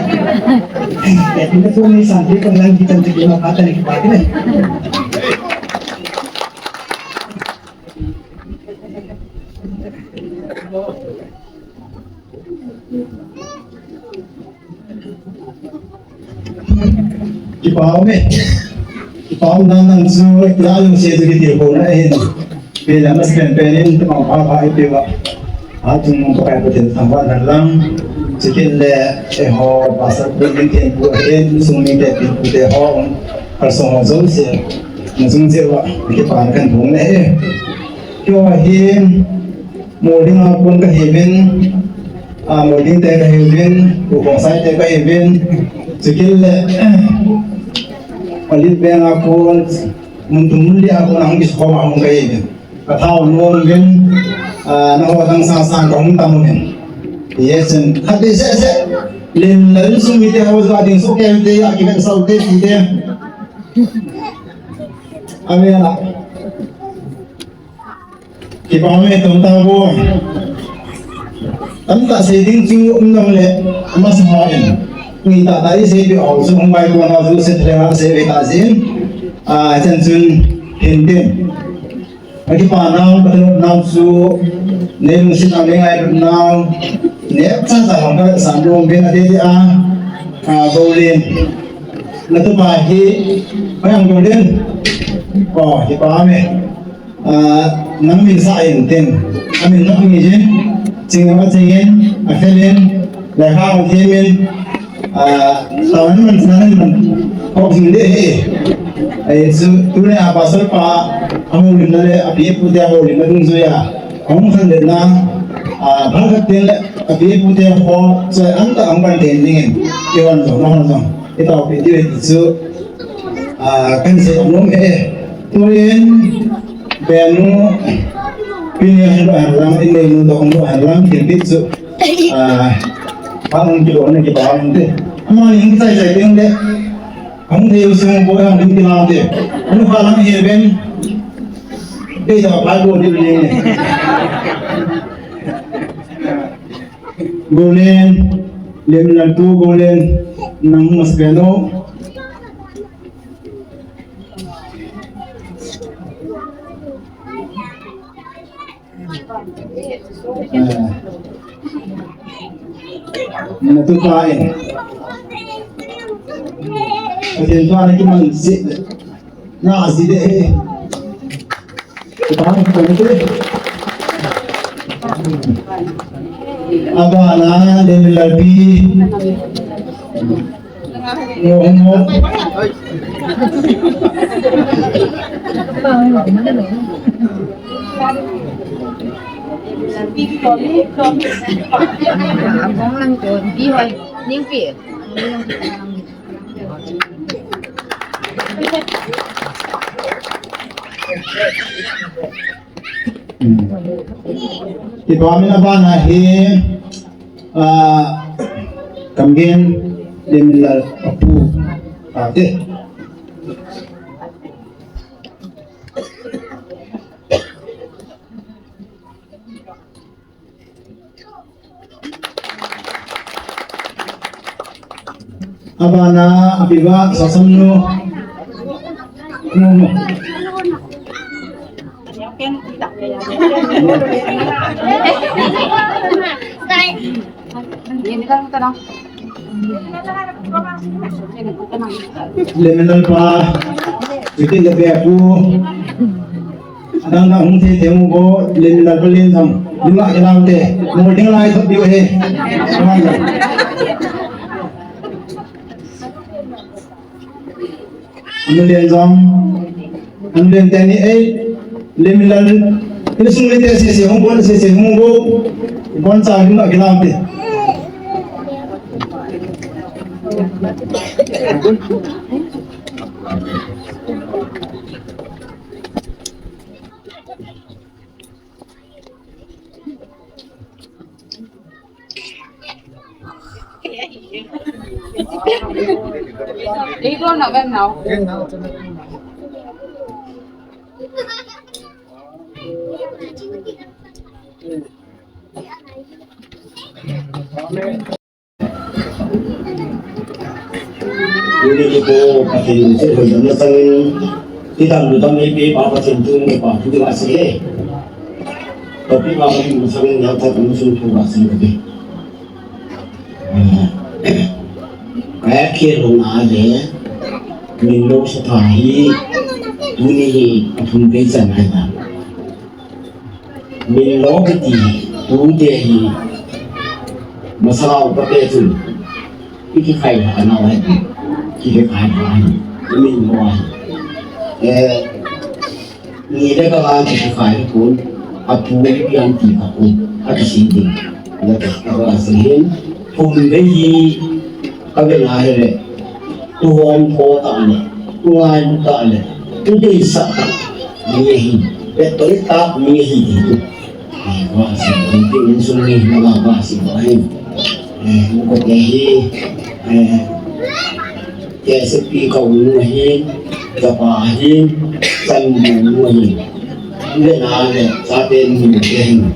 Eh, ini pun ni santi pun lang kita ti ma pata ni ki pa ni. Kipah e. Kipah dan dan chu la lungset chu kiti ko na hin. Pe la mas pen pen in tamang pha pha ipi va. Atung mong pakai patin tangwan dan lang. Chikin le e ho pasal building ten pu ten sung ni te pin pu te ho. Kar song ho zo se. Na sung se va. Kipah kan bung le e. Keiho hi Molding a kon kahiuvin, a, Molding te kahiuvin, Pu Khongsai te kahiuvin, chukit le, Olive Veng a kon, mun thum mun li a kon ahung kikhom a hung kahiuvin. Kathau nom uvin, a, nangho dang sasa kahung tam uvin. Ye chen, khat de se se, len len sung mi te ho ja ding so ke te ya ki ven sau te ti te. Amen la. Kipa me tong ta bo. Tamtah sei ding chu um nang le, amasa hon. Nitah tah i sei peh u chu hung bai kona chu se thei a sei peh ta jin. A, chan chun hin tin. Akipa nau, ka nau chu, nei lungset a nei ngailut nau, nep cha cha hong ka sa nom uvin a te te a, a, Golden. Natupa hi, Mayang Golden. O, kipa me. Ah, nang min sa in tin. Amin nang min jin. Ching ma ching in. A fel in. Lekha hong thim in. Ah, tawan man sa nan man. Kok jing de he. Ai su tu le a pastor pa. Ahung lim na le a pi pu te ahung lim na dung jui a. Ahung san le na. Ah, bang ka tin le a pi pu te ho. Sai an ta ang ban tin ding in. Iwan jong, na hon jong. Itau pi ti ve ti chu. Ah, kan sei nom he. Tuin, benu, pini hin lo hen lang, in nei nu dok nu hen lang, kin pi chu. Ah, pa hung kilo ne kipa hung te. Ama ni hung chai chai ding de. Hung thei u sung bo hung ding kilau de. Anu kha lang he ben. Dei da pa bo di ni. Golden, Lemlal pu Golden, nang mas beno. Eh, natupa in. Pathen thu ana kiman jeh. Na jeh de he. Abana, Lemlal pi. Kipa min. Abana hi, ah, Kamgen Lemlal apu. Ah, te. Abana, apiva, sasam nu. Nu, nu. Lemlal pa, chukit le pe pu. Adang dang hung thei thei mu bo, Lemlal pa len jong. Lima kilau te, mo ding lai thot diu he. Anu len jong, anu len teni ei, Lemlal, ini sung le te sese hung bon, sese hung bon, bon cha lima kilau te. Tuni tutu Pathen chu hoilamna changin, hidam ludam eipe pa Pathen chu neipa thu ding ase. Topic a Pathen changin neo tha kan sun thu ba sin ke. Kaya ke lo na le, min lo sa tha hi, tuni hi athum vei chan ai ta. Min lo kiti, tute hi, masala upate chun, i kikhai lha nau ahi, kikhai lha ahi, min lo ahi. Eh, ni le ka la kikhai pon, Apu pian ti ka ku. Akisei ding. Late ka ba si hin. Thum vei hi. Ka ve na he le. Tu hom tho ta le. Tu ngai ta le. Tu deisah ta. Mi hi. Ve to ta mi hi. Eh, ba si hin. Ti insung ni na ba si ba hin. Eh, ko te hi. Eh, K S P ka u nu ahin, ka pa ahin, ka nu nu ahin. Le na le, chate nu te ahin.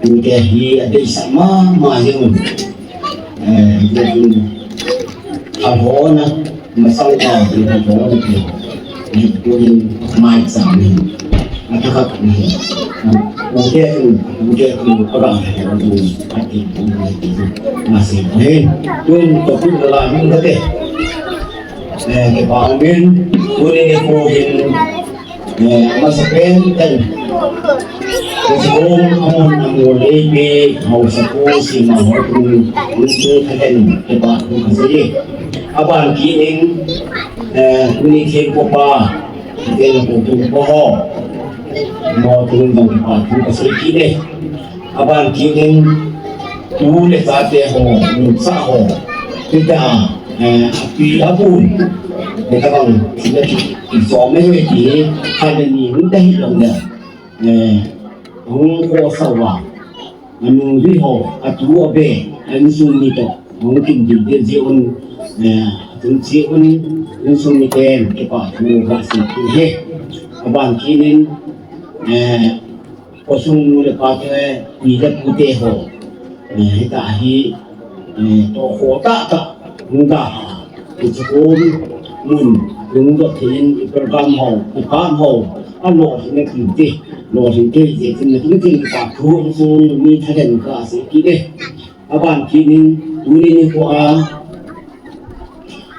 Nu te hi adeisah mama jeng un. Eh, le hin, alhona, masang ka hi alhona te. Ni tu hin, mai sa ni. Ata ka ni. Ute tu, ute tu, aga tu, ati tu, ati tu, masih tu. Tu, tu, tu, la, tu, tu, tu. Eh, ke pa min, tu ni ni ko hin, eh, masa pen, ten. Ko si ko, amon, amon, eh, pe, mau sa ko, si ma ho tu, tu, tu, ten, ke pa, tu, kasi. Aban ki ning, eh, tu ni ke ko pa, Kei la ko tu ko ho. Mo tu dong pa tu ka sei kit e. Aban kit in tu le chate ho, nungsa ho. Kita, eh, api apu. Kita bang, sila ki, ki so me he ki, ha le ni, nda hi dong da. Eh, hung ko sa wa. Anung lui ho, atu abe, insung ni to, hung kin din din ji un, eh, atun ji un, insung ni ten, kipa thu va si tu he. Aban kinin, eh, kosung nu le pa te, ni le pu te ho, eh, hita hi, eh, to ho ta ta, hung ta ha. Ichukun mun, lungdot hin, iprogram ho, ipam ho, alolhin a kiti, lolhin kei je, tin na tin tin ka thu, sun, mi thaden ka se kiti. Aban kinin, tuni nikho a,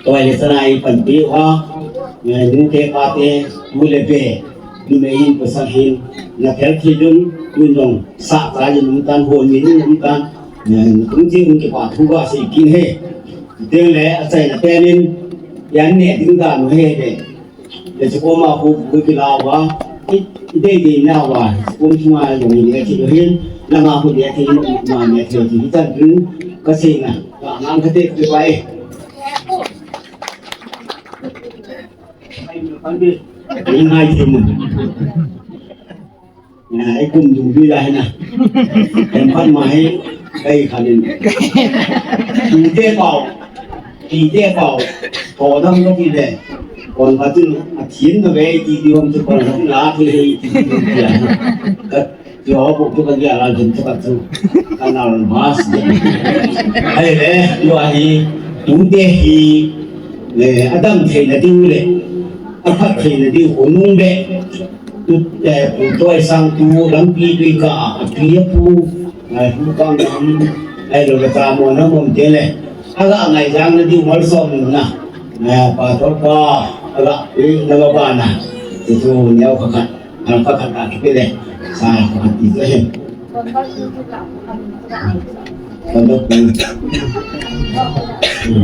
toile sana ipanpi uva, eh, nu te pa te, tu le be, numei hin pasal hin, na thel thei dun, tun dong, sa ta yin um tan, hon min um tan, eh, kum ti um kipa thu ka se kin he. Ding le, achaina penin, yan ne ding dan u he de. Le chu koma khu, khu kila uva, i, i dei dei na uva, kum chunga jong hi ne thei hin, langa khu ne thei hin, ma ne thei hin, chan ding, ka sei na, ka ngang ka te ka pai. Ai, ngai thei mun. Ai kum dung dui lai na. Em phat ma hi, ai kha nin. Ti te pau, ti te pau. Ko dam ko ti de. Kon ka tin, a thin na ve ti ti hom tu kon ka tin la ti he ti ti ti ya. Ka jo ko tu ka ya la jin tu ka tu. Ka na ron mas. Ai le, yo ahi, tu te hi, le, adam thei na ding le. A phat thei na ding ko nung le. Tu, eh, pu toi sang tu, lampi tui ka, a tui a pu, eh, pu kang kang, eh, lo ka ta mo na mo te le. Aga ngai jang na di mal som na. Eh, pa to pa, aga, eh, na ba ba na. Ti tu neo ka khat, al ka khat a ki pe le. Sa ka khat ti te he. Conduct pun. Hmm.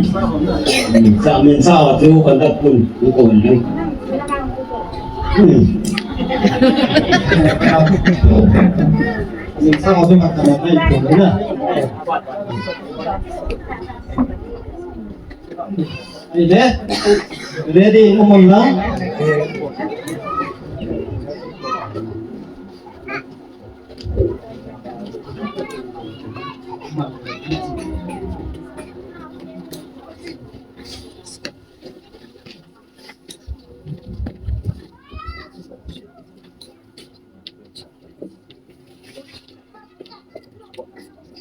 Hmm. Sa min sa wa tu conduct pun. Ni ko ni. Hmm. Min sa wa tu conduct pun na. Ready? Ready, umon lang.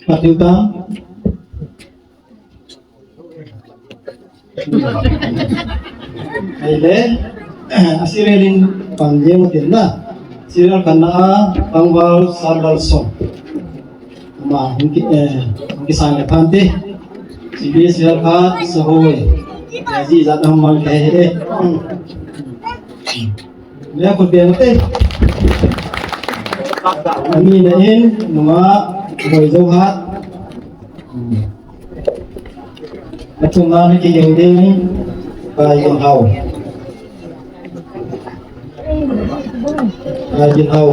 Patiu ta. Ahile, a serial in pang jeng u tin na. Serial khatna a Pangval Sarbal Song. Ama hung ki, eh, hung kisang le phan te. Serial khat Sahoi. Eh, ji jat a hung mang te he. Le khut beng u te. Ani na in, nunga, Boi Johat. Athumna na kiging ding, Pai Ginhao. Pai Ginhao.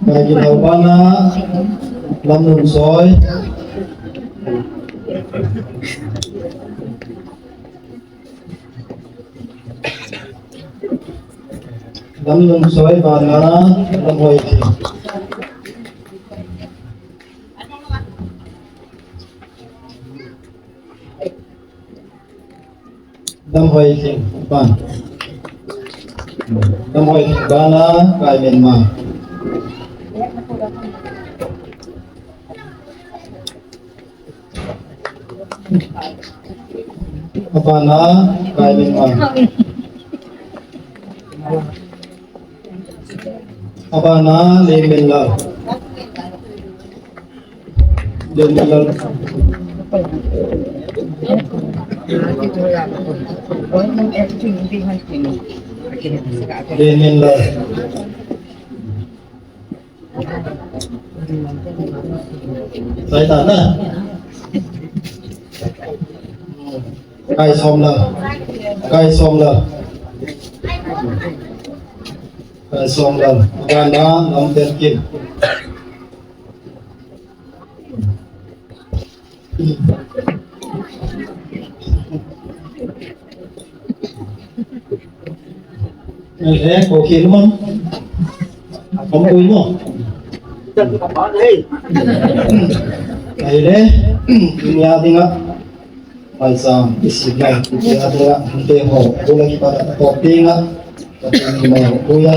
Kai Ginhau bana Lamnunsoi. Lamnunsoi bana Lamhoithing. Lamhoithing ban. Lamhoithing bana Kai Minmang. Abana Kai Minmang. Abana Lengminlal. Lengminlal. Lengminlal. Sai ta na. Kai Somlal. Kai Somlal. Kai Somlal. Abana Lamtelkim. Ai le, ko khel mo. Kom ko mo. Ai le, dunia dinga. Mai sam, isi mai, dunia dinga, hande ho, bola ki pada to dinga. Pathen mai ho, bola.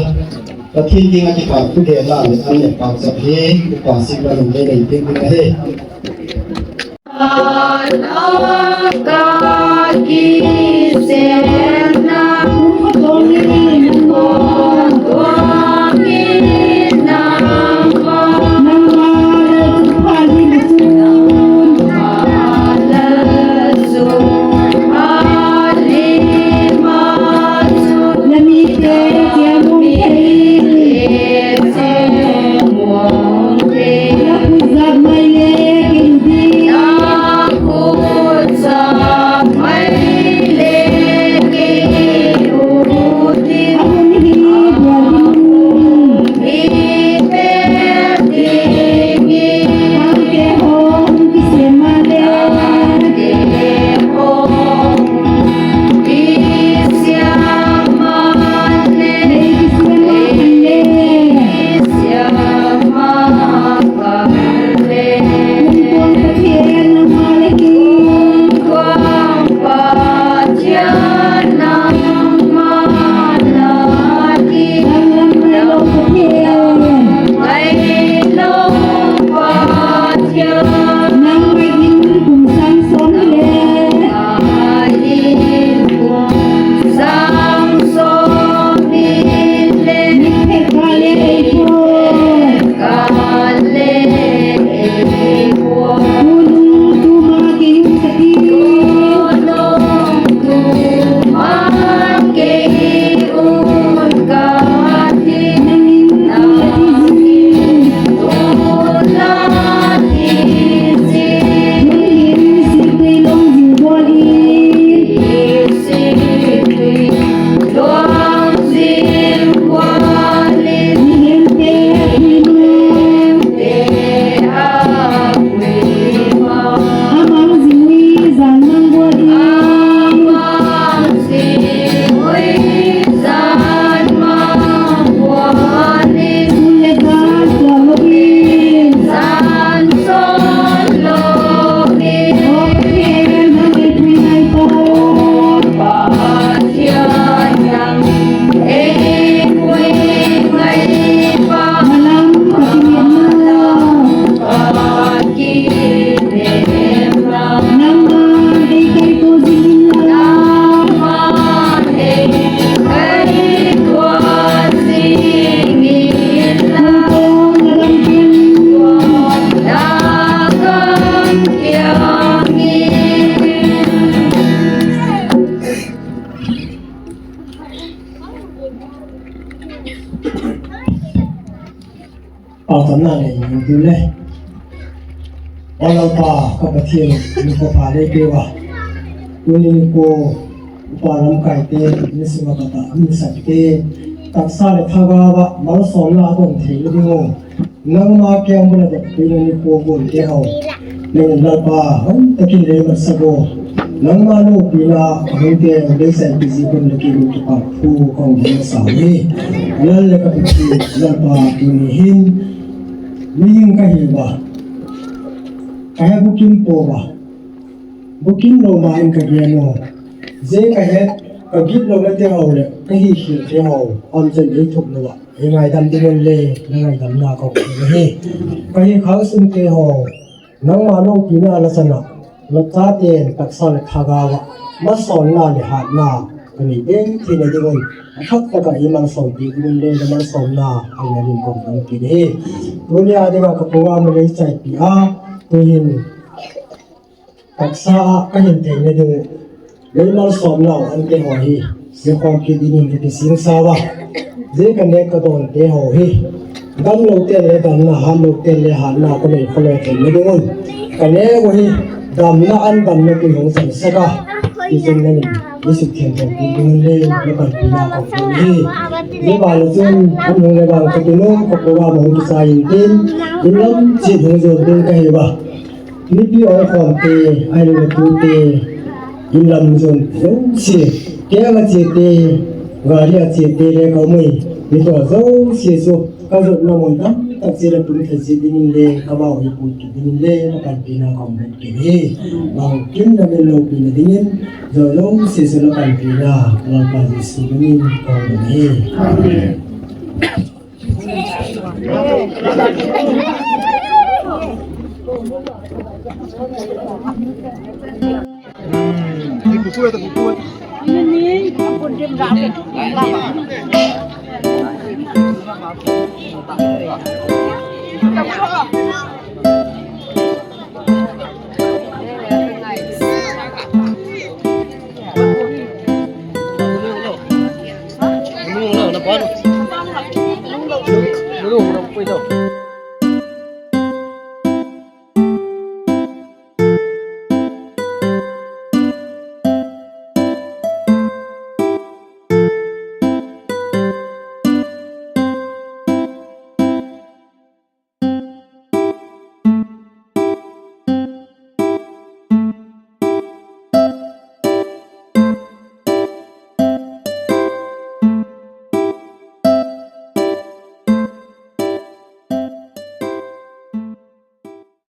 Pathen dinga ki pa, ku de la le, ane pa sa he, ku pa si la le, le, le, dinga he. Pau tamna nei ding le. O Lalpa ka Pathen, nikho pha le peuva. Tuni nikho upa lamkai te, ni sima kata, ni sap te, Taksa le thagau a malsomna adon theina diu, nangma keng bula dep pina nikho gon teho, nangin Lalpa, hon takin lei matsa go. Nangma loupina ahung teng lei saipi ji gon le kimu kipa thu kong ding sa hi. Lal le ka pi Lalpa, tuni hin mihing kahi uva, kahe bukim pouva, bukim lou ma in kagel u. Jeh kahet, kagit lou na teho le kahi khel teho, amchen ei thup lou a, ei ngaidam dingin le na ngaidamna kong thum ahi. Kahi khang sung teho, nangma loupina la chana, la chaten taksa le thagau a malsomna le hatna kanei ding theina diuvin, athah tah a ei malsom ding diuvin le na malsomna ahin kong dong kit ahi. Tunia dinga ka program lei chaipi a, tuhin taksa a kahin theina diu, lei malsomna ante ho hi, jeh khom kit dingin kakisingsa uva. Jeh kane kadon teho hi, damlou ten le damna, hatlou ten le hatna kanei khalou theina diuvin, kane u hi damna an damna tui hung chansah a, ijin nani, isuh theng theng kit dingin le na panpina kong thum ahi. Jeh bana chun, an hung le bang kati nom, ka program hung kichai intin, in lam cheh hung jon ding kahi uva. Mipi ongkhom te, ahilouleh tute, in lam jon jouse, keng a che te, gari a che te le ka umui, mi to jouse chu, ka jotna mun tamtah cheh le pun thei ji dingin le, ka mau hi pui kit dingin le, na panpina kong dong kit ahi. Bangkim na min loupina dingin, jo jouse chu na panpina, Lalpa Jesu minin kong dong ahi. Amen.